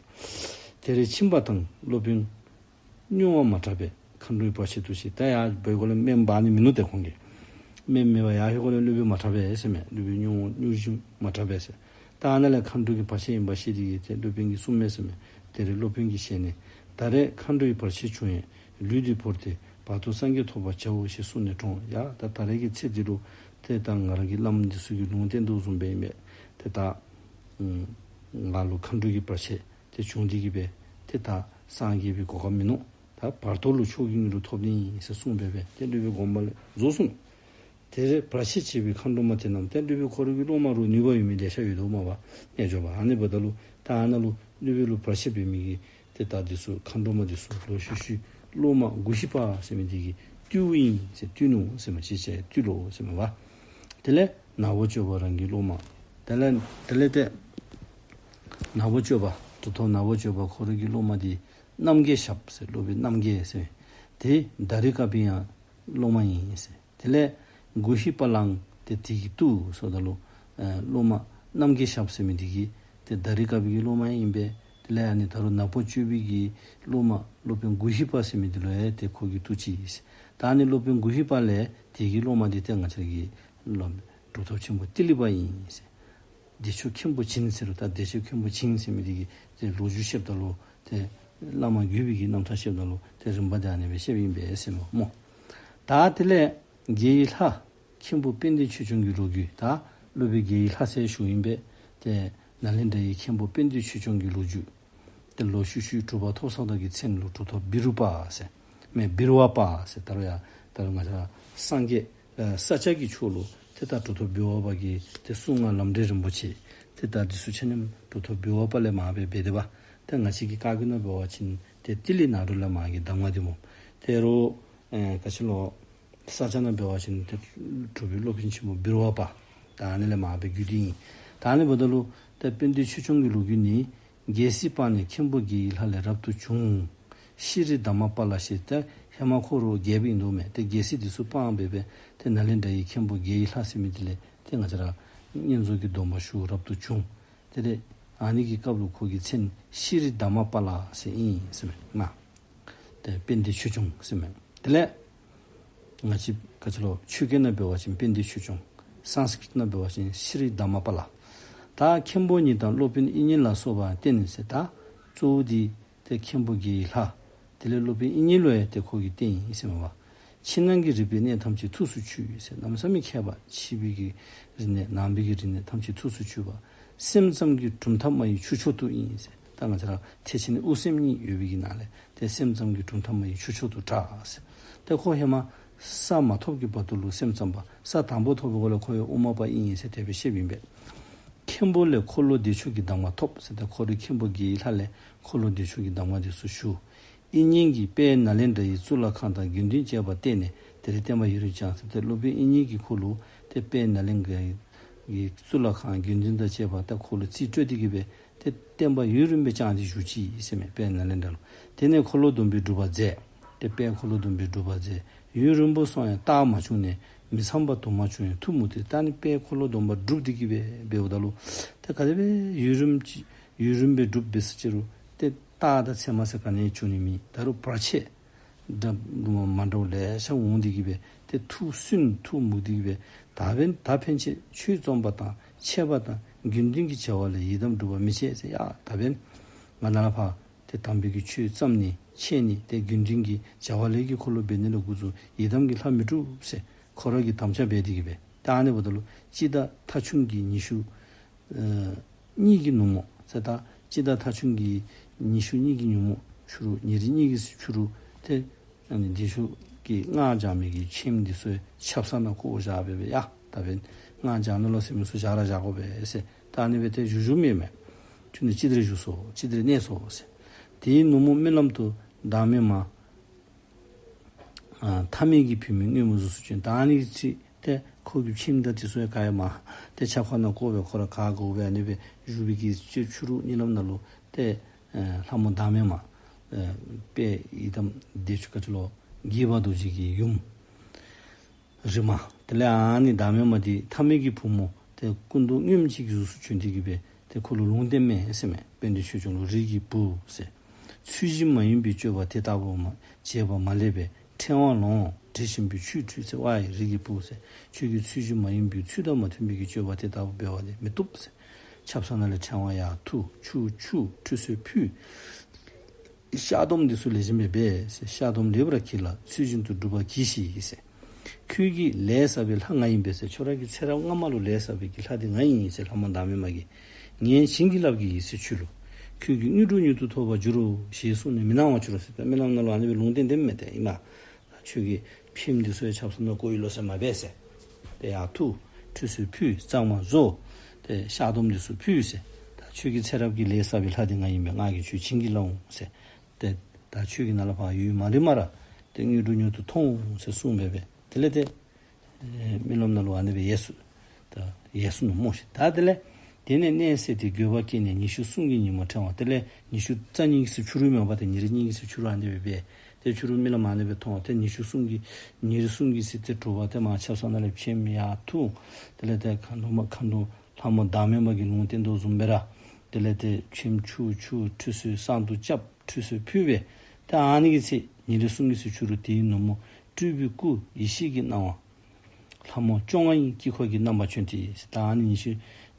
དེར་ཕྱིན་པ་དང་སློབ་དཔོན་སྨྱུང་བ་མ་དྲག་པས་མཁའ་འགྲོའི་བར་ཆད་དུ་བྱས། ད་ཡར་འབད་སྒང་ལས་སྨན་འབག་ནི་མིན་ནུག། ཏེ་ཁོང་གིས་སྨན་མེད་པར་ཡར་ལྷོད་སྒང་ལས་སློབ་དཔོན་མ་དྲག་པས་ཟེར་མས། སློབ་དཔོན་སྨྱུང་སྨྱུང་བཞི་མ་དྲག་པས་ཟེར། ད་ཨ་ནཱ་ལས་མཁའ་འགྲོ་གི་བར་ཆད་ཨིན་པ་ཤེས་ཏེ་གིས་ཏེ་སློབ་དཔོན་གྱིས་གསུངམ་མས་ཟེར་མས། དེར་སློབ་དཔོན་གྱི་ཞལ་ནས། ད་རེས་མཁའ་འགྲོའི་བར་ཆད་བྱུང་ཡང་ལུས་འདི་བོར་ཏེ་བར་དུ་སངས་རྒྱས་ཐོབ་པར་བྱའོ་ཞེས་གསུངས་ནས་དྲངས། ཡ་ད་ད་རེས་ཀྱི་ཚེ་འདི་ལུ་ཏེ་ད་ང་རང་གི་བླམ་འདི་ཚུ་གིས་ལུང་བསྟན་དོ་བཟུམ་སྦེ་ཨིན་པས། ཏེ་ད་ང་ལུ་མཁའ་འགྲོ་གི་བར་ཆད་ཏེ་བྱུང་སྟེ་གིས་སྦེ་ཏེ་ད་སངས་རྒྱས་པའི་གོ་སྐབས་མིན་ནུག། ད་བར་དོ་ལུ་མཆོག་གི་དངོས་གྲུབ་ཐོབ་ནི་ཨིན་ཟེར་གསུངས་སྦེ་སྦེ་ཏེ་སློབ་དཔོན་དགོངས་པ་ལས་རྫོགས་སོང་། དེར་བར་ཆད་བྱེད་པའི་མཁའ་འགྲོ་མ་དེ་རྣམས་ཏེ་སློབ་དཔོན་ཁོ་རའི་གི་སློབ་མ་རུང་ནུས་པ་ཡོད་མི་ལེ་ཤ་ཡོད་དོ་མས་པ། རྣལ་འབྱོར་པ། ཨ་ནི་འབདཝ་ད་ལུ་ད་ཨ་ནཱ་ལུ་སློབ་དཔོན་ལུ་བར་ཆད་འབད་མི་གི་ཏེ་ད་འདི་ཚུ་མཁའ་འགྲོ་མ་འདི་ཚུ་ལོག་ཤུལ་ཤུལ་སློབ་མ་དགུ་བཞི་པ་ཟེར་མི་འདི་གིས་བཏུལཝ་ཨིན་ཟེར། བཏུལ་ནུག་ཟེར་མས། ཅིག་ཅིག་བཏུལ་ལོ་ཟེར་མས་པ། དེ་ལས་ནག་པོ་སྤྱོད་པ་རང་གི་སློབ་མ། དེ་ལས་དེ་ལས་ཏེ་ནག་པོ་སྤྱོད་པ་གྲུབ་ཐོབ་ནག་པོ་སྤྱོད་པ་ཁོ་རའི་གི་སློབ་མ་འདི་རྣམ་རྒྱལ་ཞབས་ཟེར་སློབ་དཔོན་རྣམ་རྒྱལ་ཟེར། ཏེ་དཱ་རི་ཀ་པའི་ཡང་སློབ་མ་ཨིན་ཟེར། དེ་ལས་གུ་ཧི་པ་ལའང་ཏེ་དེ་གིས་བཏུལ་སོངམ་ད་ལུ་ཨེ་སློབ་མ་རྣམ་རྒྱལ་ཞབས་ཟེར་མི་འདི་གིས་ཏེ་དཱ་རི་ཀ་པའི་གི་སློབ་མ་ཨིན་པས། དེ་ལས་ཨ་ནི་ད་རུང་ནག་པོ་སྤྱོད་པའི་གི་སློབ་མ་སློབ་དཔོན་གུ་ཧི་པ་ཟེར་མི་འདི་ལུ་ཡང་ཏེ་ཁོ་གིས་བཏུལ་ཅི་ཟེར། ད་ཨ་ནི་སློབ་དཔོན་གུ་ཧི་པ་ལས་དེ་གི་སློབ་མ་འདི་ཏེ་ང་བཅས་ཀྱི་སློབ་གྲུབ་ཐོབ་ཆེན་པོ་ཏི་ལི་པ་ཨིན་ཟེར། བདེ་མཆོག་མཁན་པོ་བྱིན་ཟེར་རུང་ད་བདེ་མཆོག་མཁན་པོ་བྱིན་ཟེར་མི་འདི་གི་ཏེ་ལོ་རྒྱུས་བཤདཔ་ད་ལུ་ཏེ་བླ་མ་བརྒྱུད་པའི་གི་རྣམ་ཐར་བཤདཔ་ད་ལུ་ཏེ་རིམ་པ་འདི་ཨ་ནི་སྦེ་བཤདཔ་ཨིན་པས་ཟེར་མས་སྨོ། ད་དེ་ལས་དགེ་བའི་ལྷ་མཁན་པོ་དཔལ་ལྡན་ཆོས་སྐྱོང་གི་ལོ་རྒྱུས། ད་སློབ་དཔོན་དགེ་བའི་ལྷ་ཟེར་ཞུཝ་ཨིན་པས། ཏེ་ནཱ་ལེནྡྲ་ཡི་མཁན་པོ་དཔལ་ལྡན་ཆོས་སྐྱོང་གི་ལོ་རྒྱུས། ཏེ་ལོག་ཤུལ་ཤུལ་གྲུབ་པ་ཐོབ་སོངམ་ད་གི་མཚན་ལུ་གྲུབ་ཐོབ་བཻ་རུ་པ་ཟེར་མས། བཻ་ར་བ་པ་ཟེར། ད་རུང་ཡང་ད་རུང་ང་བཅས་སངས་རྒྱས་ཨ་ས་སྐྱ་གི་ཕྱོགས་ལུ་ཏེ་ད་གྲུབ་ཐོབ་བཻ་ར་བ་པ་གི་ཏེ་གསུང་ངག་ལམ་འབྲས་རིན་པོ་ཆེ་ཏེ་ད་འདི་ཚུ་ཆ་མཉམ་གྲུབ་ཐོབ་བཻ་ར་བ་པ་ལས་མར་སྦེ་འབད་དེ་པ། ཏེ་ང་བཅས་ཀྱི་བཀའ་བརྒྱུད་ནང་འབད་བ་ཅིན་ཏེ་ཏི་ལི་ནཱ་རོ་ལས་མར་གྱི་གདམས་ངག་འདི་སྨོ། ཏེ་རུང་ཨེ་ག་ཅི་ལོ་ས་སྐྱ་ནང་འབད་བ་ཅིན་ཏེ་གྲུབ་པའི་སློབ་དཔོན་ཆེན་པོ་བཻ་ར་བ་པ། ད་ཨ་ནི་ལས་མར་སྦེ་བརྒྱུད་དེ་ཨིན། ད་ཨ་ནི་འབདཝ་ད་ལུ་ཏེ་དཔལ་ལྡན་ཆོས་སྐྱོང་གི་ལོ་རྒྱུས་ནི། རྒྱལ་སྲིད་སྤངས་ནས་མཁན་པོ་དགེ་བའི་ལྷ་ལས་རབ་ཏུ་བྱུང་། ཤྲཱི་དྷརྨ་པཱ་ལ་ཞེས། ཏེ་ཧེ་མ་ཁོ་ར་རྒྱལཔོ་ཨིན་དོ་མས། ཏེ་རྒྱལ་སྲིད་འདི་ཚུ་སྤངས་སྦེ་སྦེ་ཏེ་ནཱ་ལེནྡྲ་ཡི་མཁན་པོ་དགེ་བའི་ལྷ་ཟེར་མི་འདི་ལས་ཏེ་ང་བཅས་ར་བསྙེན་རྫོགས་ཀྱི་སྡོམ་པ་ཞུ་རབ་ཏུ་བྱུང་། དེ་ལས་ཨ་ནི་གི་སྐབས་ལུ་ཁོ་གི་མཚན་ཤྲཱི་དྷརྨ་པཱ་ལ་ཟེར་ཨིན་ཟེར་མས་ན། ཏེ་དཔལ་ལྡན་ཆོས་སྐྱོང་ཟེར་མས། དེ་ལས་ང་བཅས་ག་ཅི་ལོ་ཆོས་སྐད་ནང་འབད་བ་ཅིན་དཔལ་ལྡན་ཆོས་སྐྱོང་། སཾ་སྐྲྀཏ་ནང་འབད་བ་ཅིན་ཤྲཱི་དྷརྨ་པཱ་ལ། ད་མཁན་པོ་ཉིད་དང་སློབ་དཔོན་དབྱིག་གཉེན་ལ་སོགས་པ་བསྟེན་ཟེར། ད་གཙོ་བོ་འདི་ཏེ་མཁན་པོ་དགེ་བའི་ལྷ། དེ་ལས་སློབ་དཔོན་དབྱིག་གཉེན་ལུ་ཡང་ཏེ་ཁོ་གིས་བསྟེན་ཡི་ཟེར་མས་པ། ཕྱི་ནང་གི་རིག་པའི་གནས་ཐམས་ཅད་ཐུགས་སུ་ཆུད་ཟེར། གནམ་མེད་ས་མེད་མཁས་པ། ཕྱི་པའི་གི་རིག་གནས་ནང་པའི་གི་རིག་གནས་ཐམས་ཅད་ཐུགས་སུ་ཆུད་པ། སེམས་ཙམ་གྱི་གྲུབ་མཐའ་མ་ཡི་ཁྱུ་མཆོག་ཏུ་ཨིན་ཟེར། ད་ང་བཅས་ར་ཐེག་ཆེན་དབུ་སེམས་གཉིས་ཡོད་པའི་གི་ནང་ལས་ཏེ་སེམས་ཙམ་གྱི་གྲུབ་མཐའ་མ་ཡི་ཁྱུ་མཆོག་ཏུ་གྲགས་ཟེར། ཏེ་ཁོ་ཧེ་མ་ས་མ་ཐོབ་ཀྱི་བར་དུ་ལུ་སེམས་ཙམ་པ། ས་དང་པོ་ཐོབ་པའི་སྒང་ལས་ཁོ་ཡང་དབུ་མ་པ་ཨིན་ཟེར་དེ་སྦེ་བཤདཔ་ཨིན་པས། མཁན་པོ་ལས་འཁོར་ལོ་བདེ་མཆོག་གི་གདམས་ངག་ཐོབ་ཟེར། ཏེ་ཁོ་རའི་མཁན་པོ་དགེ་བའི་ལྷ་ལས་འཁོར་ལོ་བདེ་མཆོག་གི་གདམས་ངག་འདི་ཚུ་ཞུ། དབྱིག་གཉེན་གྱིས་དཔལ་ནཱ་ལེནྡྲ་ཡི་གཙུག་ལག་ཁང་དང་དགེ་འདུན་བཅས་པ་བསྟེན་ནས་དེར་བསྟན་པ་ཡུན་རིང་བསྐྱངས་ཟེར། ཏེ་སློབ་དཔོན་དབྱིག་གཉེན་གྱིས་ཁོ་ལུ་ཏེ་དཔལ་ནཱ་ལེནྡྲ་ཡི་གཙུག་ལག་ཁང་དགེ་འདུན་དང་བཅས་པ་ད་ཁོ་ལུ་རྩིས་སྤྲོད་དེ་གིས་སྦེ་ཏེ་བསྟན་པ་ཡུན་རིངམོ་སྦེ་བསྐྱངས་ཏེ་བཞུགས་ཅི་ཟེར་མས། དཔལ་ནཱ་ལེནྡྲ་ལུ། དེ་ནས་འཁོར་ལོ་སྡོམ་པའི་སྒྲུབ་པ་མཛད། ཏེ་དཔལ་འཁོར་ལོ་སྡོམ་པའི་སྒྲུབ་པ་མཛད། ཡུན་རིང་པོ་སོང་ཡང་རྟགས་མ་བྱུང་ནས་མི་ཚངས་པ་དུ་མ་བྱུང་ཡང་ཐུགས་མུག་སྟེ། ད་ཨ་ནི་དཔལ་འཁོར་ལོ་སྡོམ་པ་སྒྲུབ་སྟེ་གིས་སྦེ་འབདཝ་ད་ལུ་ཏེ་ག་དེ་སྦེ་ཡུན་རིངམོ་ཅིག་ཡུན་རིངམོ་སྦེ་སྒྲུབ་འབད་ཟེར་ཅི་རུང་ཏེ་རྟགས་དང་མཚན་མ་ཟེར་ག་ནི་ཡང་བྱུང་ནི་མེད། ད་རུང་བར་ཆད་འདྲ་མ་འདྲཝ་ལེ་ཤ་འོང་སྟེ་གིས་སྦེ་ཏེ་ཐུགས་སུན་ཐུགས་མུག་སྟེ་གིས་སྦེ་ད་འབདན་ད་ཕན་ཆད་ཆོས་རྩོམ་པ་དང་འཆད་པ་དང་དགེ་འདུན་གྱི་བྱ་བ་ལ་ཡི་དམ་སྒྲུབ་པ་མི་བྱེད་ཟེར། ཡ་ད་འབདན་ང་ནཱ་ལས་ཕར་ཏེ་དམ་པའི་གི་ཆོས་བརྩམ་ནི་འཆད་ནི་ཏེ་དགེ་འདུན་གྱི་བྱ་བ་ལས་ཀྱི་འཁོར་ལོ་འབད་ནི་ལས་འགོ་བཙུགས་ཡི་དམ་གྱི་ལྷ་མི་སྒྲུབ་ཟེར་ཁོ་ར་གིས་དམ་བཅའ་འབད་དེ་གིས་སྦེ། ད་ཨ་ནི་འབདཝ་ད་ལུ་སྤྱི་ཟླ་ཐ་ཆུང་གི་ཉི་ཤུ་ཨ་གཉིས་ཀྱི་ནུབ་མོ་ཟེར། ད་སྤྱི་ཟླ་ཐ་ཆུང་གི་ཉི་ཤུ་གཉིས་ཀྱི་ཉིན་མོ་ཕྱི་རུ་ཉེར་གཉིས་ཀྱི་ཕྱི་རུ་ཏེ་ཨ་ནི་བདེ་མཆོག་གི་སྔགས་བགྱང་མི་གི་ཁྱིམ་འདི་ཚུ་ཆབ་གསང་ནང་བཀོ་བཞག་སྦེ་སྦེ་ཡ་ད་འབདན་སྔགས་བགྱང་ནི་ལོ་ཟེར་མི་ཚུ་བཞག་ར་བཞག་དགོ་པས་ཟེར། ད་ཨ་ནི་སྦེ་ཏེ་བཞུགས་བཞུགསཔ་མས་མས། ཁྱོད་ནི་ཅི་དེ་རེ་བཞུགས་སོ་ཅི་དེ་རེ་གནས་སོ་ཟེར། དེའི་ནུབ་མོ་རྨི་ལམ་དུ་བདག་མེད་མ་ ཨ་ཐ་མལ་གྱི་བུད་མེད་མངོན་མོ་གཟུགས་སུ་བྱོན། ད་ཨ་ནི་ཚེ་ཏེ་ཁོ་གི་ཁྱིམ་དང་དེ་ཚུ་ཡང་ག་ཡང་མ་ཏེ་ཆབ་ཁ་ནང་བཀོ་སྦེ་ཁོ་ར་ག་དགོ་སྦེ་ཨ་ནི་སྦེ་བཞུགས་པའི་གི་ཚེ་ཕྱི་རུ་གཉིད་ལམ་ནང་ལུ་ཏེ་ཨེ་ལྷ་མོ་བདག་མེད་མ་ཨེ་དཔལ་ཡི་དམ་བདེ་མཆོག་ག་ཅི་ལོ་དགྱེས་པ་རྡོ་རྗེ་གི་ཡུམ་རི་མ། དེ་ལས་ཨ་ནི་བདག་མེད་མ་འདི་ཐ་མལ་གྱི་བུ་མོ་ཏེ་སྐུ་མདོག་སྔོནམ་ཅིག་གི་གཟུགས་སུ་བྱོན་ཏེ་གི་སྦེ་ཏེ་ཁོ་ལུ་ལུང་བསྟན་མས་ཟེར་མས། དཔལ་ལྡན་ཆོས་སྐྱོང་ལུ་རིགས་ཀྱི་བུ་ཟེར། ཚུལ་བཞིན་མ་ཡིན་པའི་སྤྱོད་པ་དེ་ལྟ་བུ་མ་བྱས་པ་མ་ལེགས་པས། ཕྲེང་བ་ལོང་དྲི་ཞིམ་པོའི་ཆུས་ཁྲུས་ཟེར། ཝའི་རིགས་ཀྱི་བུ་ཟེར། ཁྱོད་ཀྱིས་ཚུལ་བཞིན་མ་ཡིན་པའི་ཚུལ་དང་མ་མཐུན་པའི་གི་སྤྱོད་པ་དེ་ལྟ་བུ་འབད་བ་ནི་མི་བཏུབ་ཟེར། ཆབ་གསང་ནང་ལས་ཕྲེང་བ་ཡར་འཐུ་ཆུ་ཆུ་ཁྲུས་གསོལ་ཕུལ། བཤགས་སྡོམ་འདི་ཚུ་ལེགས་ཤོམ་སྦེ་འབད་ཟེར། བཤགས་སྡོམ་ལེགས་པར་གྱིས་ལ་ཚུལ་བཞིན་དུ་སྒྲུབ་པར་གྱིས་ཤིག་ཟེར། ཁྱོད་ཀྱི་ལས་བསགས་པའི་ལྷ་ང་ཡིན་པས་ཟེར། ཁྱོད་ར་གི་ཚེ་རབས་སྔ་མ་ལུ་ལས་བསགས་པའི་གི་ལྷ་འདི་ང་ཡིན་ཟེར། ལྷ་མོ་བདག་མེད་མ་གིས་ངས་བྱིན་གྱིས་བརླབས་ཀྱི་ཡི་ཟེར་ཁྱོད་ལུ། ཁྱོད་ཀྱིས་དངོས་གྲུབ་མྱུར་དུ་ཐོབ་པར་འགྱུར་རོ་ཞེས་གསུངས་ནས་མི་སྣང་བར་གྱུར་ཟེར། ཏེ་རྨི་ལམ་ནང་ལུ་ཨ་ནི་སྦེ་ལུང་བསྟན་དེ་མས། ཏེ་ཨིན་མས། ད་ཁྱོད་ཀྱི་ཁྱིམ་འདི་ཚུ་ཡང་ཆབ་གསང་ནང་བཀོ་ཡི་ལོ་ཟེར་མ་འབད་ཟེར། ཏེ་ཡར་འཐུ་ཁྲུས་གསོལ་ཕུལ། གཙང་མ་བཟོ། ཏེ་བཤགས་སྡོམ་འདི་ཚུ་ཕུལ་ཟེར། ད་ཁྱོད་ཀྱི་ཚེ་རབས་ཀྱི་ལས་བསགས་པའི་ལྷ་འདི་ང་ཡིན་པས། ང་གིས་ཁྱོད་བྱིན་གྱིས་བརླབ་འོང་ཟེར། ཏེ་ད་ཁྱོད་ཀྱི་ནང་ལས་ཕར་ཡུན་མ་རིངམ་ར་ཏེ་དངོས་གྲུབ་མྱུར་དུ་ཐོབ་འོང་ཟེར་གསུངས་སྦེ་སྦེ། དེ་ལས་ཏེ་ཨེ་རྨི་ལམ་ནང་ལུ་ཨ་ནི་སྦེ་ཡལ་སོ། ད་ཡལ་སོ་ནུག་སྨོ་ཤིག། ད་དེ་ལས་དེ་ནས་མནལ་སད་དེ་འགྱོད་པ་སྐྱེས་ནས་ཉི་ཤུ་གསུམ་གྱི་ཉིན་མོ་ཕྲེང་བ། དེ་ལས་ཉི་ཤུ་རྩ་གཉིས་ཀྱི་ཚེ་ཕྱི་རུ་མེན་པ་ཏེ་ཉེར་གཉིས་ཀྱི་ཚེ་ཕྱི་རུ་ཨ་ནི་སྦེ་སྦེ་ཏེ་ཕྱི་རུ་རྨི་ལམ་ཨ་ནི་སྦེ་མཐོང་། ཏེ་ཉི་ཤུ་གསུམ་གྱི་ཉེར་གསུམ་གྱི་ཚེ་ཏེ་དྲོ་པ་ཏེ་མར་ཆབ་གསང་ནང་ལས་ཕྱེངམ་ཡར་འཐུ། དེ་ལས་ཏེ་མཁའ་འགྲོ་མ་མཁའ་འགྲོ་ལྷ་མོ་བདག་མེད་མ་གིས་ལུང་བསྟན་དོ་བཟུམ་སྦེ་ར་དེ་ལས་ཏེ་ཁྱིམ་ཆུ་ཆུ་ཁྲུས་གསོལ་བསང་དུད་རྐྱབ། ཁྲུས་གསོལ་ཕུལ་བས། ཏེ་ཨ་ནི་གི་ཚེ་ཉེར་གསུམ་གྱི་ཚེ་ཕྱི་རུ་དེའི་ནུབ་མོ་སྤྲུལ་པའི་སྐུ་ཡེ་ཤེས་ཀྱི་སྣང་བ་ལྷ་མོ་བཅོ་ལྔ་ཡི་དཀྱིལ་འཁོར་གྱི་རྣམ་པར་བྱོན་ཏེ། ད་ཨ་ནི་ཉི་ཤུ་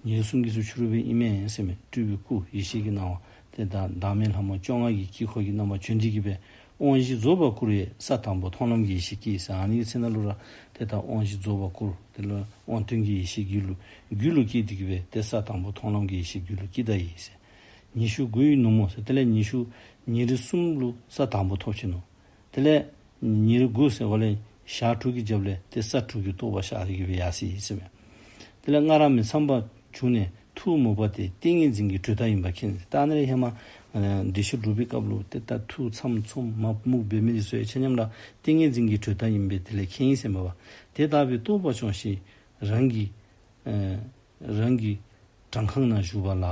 ཉེར་གསུམ་གྱི་ཚེ་ཕྱི་རུ་སྦེ་ཨིན་མས་ཟེར་མས། སྤྲུལ་པའི་སྐུ་ཡེ་ཤེས་ཀྱི་སྣང་བ་ཏེ་ད་བདག་མེད་ལྷ་མོ་བཅོ་ལྔ་གི་དཀྱིལ་འཁོར་གྱི་རྣམ་པར་བྱོན་ཏེ་གི་སྦེ་དབང་བཞི་རྫོགས་པར་བསྐུར་བས། ས་དང་པོ་མཐོང་ལམ་གྱི་ཡེ་ཤེས་སྐྱེས་ཟེར། ཨ་ནི་གི་ཚེ་ནང་ལུ་ར་ཏེ་ད་དབང་བཞི་རྫོགས་པར་བསྐུར། དེ་ལས་དབང་དོན་གྱི་ཡེ་ཤེས་རྒྱུད་ལུ་རྒྱུད་ལུ་སྐྱེས་ཏེ་གི་སྦེ་ཏེ་ས་དང་པོ་མཐོང་ལམ་གྱི་ཡེ་ཤེས་རྒྱུད་ལུ་སྐྱེས་ད་ཡི་ཟེར། ཉི་ཤུ་དགུ་ཡི་ནུབ་མོ་ཟེར། དེ་ལས་ཉི་ཤུ་ཉེར་གསུམ་ལུ་ས་དང་པོ་ཐོབ་ཅི་ནུག། དེ་ལས་ཉེར་དགུ་ཟེརཝ་ལས་ཞག་དྲུག་གི་རྒྱབ་ལས་ཏེ་ས་དྲུག་གི་རྟོགས་པ་ཤར་ཏེ་གི་སྦེ་ཡར་སོ་ཡི་ཟེར་མས། དེ་ལས་སྔར་མི་ཚངས་པར་བྱུང་ནས་ཐུགས་མོས་པ་དེ་ཏིང་ངེ་འཛིན་གྱི་དྲོད་རྟགས་ཡིན་པར་མཁྱེན། ད་ཨ་ནི་ལས་ཧེ་མ་ཨ་འདི་ཕྱི་སྒྲུབ་པའི་སྐབས་ལུ་ཏེ་ད་ཐུགས་ཚངམ་ཚངམ་མ་མུག་འབད་མི་འདི་ཚུ་ཡང་ཆ་མཉམ་ར་ཏིང་ངེ་འཛིན་གྱི་དྲོད་རྟགས་ཡིན་པས་དེ་ལས་མཁྱེན་ཡི་ཟེར་མས་པ། དེ་ལྟ་བུའི་རྟོགས་པ་སྐྱོང་ཞིང་རང་གི་ཨེ་རང་གི་བྲང་ཁང་ན་བཞུགས་པ་ལ།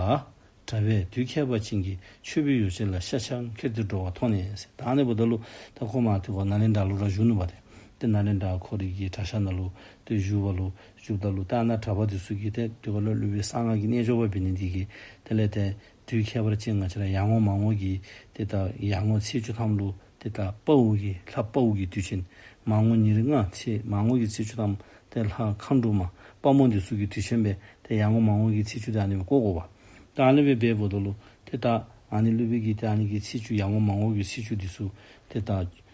གྲྭ་པས་དུས་ཁྱད་པར་ཅན་གྱི་མཆོད་པའི་ཡོ་བྱད་ལ་ཤ་ཆང་ཁྱེར་ཏེ་འགྲོ་བ་མཐོང་ནས་ཟེར། ད་ཨ་ནི་འབདཝ་ད་ལུ་ད་ཁོ་མར་ཏེ་ཁོ་ནཱ་ལེནྡྲ་ལུ་ར་བཞུགས་ནུག་པ་ཏེ། ཏེ་ནཱ་ལེནྡྲ་ཁོ་རའི་གི་གྲྭ་ཤག་ནང་ལུ་ཏེ་བཞུགས་པ་ལུ་བཞུགསཔ་ད་ལུ་ད་ཨ་ནཱ་གྲྭ་པ་འདི་ཚུ་གིས་ཏེ་དེ་ཁར་ལུ་སློབ་དཔོན་གསང་སྔགས་ཀྱི་རྣལ་འབྱོར་པ་འབད་ནི་འདི་གིས་དེ་ལས་ཏེ་དུས་ཁྱད་པར་ཅན་ང་བཅས་ར་ཡར་ངོ་མར་ངོ་གི་ཏེ་ད་ཡར་ངོ་ཚེས་བཅུ་ཐམ་ལུ་ཏེ་ད་དཔའ་བོ་གི་ལྷ་དཔའ་བོ་གི་དུས་ཆེན། མར་ངོ་ཉེར་ལྔ་ཚེས་མར་ངོ་གི་ཚེས་བཅུ་ཐམ་ཏེ་ལྷ་མཁའ་འགྲོ་མ་དཔའ་མོ་འདི་ཚུ་གི་དུས་ཆེན་སྦེ་ཏེ་ཡར་ངོ་མར་ངོ་གི་ཚེས་བཅུ་དེ་ཨ་ནི་སྦེ་བཀོ་དགོ་པ། ད་ཨ་ནི་སྦེ་འབདཝ་ད་ལུ་ཏེ་ད་ཨ་ནི་སློབ་དཔོན་གྱིས་ཏེ་ཨ་ནི་གི་ཚེས་བཅུ་ཡར་ངོ་མར་ངོ་གི་ཚེས་བཅུ་འདི་ཚུ་ཏེ་ད་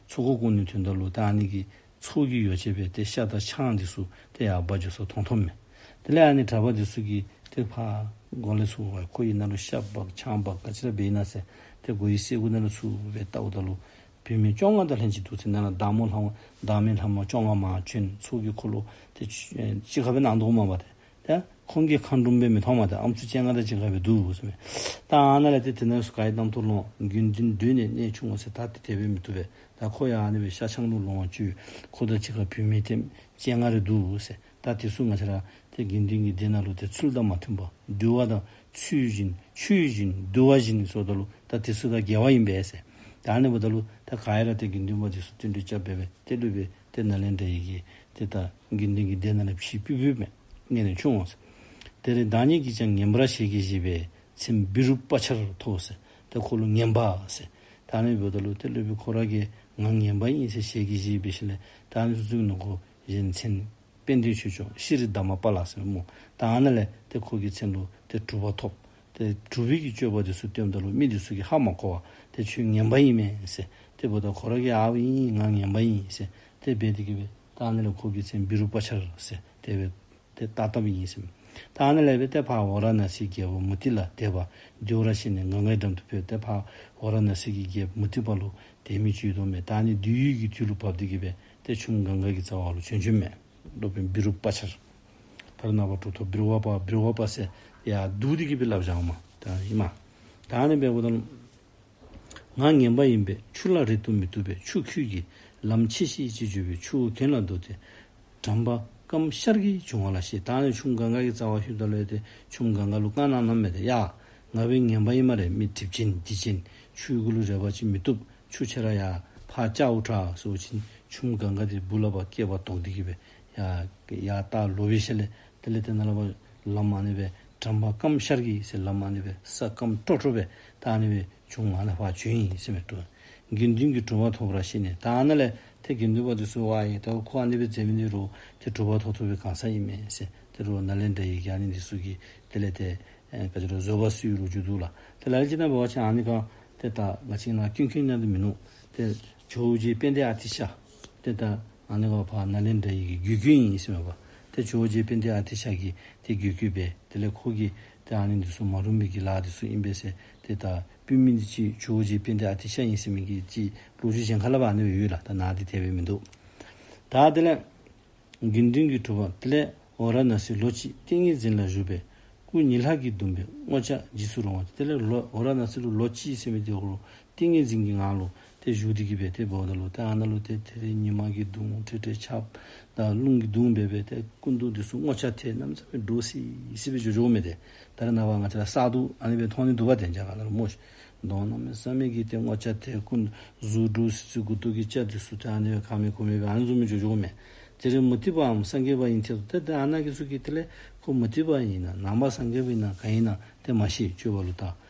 ཚོགས་འཁོར་བསྐོར་ནིའི་དོན་དག་ལུ་ཏེ་ཨ་ནི་གི་ཚོགས་ཀྱི་ཡོ་བྱད་སྦེ་ཏེ་ཤ་དང་ཆང་འདི་ཚུ་ཏེ་ཡར་འབག་འགྱོ་ས་མཐོང་མཐོངམ་མས། དེ་ལས་ཨ་ནི་གྲྭ་པ་འདི་ཚུ་གིས་ཏེ་ཕར་སྒོ་ལས་ཚུར་ཁོ་གིས་ནཱ་ལུ་ཤ་འབག་ཆང་འབག་ག་ཅི་ར་འབད་ཨིན་ན་ཟེར་ཏེ་སྒོའི་སེལ་གུ་ནང་ལུ་ཚུར་སྦེ་བལྟཝ་ད་ལུ་བུད་མེད་བཅོ་ལྔ་དང་ལྷན་ཅིག་འདུག་ཟེར། ནཱ་ལུ་བདག་མོ་ལྷ་མོ་བདག་མེད་ལྷ་མོ་བཅོ་ལྔ་མར་བྱོན། ཚོགས་ཀྱི་འཁོར་ལོ་ཏེ་གཅིག་ཁར་སྦེ་གནང་དོ་མས་པ་ཏེ། ཏེ་ཁོང་གིས་མཁའ་འགྲོམ་སྦེ་མི་མཐོང་མས། ཏེ་ཨམ་སྲུ་བཅོ་ལྔ་དང་གཅིག་ཁར་སྦེ་འདུག་ཟེར་མས། ད་ཨ་ནཱ་ལས་ཏེ་དེ་ནས་ག་ཡི་གདམ་ཐོ་ལོང་། དགེ་འདུན་འདུས་ནས་གནས་ཆུང་ངུ་ཟེར། ད་ཏེ་དེ་སྦེ་མི་བཏུབ་པས། ད་ཁོ་ཡང་ཨ་ནི་སྦེ་ཤ་ཆང་ལུ་ལོངས་སྤྱོད། ཁོ་དང་གཅིག་ཁར་བུད་མེད་ཏེ་བཅོ་ལྔ་རེ་འདུག་ཟེར། ད་དེ་ཚུ་ང་བཅས་ར་ཏེ་དགེ་འདུན་གྱི་སྡེ་ནང་ལུ་ཏེ་ཚུལ་དང་མ་མཐུན་པ། འདུལ་བ་དང་ཚུལ་བཞིན་ཆོས་བཞིན་འདུལ་བ་བཞིན་ཟེརཝ་ད་ལུ་ད་དེ་ཚུ་དང་འགལ་བ་ཨིན་པས་ཟེར། ད་ཨ་ནི་འབདཝ་ད་ལུ་ད་ག་ཡ་ར་ཏེ་དགེ་འདུན་པ་དེ་ཚུ་བསྟུན་གྲོས་རྐྱབ་སྦེ་སྦེ་ཏེ་སློབ་དཔོན་ཏེ་ནཱ་ལེནྡྲ་ཡི་གི་ཏེ་ད་དགེ་འདུན་གྱི་སྡེ་ནང་ལས་ཕྱིར་ཕུད་ཕུདཔ་མས། གནས་ནས་ཆུང་ངུ་ཟེར། དེར་བདག་ཉིད་ཀྱིས་ཀྱང་ངན་པར་ཞལ་གྱིས་བཞེས་པས་མཚན་བཻ་རཱུ་པ་ཙར་ཐོབ་ཟེར། ཏེ་ཁོ་ལུ་ངན་པ་ཟེར། ད་ཨ་ནི་འབདཝ་ད་ལུ་ཏེ་སློབ་དཔོན་ཁོ་ར་གིས་ང་ངན་པ་ཨིན་ཟེར་ཞལ་གྱིས་བཞེས་པའི་ཤུལ་ལས་ད་ཨ་ནི་ཚུ་ཚུ་ནང་ཁོ་གཞན་མཚན་དཔལ་ལྡན་ཆོས་སྐྱོང་ཤྲཱི་དྷརྨ་པཱ་ལ་ཟེར་སྨོ། ད་ཨ་ནཱ་ལས་ཏེ་ཁོ་གི་མཚན་ལུ་ཏེ་གྲུབ་པ་ཐོབ། ཏེ་གྲུབ་པའི་གི་སྤྱོད་པ་དེ་ཚུ་སྟོནམ་ད་ལུ་མི་དེ་ཚུ་གིས་ཧ་མ་གོ་བར་ཏེ་ཁྱོད་ངན་པ་ཨིན་མས་ཟེར། ཏེ་འབདཝ་ད་ཁོ་ར་གིས་ཨའོ་ཨིན་ང་ངན་པ་ཨིན་ཟེར་ཏེ་འབད་དེ་གི་སྦེ་ད་ཨ་ནཱ་ལས་ཁོ་གི་མཚན་བཻ་རཱུ་པ་ཙར་ཟེར་ཏེ་སྦེ་ཏེ་བཏགས་བཏགསཔ་ཨིན་ཟེར། ད་ཨ་ནཱ་ལས་སྦེ་ཏེ་ཕར་ཝཱ་ར་ཎཱ་སིའི་རྒྱལ་པོ་མུ་ཏི་ལ་དད་པ་དེ་བོ་ར་ཤེས་ནས་གངྒཱའི་འགྲམ་དུ་ཕེབས། ཏེ་ཕར་ཝཱ་ར་ཎཱ་སི་གི་རྒྱལཔོ་མུ་ཏི་པ་ལུ་དད་མོས་ཅིག་ཡོད་དོ་མས། ད་ཨ་ནི་དེ་ཡུལ་གྱི་དུས་ལུ་བབས་ཏེ་གི་སྦེ་ཏེ་ཆུ་མོ་གངྒཱ་གི་རྩ་བ་ལུ་བྱོན་བྱོནམ་མས། སློབ་དཔོན་བཻ་རཱུ་པ་ཙར། ད་རེས་ནངས་པ་གྲུབ་ཐོབ་བཻ་རཱུ་པ་བཻ་རཱུ་པ་ཟེར་ཡར་བསྡུ་སྟེ་གི་སྦེ་སླབ་བཞག་མས། ད་ཨིན་མས། ད་ཨ་ནི་འབདཝ་ད་ང་ངན་པ་ཨིན་པས། ཆུ་ལ་རེག་ཏུ་མི་བཏུབ་པས། ཆུ་ཁྱོད་ཀྱིས་ ལམ་ཕྱེ་ཞིག་ཅེས་བརྗོད་པས་ཆུ་བོ་གྱེན་ལ་བརྡོལ་ཏེ་གྲམ་པ་སྐམ་ཤར་གྱིས་བྱུང་བ་ལ་ཞེས། ད་ནི་ཆུ་མོ་གངྒཱ་གི་རྩ་བར་ལྷོདཔ་ད་ལུ་ཏེ་ཆུ་མོ་གངྒཱ་ལུ་བཀའ་གནང་གནངམ་མས་ཏེ། ཡ་ང་འབད་ངན་པ་ཨིན་སྨ་རེ། མི་གྲིབ་ཅན་སྡིག་ཅན་ཆུའི་གུ་ལུ་རེག་པ་ཅིན་མི་བཏུབ། ཆུ་ཁྱོད་ར་ཡར་ཕར་བཅར་འོང་དྲགས་ཟེར་བ་ཅིན་ཆུ་མོ་གངྒཱ་འདི་སྦུག་ལས་ཕར་སྐེད་པ་བཏོག་སྟེ་གི་སྦེ་ཡར་ཡར་ལྟ་ལོག་པའི་ཤུལ་ལས་དེ་ལས་ཏེ་ནཱ་ལས་ཕར་ལམ་ཨ་ནི་སྦེ་གྲམ་པ་སྐམ་ཤར་གྱིས་ཟེར་ལམ་ཨ་ནི་སྦེ་ས་སྐམ་ཀྲོག་ཀྲོ་སྦེ་ད་ཨ་ནི་སྦེ་བྱུང་ཨ་ནཱ་ཕར་བྱོན་ཡི་ཟེར་མས་ཏེ། དགེ་འདུན་གྱིས་གྲུབ་པ་ཐོབ་པར་ཤེས་ནས། ད་ཨ་ནཱ་ལས་ཏེ་དགེ་འདུན་པ་འདི་ཚུ་ཝའི་ད་ཁོ་ཨ་ནི་སྦེ་མཛད་མི་འདི་རུང་ཏེ་གྲུབ་པ་ཐོབ་ཐོབ་པའི་གང་ཟག་ཨིན་མས་ཟེར། ཏེ་རུང་ནཱ་ལེནྡྲ་གི་ཨ་ནི་འདི་ཚུ་གིས་དེ་ལས་ཏེ་ཨེ་ག་ཅི་རུང་བཟོད་པ་སུ་ཡོད་རུང་རྒྱུ་འདུག་ལགས། ཏེ་ལ་ལུ་ཅིག་ནང་འབད་བ་ཅིན་ཨ་ནི་ག་ཏེ་ད་ང་བཅས་ནཱ་ཀུན་མཁྱེན་ནང་འདི་མིན་ནུག། ཏེ་ཇོ་བོ་རྗེ་དཔལ་ལྡན་ཨ་ཏི་ཤ་ཏེ་ད་ཨ་ནི་ག་ཕར་ནཱ་ལེནྡྲ་གི་གི་རྒྱུད་བཀོད་ཨིན་ཟེར་མས་པ། ཏེ་ཇོ་བོ་རྗེ་དཔལ་ལྡན་ཨ་ཏི་ཤ་གིས་ཏེ་རྒྱུད་བཀོད་འབད། དེ་ལས་ཁོ་གིས་ཏེ་ཨ་ནི་འདི་ཚུ་མ་རུངས་པའི་གི་ལཱ་འདི་ཚུ་ཨིན་པས་ཟེར། ཏེ་ད་པུས་མོ་འདི་ཅིག་ཇོ་བོ་རྗེ་དཔལ་ལྡན་ཨ་ཏི་ཤ་ཨིན་ཟེར་མི་གི་ཅིག་ལོ་རྒྱུས་གཞན་ཁ་ལས་ཕར་ཨ་ནི་སྦེ་ཡོད་ལགས། ད་ནཱ་འདི་དེ་སྦེ་མིན་འདུག། ད་དེ་ལས་དགེ་འདུན་གྱིས་གྲུབ་པ། དེ་ལས་ཝཱ་ར་ཎཱ་སིར་ལོ་གཅིག་ཏིང་ངེ་འཛིན་ལ་བཞུགས་པས། སྐུ་ཉི་ལྷགས་ཀྱིས་བརྡུངས་པའི་སྔོ་ལྕགས་འཇིགས་སུ་རུང་བ། དེ་ལས་ལོ་ཝཱ་ར་ཎཱ་སི་ལུ་ལོ་གཅིག་ཟེར་མི་དེ་འོ་ཏིང་ངེ་འཛིན་གྱི་ངང་ལུ་ཏེ་བཞུགས་ཏེ་གི་སྦེ་ཏེ་འབདཝ་ད་ལུ་ཏེ་ཨ་ནཱ་ལུ་ཏེ་ཏེ་ཉི་མ་གིས་བརྡུང་ཏེ་ཏེ་ཆརཔ་དང་རླུང་གིས་བརྡུང་འབད་སྦེ་ཏེ་སྐུ་མདོག་འདི་ཚུ་སྔོ་ཆགས་ཏེ་གནམ་མེད་ས་མེད་འདྲོག་སི་སི་སྦེ་འགྱོ་འགྱོཝ་མས་ཏེ། ད་རེས་ནངས་པ་ང་བཅས་ར་གསར་དུ་ཨ་ནི་སྦེ་མཐོང་ནི་འདུག་པ་ཏེ་རྒྱ་གར་ནང་ལུ་སྨོ་ཤིག། གདོང་གནམ་མེད་ས་མེད་ཀྱི་ཏེ་སྔོ་ཆགས་ཏེ་སྐུ་གཟུགས་འདྲོག་སི་སི། མགུ་ཏོ་གི་སྐྱ་འདི་ཚུ་ཏེ་ཨ་ནི་སྦེ་ག་མེད་གོ་མེད་སྦེ་ཨ་ནི་བཟུམ་སྦེ་འགྱོ་འགྱོཝ་མས། དེ་རུ་མུ་སྟེགས་པའམ་སངས་རྒྱས་པ་ཡིན་ཐད་དོ། ཏེ་ཏེ་ཨ་ནཱ་གི་ཚུ་གིས་དེ་ལས་ཁོ་མུ་སྟེགས་པ་ཨིན་ན་ནང་པ་སངས་རྒྱས་པ་ཨིན་ན་ག་ཨིན་ན་ཏེ་མ་ཤེས། དཔྱོད་པ་ལུ་ད་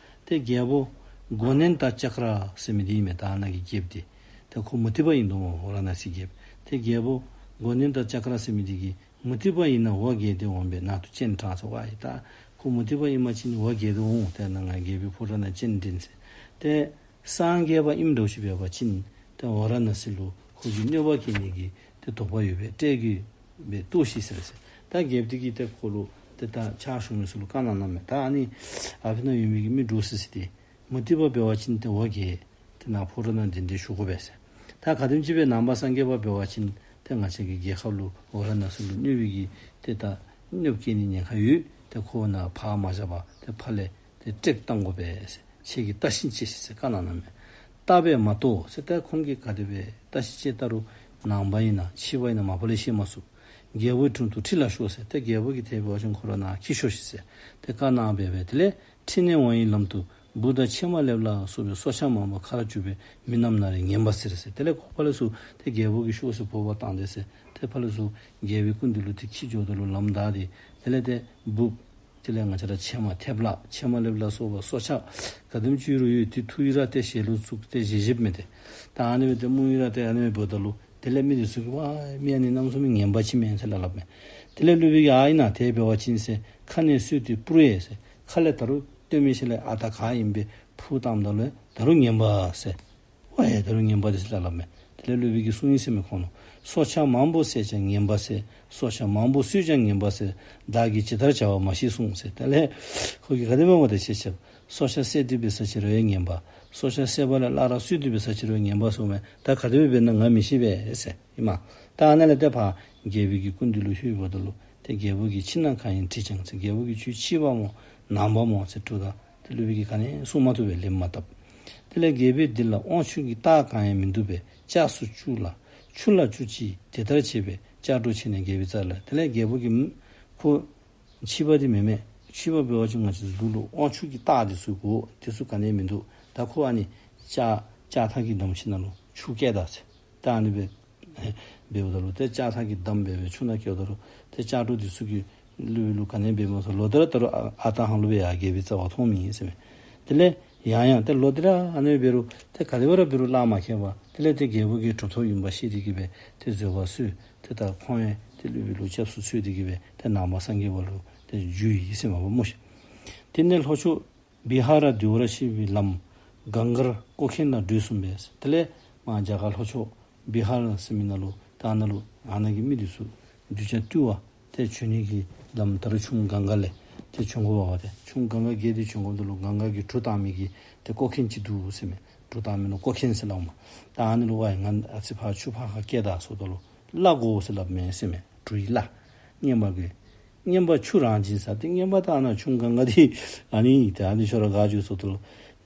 ཏེ་རྒྱལ་པོ་གོ་ནནྡ་ཙཀྲ་ཟེར་མི་འདི་ཨིན་མས། ད་ཨ་ནཱ་གི་རྒྱལཔོ་འདི་ཏེ་ཁོ་མུ་སྟེགས་པ་ཨིན་དོ་སྨོ། ཝཱ་ར་ཎཱ་སིའི་རྒྱལཔོ། ཏེ་རྒྱལ་པོ་གོ་ནནྡ་ཙཀྲ་ཟེར་མི་འདི་གིས་མུ་སྟེགས་པ་ཨིན་ན་འོ་བརྒྱལ་ཏེ་འོང་པས། ནང་དུ་སྤྱན་དྲངས་ཟེར་ཝའི་ད་ཁོ་མུ་སྟེགས་པ་ཨིན་པ་ཅིན་འོ་བརྒྱལ་ཏེ་འོང་། ཏེ་ནཱ་ང་རྒྱལ་པོའི་ཕོ་བྲང་ནང་སྤྱན་འདྲེན་ཟེར། ཏེ་སངས་རྒྱས་པ་ཨིནམ་འདྲཝ་ཅིག་འབད་བ་ཅིན་ཏེ་ཝཱ་ར་ཎཱ་སི་ལུ་ཁོ་གིས་གནོད་པ་བཀལ་ནི་གི་ཏེ་དོགས་པ་ཡོད་པས། བསྐྲད་དགོ་པས་ལྟོས་ཤིག་ཟེར་ཟེར། ད་རྒྱལཔོ་འདི་གིས་ཏེ་ཁོ་ལུ་ཏེ་ད་ཕྱག་ཞུ་མི་ཚུ་ལུ་བཀའ་གནང་གནངམ་མས། ད་ཨ་ནི་ཨ་ཕི་ནང་ཡོད་མི་གི་མི་འདྲོག་སི་སི་འདི་མུ་སྟེགས་པ་འབད་བ་ཅིན་ཏེ་འོ་བརྒྱལ། ཏེ་ནཱ་ཕོ་བྲང་ནང་གདན་འདྲེན་ཞུ་དགོ་པས་ཟེར། ད་ག་དེམ་ཅིག་སྦེ་ནང་པ་སངས་རྒྱས་པ་འབད་བ་ཅིན་ཏེ་ང་བཅས་ཀྱི་རྒྱལ་ཁབ་ལུ་ཝཱ་ར་ཎཱ་སི་ལུ་གནོད་པའི་གི་ཏེ་ད་གནོདཔ་བཀལ་ནི་ཉེན་ཁ་ཡོད། ཏེ་ཁོ་ནཱ་ཕར་མ་བཞག་པར་ཏེ་ཕར་ལས་ཏེ་བསྐྲད་བཏང་དགོ་པས་ཟེར། ཁྱེད་ཀྱིས་བལྟ་ཞིནམ་ཅི་ཟེར་བཀའ་གནང་གནངམ་མས། བལྟ་བས་མ་རྟོགས་ཟེར། ད་ཁོང་གིས་ག་དེ་སྦེ་བལྟ་ཞིནམ་ཅི་བལྟ་རུང་ནང་པ་ཨིན་ན་ཕྱི་པ་ཨིན་ན་མ་པ་ལས་ཤེས་མ་ཚུགས། རྒྱལ་པོའི་དྲུང་དུ་ཁྲིད་ལ་ཤོག་ཟེར། ཏེ་རྒྱལ་པོ་གིས་དེ་འབད་བ་ཅིན་ཁོ་ར་ནཱ་འཁྱིད་ཤོག་ཤིག་ཟེར་ཏེ་བཀའ་གནང་འབད་སྦེ་དེ་ལས་ཁྲིད་ནས་འོང་བའི་ལམ་དུ་འབུཔ་དང་ཕྱེ་མ་ལེབ་ལ་སོགས་པའི་སྲོག་ཆགས་མང་པོ་ཁ་ར་བཅུག་པས། མི་རྣམས་ན་རེ་ངན་པ་སེལ་ཟེར། དེ་ལས་ཁོ་ཕར་ལས་ཚུར་ཏེ་རྒྱལ་པོ་གིས་ཤོག་ཟེར་འབོ་བར་བཏང་སྟེ་ཟེར། ཏེ་ཕར་ལས་ཚུར་རྒྱལ་པོའི་སྐུ་མདུན་ལུ་ཏེ་འཁྱིད་འགྱོཝ་ད་ལུ་ལམ་བདའ་སྟེ་དེ་ལས་ཏེ་འབུཔ་དེ་ལས་ང་བཅས་ར་ཕྱེ་མ་ཐེབ་ལ་ཕྱེ་མ་ལེབ་ལ་སོགས་པ་སྲོག་ཆགས་ག་དེམ་ཅིག་རུང་ཡོད། ཏེ་འཐུ་ཡི་ར་ཏེ་ཞལ་ལུ་བཙུགས་ཏེ་བཞེས་བཞེསཔ་མས་ཏེ། ད་ཨ་ནི་སྦེ་ཏེ་མུར་ཡི་ར་ཏེ་ཨ་ནི་སྦེ་འབདཝ་ད་ལུ་དེ་ལས་མི་འདི་ཚུ་གིས་ཝའི་མི་ཨ་ནི་གནམ་མེད་ས་མེད་ངན་པ་ཅིག་མས་ཟེར་སླབ་སླབ་མས། དེ་ལས་སློབ་དཔོན་གྱིས་ཨ་ཨིན་ན་དེ་འབད་བ་ཅིན་ཟེར་ཁ་ནས་གསོལ་ཏེ་སྤུར་ཡས་ཟེར། ཁ་ལས་ད་རུང་བཏོན་མི་ཅིག་ལས་ཨ་ད་ག་ཨིན་པས་འཕུར་བཏངམ་ད་ལུ་ད་རུང་ངན་པ་ཟེར། ཝའི་ད་རུང་ངན་པ་འདི་ཟེར་སླབ་སླབ་མས། དེ་ལས་སློབ་དཔོན་གྱིས་གསུངས་ཡི་ཟེར་མས་ཁོང་ལུ། སྲོག་ཆགས་མང་པོ་བསད་ཀྱང་ངན་པ་སེལ། སྲོག་ཆགས་མང་པོ་གསོད་ཀྱང་ངན་པ་སེལ། བདག་གིས་ཇི་ལྟར་བྱ་བ་མ་ཤེས་གསུངས་ཟེར། དེ་ལས་ཁོ་གིས་ག་དེ་སྦེ་སྨོ་ཏེ་ཤེས་ཤེསཔ། སྲོག་ཆགས་བསད་དེ་འབད་ས་ཅི་རུང་ཡང་ངན་པ། སྲོག་ཆགས་བསད་པ་ལས་སླར་གསོ་སྟེ་འབད་ས་ཅི་རུང་ངན་པ་གསུངས་མས། ད་ག་དེ་སྦེ་འབད་ན་ང་མི་ཤེས་པས་ཟེར་ཨིན་མས། ད་ཨ་ནཱ་ལས་ཏེ་ཕར་རྒྱལ་པོའི་གི་སྐུ་མདུན་ལུ་ལྷོདཔ་ད་ལུ་ཏེ་རྒྱལ་པོ་གིས་ཕྱི་ནང་གང་ཡིན་དྲིས་ཀྱང་ཟེར། རྒྱལ་པོ་གིས་ཁྱོད་ཕྱི་པ་སྨོ་ནང་པ་སྨོ་ཟེར་དྲིཝ་ད་ཏེ་སློབ་དཔོན་གྱིས་ག་ནི་གསུང་མ་བཏུབ་པས། ལན་མ་བཏབ། དེ་ལས་རྒྱལ་པོས་འདི་ལ་དབང་ཕྱུག་གི་རྟགས་གང་ཡང་མི་འདུག་པས། ལྕགས་སུ་བཅུག་ལ་ཆུ་ལ་བཅུག་ཅིག། དེ་ལྟར་བྱས་པས་ལྕགས་སྒྲོག་ཕྱེ་ནས་རྒྱལ་པོའི་རྩ་ལ། དེ་ལས་རྒྱལ་པོ་གིས་ཁོ་ཕྱི་པ་འདི་མེན་མས། ཕྱི་པ་འབད་བ་ཅིན་ང་བཅས་ཀྱི་ལུགས་ལུ་དབང་ཕྱུག་གི་རྟགས་འདི་ཚུ་དགོ། འདི་ཚུ་ག་ནི་མིན་འདུག། ད་ཁོ་ཨ་ནི་ལྕགས་ལྕགས་ཐག་གི་འདམ་ཅིག་ནང་ལུ་ཆུ་བསྐྱལ་ད་ཟེར། ད་ཨ་ནི་སྦེ་འབདཝ་ད་ལུ་ཏེ་ལྕགས་ཐག་གི་འདམ་སྦེ་སྦེ་ཆུ་ནང་བསྐྱལཝ་ད་ལུ་ཏེ་ལྕགས་སྒྲོག་འདི་ཚུ་གིས་ལུ་ལུ་ག་ནི་འབད་མ་ཚུགས། ལོག་སྟེ་ར་ད་རུང་ཨ་ཨ་རྟག་ཧ་ལུགས་སྦེ་ཡར་རྒྱལ་པོའི་རྩ་བར་ཐོནམ་ཨིན་ཟེར་མས། དེ་ལས་ཡང་ཡང་ཏེ་ལོག་སྟེ་ར་ཨ་ནི་འབད་རུང་ཏེ་ག་དེ་སྦེ་ར་འབད་རུང་གླགས་མ་ཁེལ་བར་དེ་ལས་ཏེ་རྒྱལ་པོ་གིས་གྲུབ་ཐོབ་ཨིནམ་ཤེས་ཏེ་གི་སྦེ་ཏེ་བཟོད་པ་གསོལ། ཏེ་ད་ཁོང་ཡང་ཏེ་སློབ་དཔོན་ལུ་སྐྱབས་སུ་འཚོལ་ཏེ་གི་སྦེ་ཏེ་ནང་པ་སངས་རྒྱས་པ་ལུ་ཏེ་འགྱུར་ཡི་ཟེར་མས་པ་སྨོ་ཤིག། དེ་ནས་ལྷོ་ཕྱོགས་བི་ཧར་དུ་བར་ཕྱིན་པའི་ལམ་གངྒཱར་ཀོ་མཁན་ལ་བགྲོད་གསུངས་པས། དེ་ལས་མར་རྒྱ་གར་ལྷོ་ཕྱོགས་བི་ཧར་ཟེར་མི་ནང་ལུ་ད་ནཱ་ལུ་ཨ་ནཱ་གི་མི་འདི་ཚུ་གདུལ་བྱ་བཏུལ་བར་ཏེ་བྱོན་ནི་གི་ལམ་ད་རུང་ཆུ་མོ་གངྒཱ་ལས་ཏེ་བྱོན་དགོ་པས་པ། ཏེ་ཆུ་མོ་གངྒཱ་བརྒལ་ཏེ་བྱོན་དགོཔ་ད་ལུ་གངྒཱ་གི་གྲུ་བཏང་མི་གི་ཏེ་ཀོ་མཁན་ཅིག་འདུག་ཟེར་མས། གྲུ་བཏང་མི་ལུ་ཀོ་མཁན་ཟེར་སླབ་མས། ད་ཨ་ནི་ལུ་ཝའི་ང་ཨ་ཙི་ཕར་ཆུ་ཕར་ཁར་བསྐྱལ་ད་ཟེརཝ་ད་ལུ་བླ་དགོ་ཟེར་སླབ་མས་ཟེར་མས། གྲུའི་བླ། རྔན་པ་གི། རྔན་པ་ཆུ་རང་བྱིན་ཟེར། ཏེ་རྔན་པ་ད་ཨ་ནཱ་ཆུ་མོ་གངྒཱ་འདི་ཨ་ནི་ཏེ་ཨ་ནི་ཤོར་ར་ག་འགྱོ་ཟེརཝ་ད་ལུ་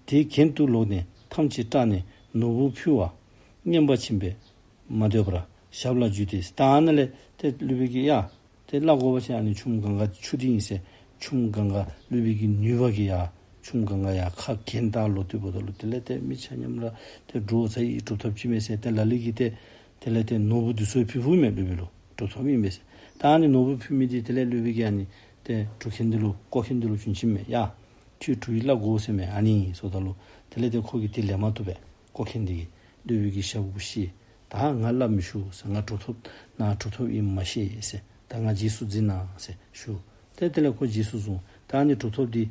དེ་གྱེན་དུ་ལོག་ནས་ཐམས་ཅད་སྐྲག་ནས་ནོར་བུ་ཕུལ་བར་རྔན་པ་ཕྱིན་པས། མ་སྡོད་པར་ཞབས་ལ་འཇུས་ཏེ། ད་ཨ་ནཱ་ལས་ཏེ་སློབ་དཔོན་གྱིས་ཡ་ཏེ་སླབ་དགོ་པ་ཅིན་ཨ་ནི་ཆུ་མོ་གངྒཱ་ཆུ་འདི་ཨིན་ཟེར། ཆུ་མོ་གངྒཱ་སློབ་དཔོན་གྱི་ནུས་པ་གིས་ཡ་ཆུ་མོ་གངྒཱ་ཡ་ཁ་གྱེན་ད་ལོག་སྟེ་འབདཝ་ད་ལུ་དེ་ལས་ཏེ་མི་ཆ་མཉམ་ར་ཏེ་འདྲོག་ཚར་ཡི། གྲུབ་ཐོབ་ཅིག་མས་ཟེར་ཏེ་ལ་ལུ་གིས་ཏེ་དེ་ལས་ཏེ་ནོར་བུ་འདི་ཚུ་ཕུལ་ཕུལཝ་མས་སློབ་དཔོན་ལུ། གྲུབ་ཐོབ་ཨིན་པས་ཟེར། ད་ཨ་ནི་ནོར་བུ་ཕུལ་མི་འདི་དེ་ལས་སློབ་དཔོན་གྱིས་ཨ་ནི་ཏེ་སྒྲུབ་མཁན་འདི་ལུ་བཀོ་མཁན་འདི་ལུ་བྱིན་བྱིནམ་མས། ཡ་ཁྱོད་གྲུབ་ཡི་སླབ་དགོ་ཟེར་མས། ཨ་ནི་ཟེརཝ་ད་ལུ་དེ་ལས་ཏེ་ཁོ་གིས་དེ་ལེན་མ་བཏུབ་པས། བཀོ་མཁན་འདི་གིས། སློབ་དཔོན་གྱིས་ཞབས་སྒུར་ཤིག། ད་ང་སླབ་མི་ཞུ་ཟེར། ང་གྲུབ་ཐོབ་ནཱ་གྲུབ་ཐོབ་ཨིནམ་མ་ཤེས་ཟེར། ད་ང་རྗེས་སུ་འཛིན་གནང་ཟེར་ཞུ། ཏེ་དེ་ལས་ཁོ་རྗེས་སུ་བཟུང་། ད་ཨ་ནི་གྲུབ་ཐོབ་འདི་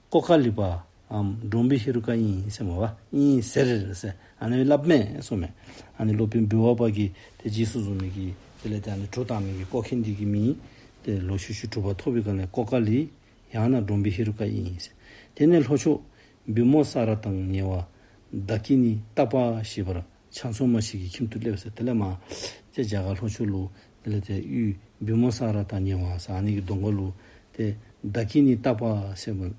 ཀོ་ཀ་ལི་པ་འམ་ཌོམ་བི་ཧེ་རུ་ཀ་ཨིན་ཟེར་མས་པ། ཨིན་ཟེར་ཟེར་ཨ་ནི་སླབ་མས་ཟེརཝ་མས། ཨ་ནི་སློབ་དཔོན་བི་ཝ་པ་གིས་ཏེ་རྗེས་སུ་བཟུང་མི་གི་དེ་ལས་ཏེ་ཨ་ནི་གྲུ་བཏང་མི་གི་བཀོ་མཁན་འདི་གི་མིང་ཏེ་ལོག་ཤུལ་ཤུལ་གྲུབ་པ་ཐོབ་པའི་སྒང་ལས་ཀོ་ཀ་ལི་ཡང་ན་ཌོམ་བི་ཧེ་རུ་ཀ་ཨིན་ཟེར། དེ་ནས་ལྷོ་ཕྱོགས་བི་མོ་ས་ར་དང་ཉེ་བ་དཱ་ཀི་ནི་ཏ་པ་ཞེས་པར་ཆང་ཚོང་མ་ཞིག་གི་ཁྱིམ་དུ་སླེབས་ཟེར། དེ་ལས་མར་ཏེ་རྒྱ་གར་ལྷོ་ཕྱོགས་ལུ་དེ་ལས་ཏེ་ཡུལ་བི་མོ་ས་ར་དང་ཉེ་བ་ཟེར་ཨ་ནི་གི་གདོང་ཁ་ལུ་ཏེ་དཱ་ཀི་ནི་ཏ་པ་ཟེར་བ་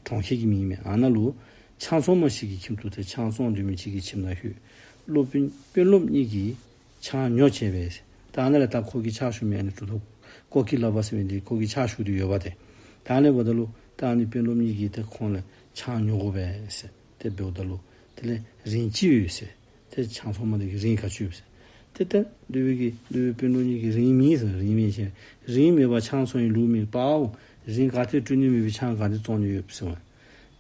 གྲོང་ཁྱེར་གྱི་མིང་མས། ཨ་ནཱ་ལུ་ཆང་ཚོང་མ་ཞིག་གི་ཁྱིམ་དུ་ཏེ་ཆང་ཚོང་འདྲ་མི་ཅིག་གི་ཁྱིམ་ནང་ལྷོད། སློབ་དཔོན་དཔོན་སློབ་གཉིས་ཀྱིས་ཆང་ཉོ་བྱས་པས། ད་ཨ་ནཱ་ལས་ད་ཁོ་གིས་ཕྱག་ཞུ་མི་ཨ་ནི་གྲུབ་ཐོབ་ཀོ་ཀི་ལ་པ་ཟེར་མི་འདི་ཁོ་གིས་ཕྱག་ཞུ་སྟེ་ཡོདཔ་ཏེ། ད་ཨ་ནི་འབདཝ་ད་ལུ་ད་ཨ་ནི་དཔོན་སློབ་གཉིས་ཀྱིས་ཏེ་ཁོང་ལས་ཆང་ཉོ་དགོ་པས་ཟེར་ཏེ་འབདཝ་ད་ལུ་དེ་ལས་རིན་ཅི་ཡོད་ཟེར། ཏེ་ཆང་ཚོང་མ་འདི་གིས་རིན་ག་ཅི་ཡོད་ཟེར། ཏེ་ད་སློབ་དཔོན་གྱིས་སློབ་དཔོན་དཔོན་སློབ་གཉིས་ཀྱིས་རིན་མེད་ཟེར། རིན་མེད་ཟེར། རིན་མེད་པར་ཆང་ཚོང་ཡི་ལུགས་མེད་པའོ། རིན་ག་ཏེ་སྤྲོད་ནི་མེད་པའི་ཆང་ག་ཏེ་བཙོང་ནི་ཡོད་ཟེར་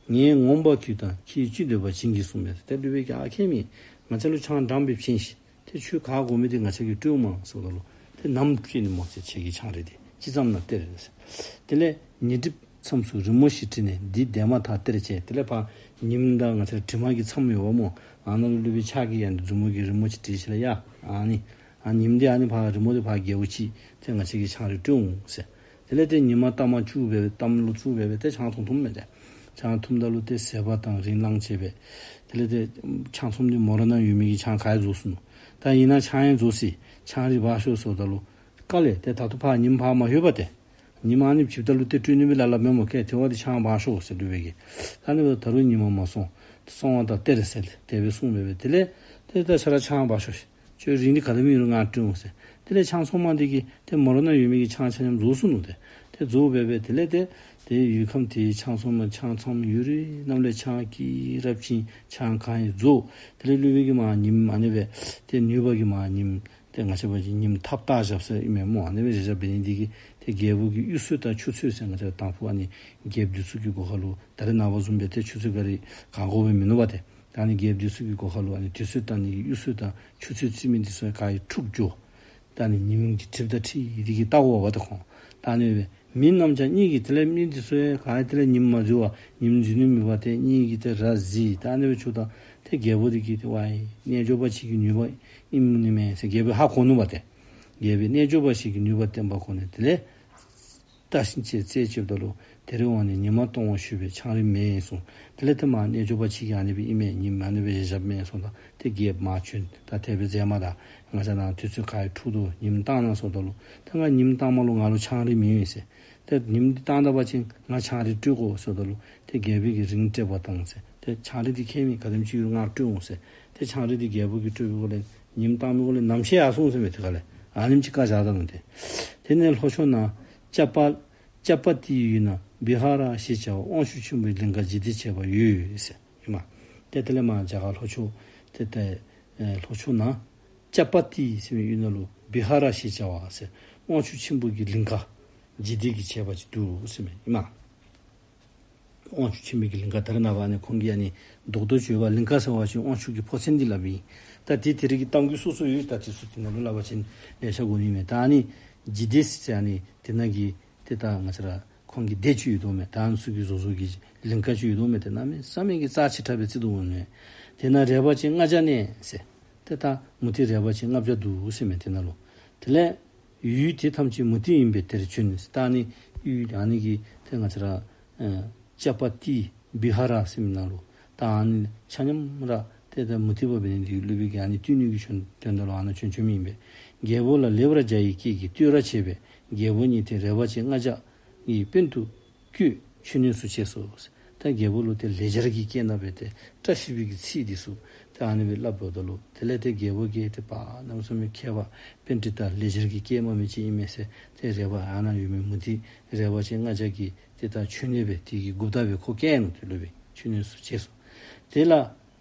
བ། ངས་ངོམས་པར་གྱིས་དང་ཁྱེད་ཅི་འདོད་པ་བྱིན་གྱིས་གསུངས་པས། ཏེ་སློབ་དཔོན་གྱིས་ཨ་ཁྱད་མེད། ང་བཅས་ལུ་ཆང་འགྲངས་པའི་བྱིན་ཤིག། ཏེ་ཁྱོད་ག་དགོ་མི་འདི་ང་བཅས་ཀྱིས་སྤྲོད་འོང་མས་ཟེརཝ་ད་ལུ་ཏེ་ནམ་སྤྲོད་ནི་སྨོ་ཟེར། ཁྱེད་ཀྱི་ཆང་རིན་འདི་ཅི་ཙམ་ན་སྟེར་ཟེར། དེ་ལས་ཉི་གྲིབ་མཚམས་སུ་རི་མོ་ཞིག་བྲིས་ནས་འདི་འདས་མ་ཐག་སྟེར་བྱས། དེ་ལས་ཕར་ཉིམ་དང་ང་བཅས་ར་དྲི་མ་གི་མཚམས་ཡོདཔ་སྨོ། ཨ་ནཱ་ལུ་སློབ་དཔོན་ཕྱག་གིས་ཡང་མཛུབ་མོ་གིས་རི་མོ་ཅིག་བྲིས་ཞིནམ་ལས་ཡ་ཨ་ནི་ཨ་ཉིམ་འདི་ཨ་ནི་ཕར་རི་མོ་འདི་ཕར་རྒྱལ་པོ་ཅིག་ཏེ་ང་བཅས་ཀྱི་ཆང་རིན་སྤྲོད་འོང་ཟེར། དེ་ལས་ཏེ་ཉི་མ་གཏའ་མ་བཙུགས་སྦེ་གཏའ་མ་ལུ་བཙུགས་སྦེ་ཏེ་ཆང་འཐུང་འཐུངམ་མས་ཏེ། ཆང་འཐུངམ་ད་ལུ་ཏེ་ཟད་པ་དང་རིན་བླངས་བྱས་སྦེ། དེ་ལས་ཏེ་ཆང་ཚོང་འདི་མོ་ར་ནང་ཡོད་མི་གི་ཆང་ག་ཡང་རྫོགས་སོ་ནུག། ད་ཨིན་ན་ཆང་ཡང་རྫོགས་སོ་ཡི། ཆང་རིན་འབག་ཤོག་ཟེརཝ་ད་ལུ་དཀའ་ལས་ཏེ་ད་ལྟོ་ཕར་ཉིམ་ཕར་མ་ལྷོད་པ་ཏེ། ཉིམ་ཨ་ནི་ཕྱིཝ་ད་ལུ་ཏེ་སྤྲོད་ནི་མེད་ལ་ལ་མེན་མོ། ཁྱེད་ཐེ་བ་འདི་ཆང་འབག་ཤོག་ཟེར་སློབ་དཔོན་གྱིས། ད་ཨ་ནི་འབདཝ་ད་ད་རུང་ཉི་མ་མ་སོང་། སོང་བ་དང་སྟེར་ཟེར་དེ་སྦེ་གསུངས་སྦེ་སྦེ་དེ་ལས་ཏེ་ད་ཁྱོད་ར་ཆང་འབག་ཤོག་ཤིག། ཁྱོད་རིན་འདི་ག་དེམ་ཡོད་རུང་ང་སྤྲོད་འོང་ཟེར། དེ་ལས་ཆང་ཚོང་མ་འདི་གིས་ཏེ་མོ་ར་ནང་ཡོད་མི་གི་ཆང་ཆ་མཉམ་རྫོགས་སོ་ནུག་ཏེ། ཏེ་རྫོགས་སྦེ་སྦེ་དེ་ལས་ཏེ་ཏེ་ཡུལ་ཁམས་དེའི་ཆང་ཚོང་མ་ཆང་ཚོང་མི་ཡུལ་རིས་རྣམས་ལས་ཆང་གིས་རབ་བྱིན། ཆང་གང་ཡིན་རྫོགས། དེ་ལས་སློབ་དཔོན་གྱིས་མར་ཉིམ་ཨ་ནི་སྦེ་ཏེ་ནུས་པ་གིས་མར་ཉིམ་ཏེ་ང་བཅས་འབད་བ་ཅིན་ཉིམ་ཐགཔ་བཏགས་བཞག་ཟེར་ཨིན་མས་སྨོ། ཨ་ནི་སྦེ་བཞག་བཞགཔ་འབད་ནི་འདི་གིས་ཏེ་རྒྱལ་པོ་གི་གཡུ་སོས་དང་ཆུ་ཚོད་ཟེར། ང་བཅས་དང་ཕུ་ཨ་ནི་རྒྱལཔོ་འདི་ཚུ་གི་སྒོ་ཁ་ལུ་ད་རེས་ནངས་པ་བཟུམ་སྦེ་ཏེ་ཆུ་ཚོད་ག་རི་ག་དགོ་པའི་མིན་ནུག་པ་ཏེ། ད་ཨ་ནི་རྒྱལཔོ་འདི་ཚུ་གི་སྒོ་ཁ་ལུ་ཨ་ནི་དུས་ཚོད་བལྟ་ནི་གི་གཡུ་སོས་དང་ཆུ་ཚོད་རྩི་མི་འདི་ཚུ་ག་ཡང་འཁྲུགས་འགྱོ། ད་ཨ་ནི་ཉིམ་གྱི་གྲིབ་དང་འཁྲིལ་ཏེ་གིས་བལྟ་དགོ་པ་ཏེ་ཁོང་། ད་ཨ་ནི་སྦེ་མི་རྣམས་ཀྱང་གཉིད་ཀྱིས་དེ་ལས་མི་འདི་ཚུ་ཡང་ག་ཡང་དེ་ལས་ཉིམ་མ་འཛུལ་བར་ཉིམ་འཛུལ་ནི་མེད་པར་ཏེ་གཉིད་ཀྱིས་ཏེ་ར་བཟི། ད་ཨ་ནི་སྦེ་བྱུངམ་ད་ཏེ་རྒྱལ་པོ་འདི་གིས་ཏེ་ཝའི་རྣལ་འབྱོར་པ་ཅིག་གི་ནུས་པ་ཨིནམ་ནི་མས་ཟེར་རྒྱལ་པོས་ཧ་གོ་ནུག་པ་ཏེ། རྒྱལ་པོས་རྣལ་འབྱོར་པ་ཞིག་གི་ནུས་པ་བསྟན་པ་གོ་ནས་དེ་ལས་བལྟ་ཞིང་དཔྱད་དཔྱད་དཔྱདཔ་ད་ལུ་དེར་འོངས་ནས་ཉི་མ་གཏོང་བར་ཞུས་པས་ཆང་རིན་མེད་གསུངས། དེ་ལས་ཏེ་མར་རྣལ་འབྱོར་པ་ཅིག་གིས་ཨ་ནི་སྦེ་ཨིན་མས། ཉིམ་ཨ་ནི་སྦེ་བཞག་བཞགཔ་མས་གསུངམ་ད་ཏེ་རྒྱལཔོ་མར་བྱོན། ད་དེ་སྦེ་མཛད་མ་ད་ང་བཅས་ནཱ་དུས་ཚོད་ག་ཡང་འཁྲུགས་འདུག། ཉིམ་བཏང་གནང་ཟེརཝ་ད་ལུ་ཏེ་ང་ཉིམ་བཏངམ་ལུ་ང་ལུ་ཆང་རིན་མེད་ཟེར། ཏེ་ཉིམ་འདི་བཏང་ད་པ་ཅིན་ང་ཆང་རིན་སྤྲོད་དགོ་ཟེརཝ་ད་ལུ་ཏེ་རྒྱལ་པོ་གིས་རིན་སྤྲོད་པ་དང་ཟེར། ཏེ་ཆང་རིན་འདི་ཁྱད་མེད་ག་དེམ་ཅིག་ཡོད་རུང་ང་སྤྲོད་འོང་ཟེར། ཏེ་ཆང་རིན་འདི་རྒྱལ་པོ་གིས་སྤྲོད་པའི་སྒོ་ལས་ཉིམ་བཏང་མི་སྒོ་ལས་ནམ་ཤེས་ཡར་སོང་ཟེར་མས། ཏེ་ག་ལས་ཨ་ནེམ་ཅིག་བཀའ་བཞག་ད་ནུག་ཏེ། དེ་ནས་ལྷོ་ཕྱོགས་ན་ཅ་པ་ཅ་པ་ཏིའི་ཡུལ་ན་བི་ཧ་ར་ཞེས་བྱ་བ་དབང་ཕྱུག་ཆེན་པོའི་ལིང་ག་ལྗིད་ལྡན་བྱས་པ་ཡོད་ཟེར་ཨིན་མས། ཏེ་དེ་ལས་མར་རྒྱ་གར་ལྷོ་ཕྱོགས་ཏེ་ཏེ་ཨེ་ལྷོ་ཕྱོགས་ན་ཅ་པ་ཏི་ཟེར་བའི་ཡུལ་ནང་ལུ་བི་ཧ་ར་ཞེས་བྱ་བ་ཟེར་དབང་ཕྱུག་ཆེན་པོ་གི་ལིང་ག་ལྗིད་ལྡན་གྱིས་བྱས་པ་ཅིག་འདུག་ཟེར་མས་ཨིན་མས། དབང་ཕྱུག་ཆེན་པོ་གི་ལིང་ག་ད་རེས་ནངས་པ་ཨ་ནི་ཁོང་གིས་ཨ་ནི་རྡོག་རྡོག་ཅིག་ཡོདཔ་ལིང་ག་ཟེར་བ་ཅིན་དབང་ཕྱུག་གི་ཕོ་མཚན་འདི་སླབ་ཨིན། ད་དེ་དེ་རིགས་ཀྱི་གཏམ་རྒྱུད་སོ་སོ་ཡོད། ད་དེ་ཚུ་དེ་ནང་ལུ་སླབ་པ་ཅིན་ལེ་ཤ་དགོ་ནི་མས། ད་ཨ་ནི་ལྗིད་ལྡན་ཟེར་ཨ་ནི་དེ་ནང་གི་ཏེ་ད་ང་བཅས་ར་ཁོང་གི་སྡེ་ཅིག་ཡོད་དོ་མས། ད་ཨ་ནི་ཚུ་གིས་བཟོ་བཟོཝ་གི་ལིང་ག་ཅིག་ཡོད་དོ་མས། ཏེ་གནམ་མེད་ས་མེད་ཀྱི་རྩ་ཆེ་དྲགས་སྦེ་བརྩི་དོ་མས། དེ་ན་རས་པ་ཅན་ལྔ་བརྒྱ་གནས་ཟེར། ཏེ་ད་མུ་སྟེགས་རས་པ་ཅན་ལྔ་བརྒྱ་འདུག་ཟེར་མས་དེ་ནང་ལུ། དེ་ལས་ཡུལ་དེ་ཐམས་ཅད་མུ་སྟེགས་ཡིན་པས་དེར་བྱོན་ཟེར། ད་ཨ་ནི་ཡུལ་ཨ་ནི་གི་ཏེ་ང་བཅས་ར་ཨེ་ཅ་པ་ཏི་བི་ཧ་ར་ཟེར་མི་ནང་ལུ་ད་ཨ་ནི་ཆ་མཉམ་ར་ཏེ་ད་མུ་སྟེགས་པ་འབད་ནི་འདི་གིས་སློབ་དཔོན་གྱིས་ཨ་ནི་བསྟེན་ནི་གི་དོན་དག་ལུ་ཨ་ནཱ་བྱོན་བྱོནམ་ཨིན་པས། རྒྱལ་པོ་ལ་ལེགས་པར་བྱ་ཡི་སྐད་ཀྱིས་བསྟོད་ར་བྱས་པས། རྒྱལ་པོ་ཉིད་དེར་རས་པ་ཅན་ལྔ་བརྒྱ་ཡི་དཔོན་དུ་བསྐོས་མཆོད་གནས་སུ་བྱས་སོ་ཟེར། ད་ ད་རྒྱལ་པོ་ལུ་ཏེ་ལེགས་སྦྱར་གྱི་སྐད་ནང་སྦེ་ཏེ་བཀྲ་ཤིས་པའི་གི་ཚིག་འདི་ཚུ་ཏེ་ཨ་ནི་སྦེ་སླབ་འབདཝ་ད་ལུ་དེ་ལས་ཏེ་རྒྱལ་པོ་གིས་ཏེ་པ་གནམ་མེད་ས་མེད་མཁས་པ་པཎྜི་ཏ་ལེགས་སྦྱར་གྱི་སྐད་མ་མི་ཅིག་ཨིན་མས་ཟེར་ཏེ་རས་པ་ཨ་ནཱ་ཡོད་མི་མུ་སྟེགས་རས་པ་ཅན་ལྔ་བརྒྱ་གིས་ཏེ་ད་མཆོད་གནས་སྦེ་དེ་གི་འགོ་བདག་སྦེ་ཁོ་བསྐོས་ནུག། ཏེ་སློབ་དཔོན་མཆོད་གནས་ཚུ་བྱས་སོ། དེ་ལ་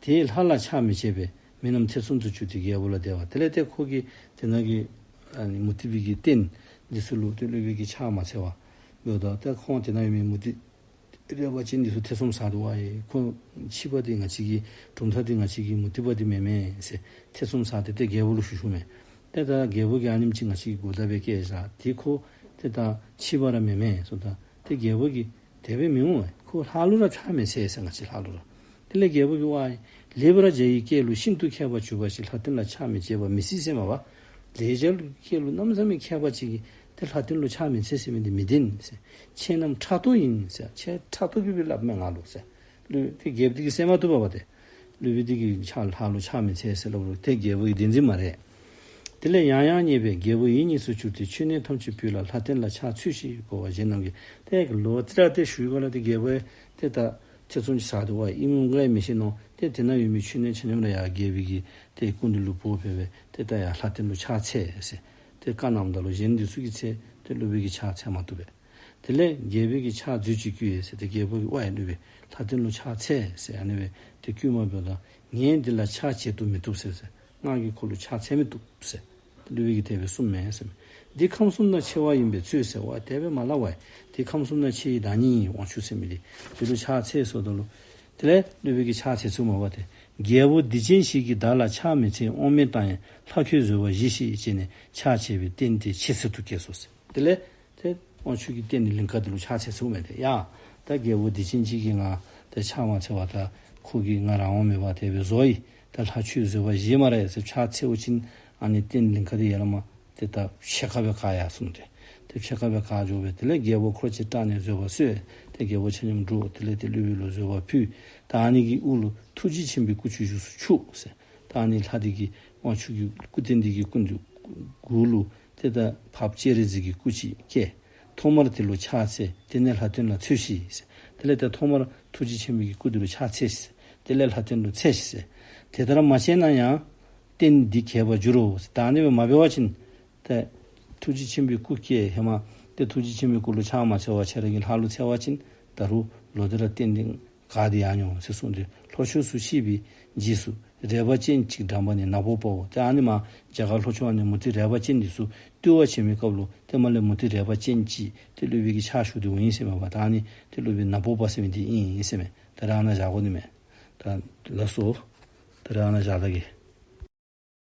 དེའི་ལྷ་ལ་ཕྱག་མི་བྱེད་པས། མི་རྣམས་ཐེ་ཚོམ་དུ་གྱུར་ཏེ་རྒྱལ་པོ་ལ་དད་པ། དེ་ལས་ཏེ་ཁོ་གིས་དེ་ནང་གི་ཨ་ནི་མུ་སྟེགས་པའི་གི་རྟེན་འདི་ཚུ་ལུ་ཏེ་སློབ་དཔོན་གྱིས་ཕྱག་མ་འཚལ་བར་འབདཝ་ད་ཏེ་ཁོང་དེ་ནང་ཡོད་མི་མུ་སྟེགས་རས་པ་ཅན་འདི་ཚུ་ཐེ་ཚོམ་ཟ་སྟེ་ཝའི་ཁོ་ཕྱི་པ་འདི་ང་བཅས་ཀྱི་གྲུབ་མཐའ་འདི་ང་བཅས་ཀྱི་མུ་སྟེགས་པ་འདི་མེན་མས་ཟེར་ཐེ་ཚོམ་ཟ་སྟེ་ཏེ་རྒྱལ་པོ་ལུ་ཞུ་ཞུཝ་མས། ཏེ་ད་རྒྱལ་པོ་གིས་ཨ་ནེམ་ཅིག་ང་བཅས་ཀྱི་འགོ་བདག་སྦེ་བསྐོས་བཞག། དེ་ཁོ་ཏེ་ད་ཕྱི་པ་ར་མེན་མས་ཟེརཝ་ད་ཏེ་རྒྱལ་པོ་གིས་དེ་སྦེ་མི་འོང་བས། ཁོ་ལྷ་ལུ་ར་ཕྱག་མི་འཚལ་ཟེར། ང་བཅས་ལྷ་ལུ་ར། དེ་ལས་རྒྱལ་པོ་གིས་ཝའི་ལེགས་པར་སྦྱར་བའི་སྐད་ལུ་ཤིན་ཏུ་མཁས་པར་གྱུར་པ་ཞིག་ལྷ་རྟེན་ལ་ཕྱག་མི་བྱེད་པ་མི་སྲིད་ཟེར་མས་པ། ལེགས་སྦྱར་སྐད་ལུ་གནམ་མེད་ས་མེད་མཁས་པ་ཅིག་གིས་ཏེ་ལྷ་རྟེན་ལུ་ཕྱག་མི་འཚལ་ཟེར་མི་འདི་མི་བདེན་ཟེར། ཁྱེད་རྣམས་ཕྲག་དོག་ཡིན་ཟེར། ཁྱེད་ཕྲག་དོག་གིས་སྦེ་སླབ་མས་ང་ལུ་ཟེར། སློབ་དཔོན་དེ་རྒྱལཔོ་དེ་གིས་གསན་མ་བཏུབ་པས་པ་ཏེ། སློབ་དཔོན་དེ་གིས་ཕྱག་ལྷ་ལུ་ཕྱག་མི་འཚལ་ཟེར་སླབ་རུང་ཏེ་རྒྱལ་པོ་གིས་བདེན་འཛིན་མ་རེད། དེ་ལས་ཡང་ཡང་བསྙད་པས་རྒྱལ་པོ་ཡིད་གཉིས་སུ་གྱུར་ཏེ་མཆོད་གནས་ཐམས་ཅད་ཕུལ་ལ་ལྷ་རྟེན་ལ་ཕྱག་འཚལ་ཞིང་བསྐོར་བ་གཞན་རྣམས་ཀྱིས། ཏེ་ལོག་སྟེ་ར་ཏེ་ཞུ་བའི་སྒང་ལས་ཏེ་རྒྱལ་པོ་ཏེ་ད་ཐེ་ཚོམ་ཅིག་ཟ་སྟེ་ཝའི་ཨིནམ་འོང་ག་མི་ཤེས་མནོ། ཏེ་དེ་ནང་ཡོད་མི་མཆོད་གནས་ཆ་མཉམ་ར་ཡར་རྒྱལ་པོ་གི་ཏེ་སྐུ་མདུན་ལུ་འབོ་སྦེ་སྦེ་ཏེ་ད་ཡར་ལྷ་རྟེན་ལུ་ཕྱག་འཚལ་ཟེར་ཏེ་བཀའ་གནངམ་ད་ལུ་གཞན་འདི་ཚུ་གིས་འཚལ་ཏེ་སློབ་དཔོན་གྱིས་ཕྱག་འཚལ་མ་བཏུབ་པས། དེ་ལས་རྒྱལ་པོ་གིས་ཕྱག་མཛོད་ཅིག་བསྐུར་ཟེར་ཏེ་རྒྱལ་པོ་གིས་ཝའི་སློབ་དཔོན་ལྷ་རྟེན་ལུ་ཕྱག་འཚལ་ཟེར་ཨ་ནི་སྦེ་ཏེ་བསྐུར་མ་འབདཝ་ད་ངས་འདི་ལ་ཕྱག་བྱེད་དུ་མི་བཏུབ་ཟེར་ཟེར། ང་གིས་ཁོ་ལུ་ཕྱག་འཚལ་མི་བཏུབ་ཟེར། སློབ་དཔོན་གྱིས་དེ་སྦེ་གསུངམ་མས་ཟེར་མས། འདི་ཁམས་གསུམ་ན་ཆེ་བ་ཡིན་པས་རྩོད་ཟེར་ཝའི་དེ་སྦེ་མ་སླབ་ཝའི། འདི་ཁམས་གསུམ་ན་ཆེ་བའི་བདག་ཉིད་ཨིན་དབང་ཕྱུག་ཟེར་མི་འདི། འདི་ལུ་ཕྱག་འཚལ་ཟེརཝ་ད་ལུ་དེ་ལས་སློབ་དཔོན་གྱིས་ཕྱག་འཚལ་ཚུགས་མས་པ་ཏེ། རྒྱལ་པོ་སྡིག་ཅན་ཞིག་གིས་བདག་ལ་ཕྱག་མི་འཚལ་དབང་མེད་བཏང་ཡང་ལྷ་ཁྱོད་བཟོད་པ་བཞེས་ཤིག་ཅེས་ནས་ཕྱག་བྱས་པས་རྟེན་དེ་ཇེ་གསལ་དུ་བསྐྱེད་སོ་ཟེར། དེ་ལས་ཏེ་དབང་ཕྱུག་གིས་རྟེན་འདི་ལིང་ག་འདི་ལུ་ཕྱག་འཚལ་ཚུགས་མས་ཏེ། ཡ་ད་རྒྱལ་པོ་སྡིག་ཅན་ཅིག་གིས་ང་ཏེ་ཕྱག་མ་འཚལ་བར་ད་ཁོ་གིས་ང་རང་དབང་མེད་པར་དེ་སྦེ་བཟོ་ཡི། ད་ལྷ་ཁྱོད་བཟོད་པ་བཞེས་སྨ་རེ་ཟེར་ཕྱག་འཚལ་བ་ཅིན་ཨ་ནི་རྟེན་ལིང་ག་འདི་ཡར་ལས་མར་ཏེ་ད་ཕྱེད་ཀ་སྦེ་བཀག་ཡར་སོང་སྟེ། ཏེ་ཕྱེད་ཀ་སྦེ་བཀག་འགྱོ་བས། དེ་ལས་རྒྱལ་པོ་འཁོར་བཅས་སྐྲག་ནས་བཟོད་པ་གསོལ། ཏེ་རྒྱལ་པོ་ཆ་མཉམ་འདྲོགས། དེ་ལས་ཏེ་སློབ་དཔོན་ལུ་བཟོད་པ་ཕུལ། ད་ཨ་ནི་གི་དབུ་ལུ་ཐུགས་རྗེ་ཆེན་པོའི་སྐུ་ཅིག་བཞུགས་སུ་ཆུག་ཟེར། ད་ཨ་ནི་ལྷ་འདི་གིས་དབང་ཕྱུག་གི་སྐུ་རྟེན་འདི་གི་སྐུ་མདུན་གུ་ལུ་ཏེ་ད་འཕགས་པ་སྤྱན་རས་གཟིགས་ཀྱི་སྐུ་ཅིག་བསྐྱལ། ཐོག་མར་དེ་ལུ་ཕྱག་འཚལ། དེ་ནས་ལྷ་རྟེན་ལ་འཚོལ་ཞིག་ཟེར། དེ་ལས་ཏེ་ཐོག་མར་ཐུགས་རྗེ་ཆེན་པོའི་གི་སྐུ་འདི་ལུ་ཕྱག་འཚལ་ཞིག་ཟེར། དེ་ལས་ལྷ་རྟེན་ལུ་འཚལ་ཞིག་ཟེར། དེ་ལྟར་མ་བྱས་ན་ཡང་རྟེན་འདི་གས་པར་འགྱུར་རོ་ཟེར། ད་ཨ་ནི་སྦེ་མ་འབད་བ་ཅིན་ཏེ་ཐུགས་རྗེ་ཆེན་པོའི་སྐུ་བསྐྱལ་ཧེ་མ་ཏེ་ཐུགས་རྗེ་ཆེན་པོའི་སྐུ་ལུ་ཕྱག་མ་འཚལ་བར་ཁྱེད་ར་གིས་ལྷ་ལུ་འཚལ་བ་ཅིན་ད་རུང་ལོག་སྟེ་ར་རྟེན་འདི་གས་ཏེ་ཡར་འགྱོ་འོང་ཟེར་གསུངས་ཏེ། ལྷོ་ཕྱོགས་སུ་གཤེགས་པའི་རྗེས་སུ་རས་པ་ཅན་གཅིག་འགྲམ་པ་ནས་ནག་པོ་པའོ། ཏེ་ཨ་ནི་མར་རྒྱ་གར་ལྷོ་ཕྱོགས་ནས་མུ་སྟེགས་རས་པ་ཅན་འདི་ཚུ་བཏུལ་བར་བྱེད་མི་སྐབས་ལུ་ཏེ་མར་ལས་མུ་སྟེགས་རས་པ་ཅན་གཅིག་ཏེ་སློབ་དཔོན་གྱི་ཕྱག་ཞུ་སྟེ་འོང་ཡི་ཟེར་མས་པ། ད་ཨ་ནི་ཏེ་སློབ་དཔོན་ནག་པོ་པ་ཟེར་མི་འདི་ཨིན་ཟེར་མས། ད་རེས་ཨ་ནཱ་བཞག་དགོ་ནི་མས། ད་ལགས་སོ། ད་རེས་ཨ་ནཱ་བཞག་ད་གེ།